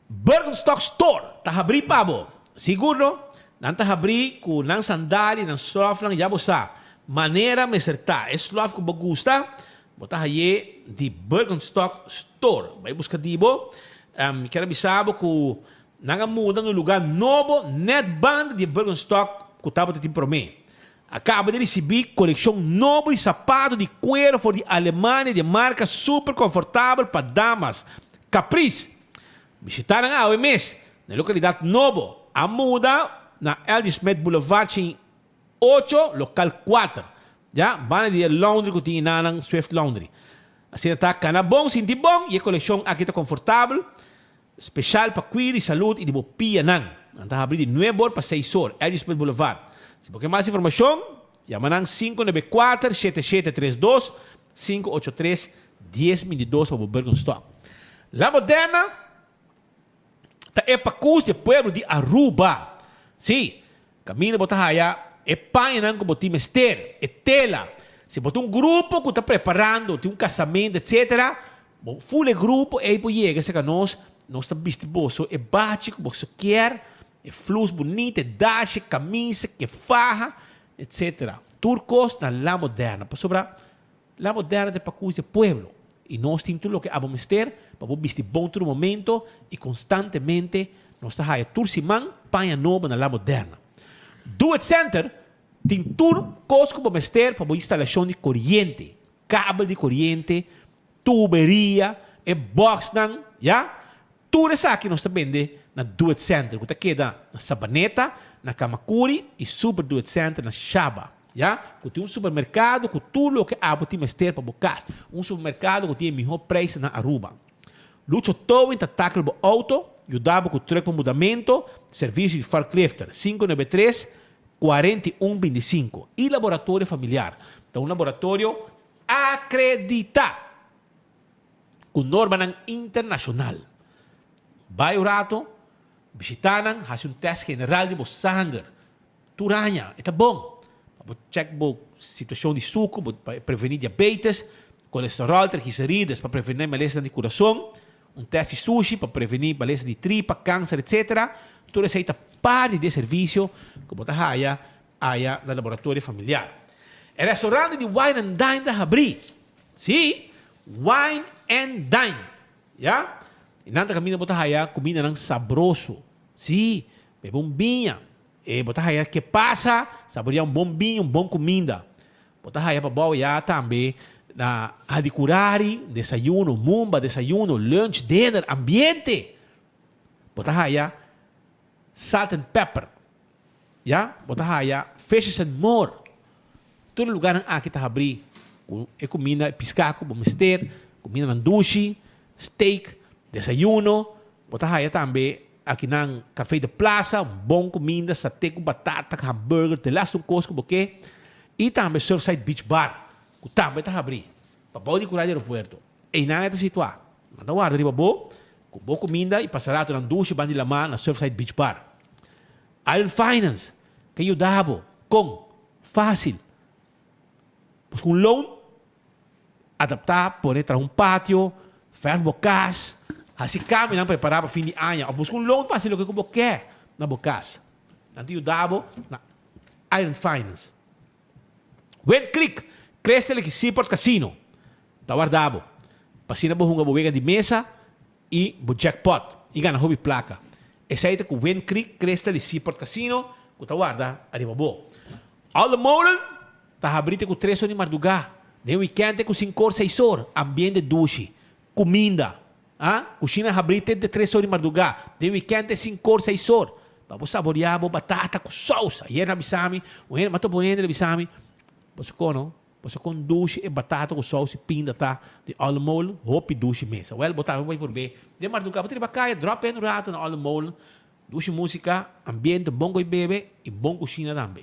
Birkenstock Store ta habrí pa bo. Sigur no? Nan ta habrí ku nan sandali, nan slòfnan, ya bo sa. Manera mester ta. E slòf ku bo gusta, bo ta hay'é di Birkenstock Store. Bai buska di bo. Mi kier a bisa bo ku nan a muda na un lugá nobo nèt banda di e Birkenstock ku tabata tin promé. A kaba di risibí kolekshon nobo di sapato di kuero for di Alemania di e marka super konfortabel pa damas, Caprice. Bishitá nan awe mes na e lokalidat nobo. A muda na LG Smith Boulevard 108, lokal kuater. Ya, banda di e laundry ku tin enanan, Swift Laundry. Asina ta kana bon, sinti bon i e kolekshon aki ta konfortabel. Special pa cuido y salud y di bo pianan. Nan ta habri di nuebe or pa seis or, Elgin Smith Boulevard. Si bo ke mas informacion, yama nan 594 7732, 583 1022 pa bo Birkenstock. La Moderna ta e pacus di e pueblo di Aruba. Si, caminda bo ta haya e pañanan cu bo tin mester, e tela. Si bo ta un grupo cu ta preparando, tin un casamento, etc. Bo ful e grupo ei por yega serka nos, nos ta bisti boso e bachi ku boso kier, e flus bunita, e dashi, e kamisa, ke faha, etsetera. Tur kos na La Moderna, pasobra La Moderna ta e pakus di e pueblo i nos tin tur loke abo mester pa bo bisti bon tur momento i konstantemente nos ta haya tur siman paña nobo na La Moderna. Do It Center tin tur kos ku bo mester pa bo instalashon di koriente, kabel di koriente, tuberia, e boxnan, ya. Tur esaki nos ta bende na Do It Center ku ta keda na Sabaneta, na Kamakuri i Super Do It Center na Shaba, ya. Ku tin un supermerkado ku tur loke abo tin mester pa bo kas. Un supermerkado ku tin e mihó prijsnan na Aruba. Lucho Towing ta tackle bo auto, yuda bo ku truck pa mudamento, servisio di forklifter, 593 41 25. I Laboratorio Familiar ta un laboratorio Akreditá ku normanan internashonal. Bai un rato, bishitá nan, hasi un tèst general di bo sanger. Tur aña e ta bon pa bo chèk bo situashon di suku, bo pa prevení diabetes, kolesteròl, trigliserides, pa prevení malesanan di kurason, un tèst di sushi pa prevení malesa di tripa, kanser, etsetera. Tur esei ta parti di e servisio ku bo ta haya Aya na laboratorio familiar. E restaurante di Wine and Dine ta habrí. Sí, Wine and Dine. Ya. I nan ta kaminda bo ta haya kumindanan sabroso. Sí, bebe un biña. E bo ta haya ke pasa, saboreá un bon biña, un bon kuminda. Bo ta haya pa bou ya tambe na Hadicurari, desayuno, mumba, desayuno, lunch, dinner, ambiente. Bo ta haya Salt and Pepper. Ya, bo ta haya Fishes and More. Tur e lugarnan aki ta habrí ku e kuminda, e piská ku bo mester, kumindanan dushi, steak, desayuno. Bo ta haya tambe akinan Café de Plaza, un bon kuminda, saté ku batata, hamburger, te lastu un kos ku bo ke. I tambe Surfside Beach Bar, ku tambe ta habrí pa bou di kura di aeropuerto. Einan e ta situá. Nan ta warda riba bo ku bo kuminda i pasa ratonan dushi ban di lamá na Surfside Beach Bar. Island Finance ke yuda bo kon fácil busca un loan, adaptá, pone traha un patio, verf bo kas, hasi kambionan prepará pa fin di aña òf busca un loan pa hasi loke ku bo ke na bo kas. Nan ta yuda bo na Island Finance. Win Creek, Crystal i Seaport Casino ta warda bo pa asina bo hunga bo wega di mesa i bo jackpot i gana hopi plaka. Esei ta ku Wind Creek, Crystal i Seaport Casino ku ta warda ariba bo. All the Molen ta habri te ku tres or di mardugá, den wikènt te ku sinkor, seis or. Ambiente dushi, kuminda, a kushina habri te te tres or di mardugá, den wikènt te sinkor, seis or. Pa bo saboriá bo batata ku sous. Ayer nan a bisa mi, un hende, m'a topa un hende, el a bisa mi, Bo sa kono? Bo sa kon dushi e batata ku sous i pinda ta di Olde Molen? Hopi dushi mes. Awel bo tambe por bai purb'é den marduká. Bo ta riba kaya, drop in un rato na Olde Molen. Dushi músika, ambiente, bon koi bebe i bon kushina tambe.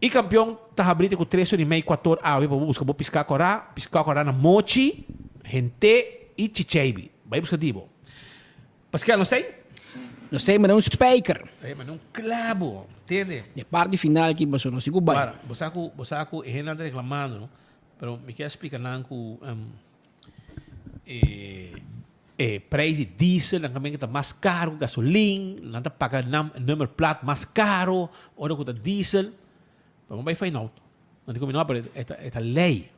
I kampion ta habrí te ku tres or i mei kuator awe pa bo buska bo piská kòrá, piská kòrá na mochi, hent'é i chicheibi. Bai buska di bo. Paskel, nos ta ei? Nos ta ei manera un spijker. Ta ei manera un klabo, tende? E parti final aki pasobra nos tin ku bai. Para, bo sa ku, bo sa ku e hendenan ta reklamando, no? Pero mi kier splika nan ku e e prijs di diesel nan kaminda ta mas karo ku gasolin, nan ta paga nan nummerplaat mas karo ora ku ta diesel. Pero bo bai find out. Nan di ku mi no, pero e ta e ta lei.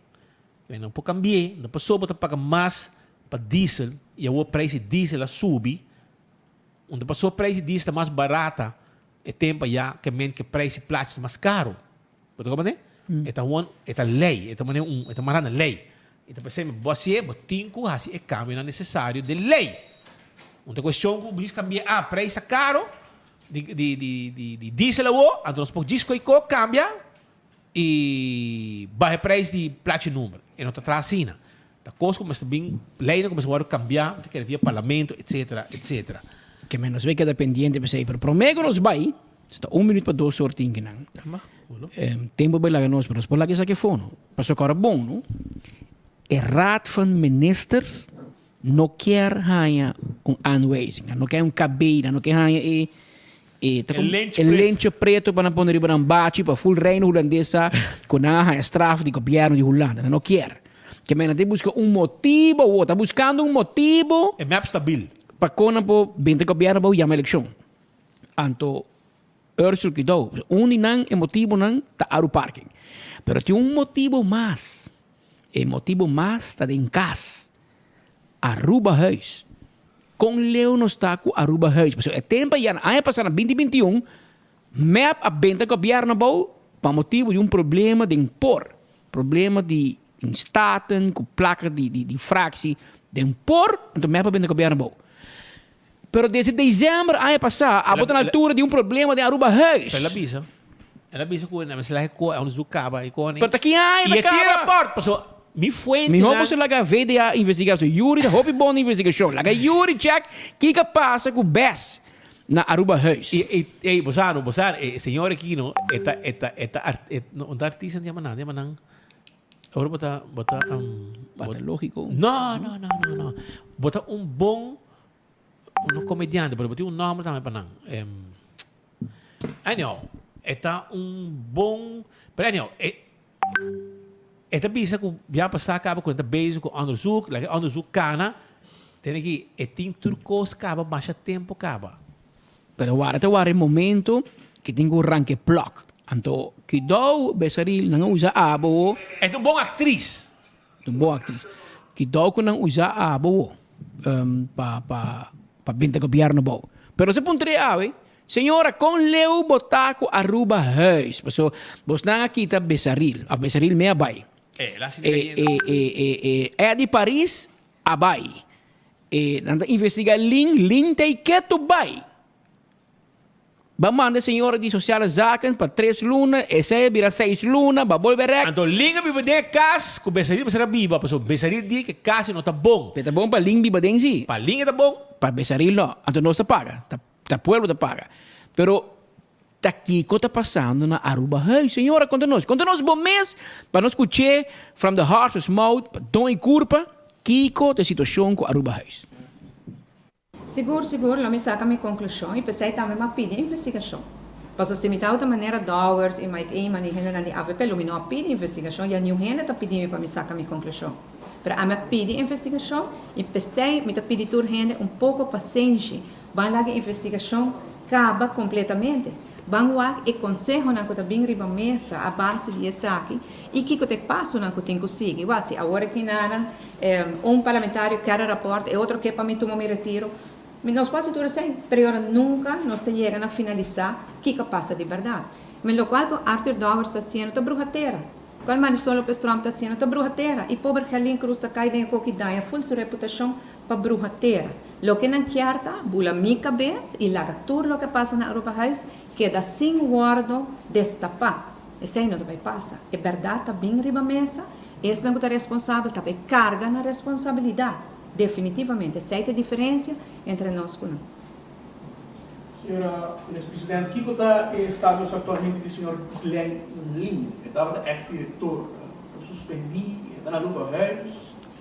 Nan por kambi'é, no pasobra bo ta paga mas pa diesel i awor prijs di diesel a subi, unda pasobra prijs di diesel ta mas barata e tempo aya ke men ke prijs di plachi ta mas karo. Bo ta comprende? E ta gewoon, e ta ley, e ta mane un, e ta mara na ley. E ta pensé, bo hasié, bo tin ku hasi e kambionan nesesario den ley. Un ta kuestion ku bo djis kambia, ah, prijs ta karo di, di, di, di, di diesel awo, anto nos por djis koe ko kambia i baha e prijs di plachi number. E no ta traha asina. Ta kos ku mester bin, leynan ku mester wòrdu kambiá, ta kere via parlamento, etcetera, etcetera. Ke men nos bay keda pendiente p'esei, pero promé ku nos bay, ta un minuut pa dos or tin kinan. Tempo bay laga nos, pero nos por laga esaki afó no. Pasobra ku ora bon no, e Raad van Ministers no kier haña un aanwijzing, nan no kier un KB, nan no kier haña e e ta kon e lencho preto pa nan pone riba nan bachi pa ful Reino Hulandes sa ku nan a haña straf di gobièrnu di Hulanda. Nan no kier. Ke men nan ta buska un motibo awor, ta buskando un motibo. E mep stabil. Pa kon nan por benta gobièrnu abou yama elekshon. Anto Ursula Kidou, un di nan e motibonan ta Aru Parking. Pero tin un motibo mas. E motibo mas ta den kas. Aruba Huis. Kon leu nos ta ku Aruba Huis? Pasobra e tempo ya na aña pasá na binti 21, mep a benta gobièrnu abou pa motibo di un problema den por. Problema di staten ku plaka di di fraksi den por, anto mep a benta gobièrnu abou. Pero desde december aña pasá abo ta na altura di un problema den Aruba Huis. Pero el a bisa, el a bisa ku na mester laga e ko e onderzoek kaba e koni. Pero ta ki aña ta kaba? I e tin rapport, paso mi fuentenan. Mihó boso laga VDA investiga paso Yuri ta hopi bon na investigashon. Laga Yuri check kiko a pasa ku Bes na Aruba Huis. I i ey bo sa no, bo sa e señor aki no e ta e ta e ta e no ta artista nan yama nan, nan yama nan ora bo ta bo ta. Patológico? No no no no no bo ta un bon Un comediante, pero bo tin un nomber tambe pa nan. Anyhow, e ta un bon, pero anyhow, e e ta bisa ku bia pasá kaba ku nan ta bezig ku onderzoek, laga e onderzoek kana, tene ki e tin tur kos kaba masha tempu kaba. Pero wara ta wara e momento ki tin ku ranka e plòk. Anto, kidou Besaril nan a usa abo. E ta un bon aktris. Un bon aktris. Kidou ku nan usa abo wo pa pa pa binta gobierno bou. Pero se puntr'é awe, Señora kon leu bo ta ku Aruba huis? Paso bosnan a kita Besaril, of Besaril me a bai. E e e e e Eddy Paris a bai. E nan ta investiga Lin, Lin ta i ketu bai. Ba manda e señora di Sociale Zaken pa tres luna, esei a bira seis luna, ba bolbe rek. Anto Lin a biba den e kas ku Besaril mester a biba, pasobra Besaril di ku e kas no ta bon. E ta bon pa Lin biba den si. Pa Lin e ta bon. Pa Besaril no. Anto nos ta paga, ta pueblo ta paga. Pero ta kiko ta pasando na Aruba Huis? Señora konta nos, konta nos bo mes pa nos skuch'é from the horse's mouth, pa don i kurpa, kiko ta e situashon ku Aruba Huis. Sigur, sigur, lo mi saka mi konklushon i p'esei tambe mi a pidi investigashon. Paso si mi tabata manera Dowers i Mike Eman i hendenan di avp lo mi no a pidi investigashon, ya niun hende ta pidi mi pa mi saka mi konklushon. Pero ami a pidi investigashon i p'esei mi ta pidi tur hende un poko pasenshi. Ban laga e investigashon kaba kompletamente. Ban wak e konsehonan ku ta bin riba mesa a base di esaki i kiko ta e pasonan ku tin ku sigui. Wak si awor e kinanan un parlamentario kier e raport, e otro ke pa mi tuma mi retiro. Mi nos por hasi tur esei, pero e ora nunka nos ta yega na finalisá kiko a pasa di bèrdat. Mi lokual ku Arthur Dowers ta hasiendo ta bruha tera. Kual Marisol Lopez Tromp ta hasiendo ta bruha tera. I pober Gerlin Cruz ta kai den e koki daña ful su reputashon pa bruha tera. Loke nan kier ta bula mi kabes i laga tur loke a pasa na Arubahuis keda sin wòrdu destapá. Esei no ta bai pasa. E bèrdat ta bin riba mesa, esnan ku ta responsabel ta bai karga nan responsabilidat. Definitivamente, esei ta e diferensia entre nos ku nan. Señora Minister President, kiko ta e status actualmente di señor Glenn Ling? E tabata ex director, ta suspendi, e ta na Aruba Huis?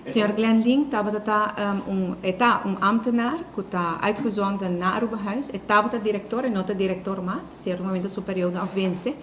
Señor Glenn Ling tabata ta un e ta un ambtenaar cu ta uitgezonden na Aruba Huis. E tabata director, e no ta director mas, cierto momento su periodo a vence.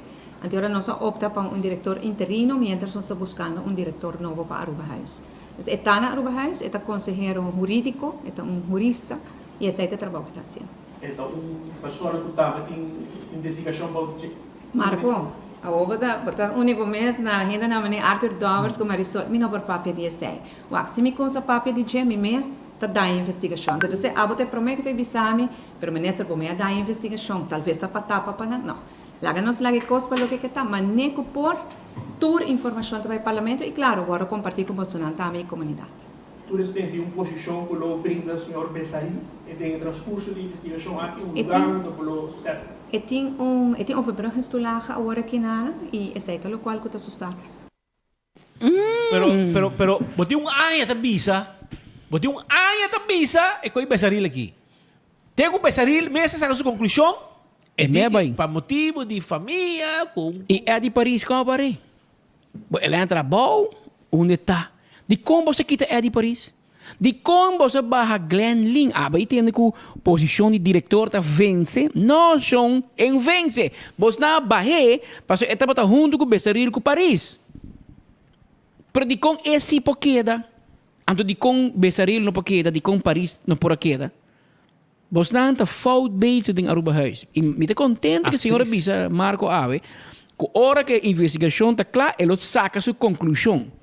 Anto ora nos a opta pa un director interino mientras nos ta buscando un director nobo pa Aruba Huis. Dus e ta na Aruba Huis, e ta consehero huridico, e ta un hurista y esey ta e trabou cu e ta haciendo. E ta un persona cu tambe tin investigacion bou di dje. Marco, awor bo ta bo ta uni bo mes na hendenan manera Arthur Dowers cu Marisol, mi no por papia di esey. Wak, si mi cuminsa papia di dje, mi mes ta daña investigacion. Anto esey abo ta e prome cu ta bisa mi, pero minister bo me a daña investigacion, talves ta pa tapa pa nan. No. Laga nos laga e kos pa loke ke ta, ma ne ku por tur informashon ta bai Parlamento i klaro wòrdu kompartí ku bosonan tambe i komunidat. Tur esnan tin un posishon ku lo brinda señor Besaril den e transkurso di investigashon aki, un lugar unda ku lo sèt. E tin un e tin overbruggingstoelage awor aki na i esei ta lokual ku ta su status. Pero, pero, pero, bo tin un aña ta bisa, bo tin un aña ta bisa e koe Besaril aki. Te ku Besaril mes a saka su konklushon, e di ki pa motibu di famia ku un. I Eddie Paris kon a par'é? Bo el a entra abou, unda e ta? Dikon bo sa kita Eddie Paris? Dikon boso a baha Glenn Lin? Aba i tende ku posishon di direktor ta vense? No, shon, e un vense. Bosnan a bah'é pasobra e tabata huntu ku Besaril ku Paris. Pero dikon e si por keda? Anto dikon Besaril no por keda? Dikon Paris no por a keda? Bosnan ta fout bezig den Arubahuis. I mi ta kontento ku señor a bisa Marco awe ku ora ku e investigashon ta kla e lo saka su konklushon.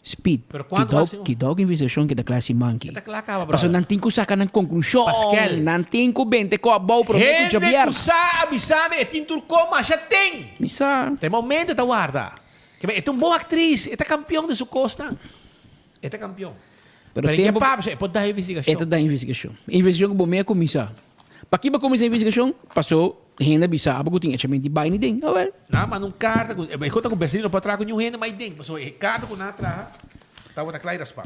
Speed, Pero cuanto kidou, haci? kidou ku investigashon keda kla siman ki. E ta kla kaba, Pasobra brother. nan tin ku saka nan konklushon. Paskel. Nan tin ku bente ku abou promé ku Hende ku djabièrnè. sa a bisa mi e tin tur kon masha tin. Mi sa. Ta e momento e ta warda. Ke men e ta un bon aktris, e ta kampion den su kosnan. E ta kampion. Pero Pero e ke tempo papia, e por da E investigashon. ta da investigashon. Investigashon ku bo mei a kuminsá. Paki bo kuminsá investigashon? Paso hende a bisa abo ku tin echamento di bai ni den. Awel. Nan a manda un karta ku e konta ku Becerril no por traha ku niun hende mai den. Pasobra e karta ku nan a traha tabata kla i raspá.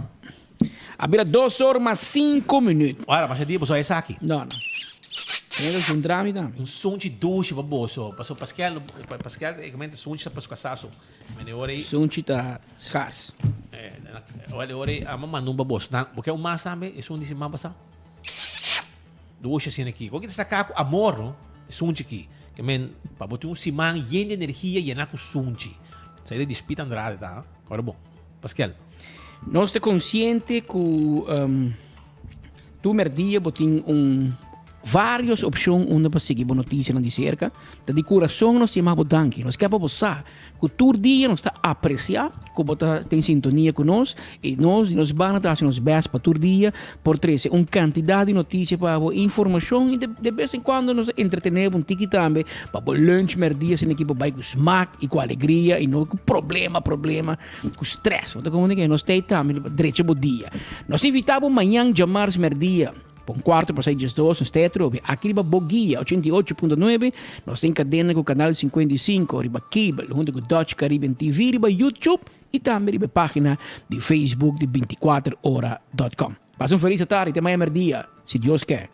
A bira dos or mas sinku minüt. Ora, masha dia boso a esaki. No, no. Hende ta zundra mi tambe. Un sunchi dushi pa boso. Pasobra Paskel, Paskel e komente sunchi ta pa su kasá so. Mene ora ei. Sunchi ta Schaars. Ora ora ei amo manda un pa boso. Nan, bo ke un mas tambe? Esun di siman pasá. Dushi asina aki. Koki ta saka ku amor, no? E sunchi aki. Ke men, pa bo tin un siman yen di energia yená ku sunchi. Sa di Speed Andrade ta, ha? Ora bon. Paskel. Nos ta konsiente ku tur merdia bo tin un varios opshon unda pa sigui bo notisianan di serka. Ta di kurason nos yama bo danki. Nos ke pa bo sa Ku tur dia nos ta apresiá ku bo ta den sintonia ku nos i nos di nos banda ta hasi nos bèst pa tur dia por trese un kantidat di notisia pa bo, informashon i de bes en kuando nos ta entretené bo un tiki tambe pa bo lunch mèrdia asina ki bo bai ku smak i ku alegria i no ku problema problema ku strès. Bo ta komprende ke nos ta ei tambe pa drecha bo dia. Nos ta invitá bo mañan djamars mèrdia. Pa un kuarto pasá diesdos nos ta atrobe aki riba Boguia 88.9, nos ta en kadena ku Kanal 55 riba cable hunto ku Dutch Caribbean TV riba YouTube i tambe riba e pagina di Facebook di 24 ora dot com. Pasa un felis atardi te maña merdia si Dios ke.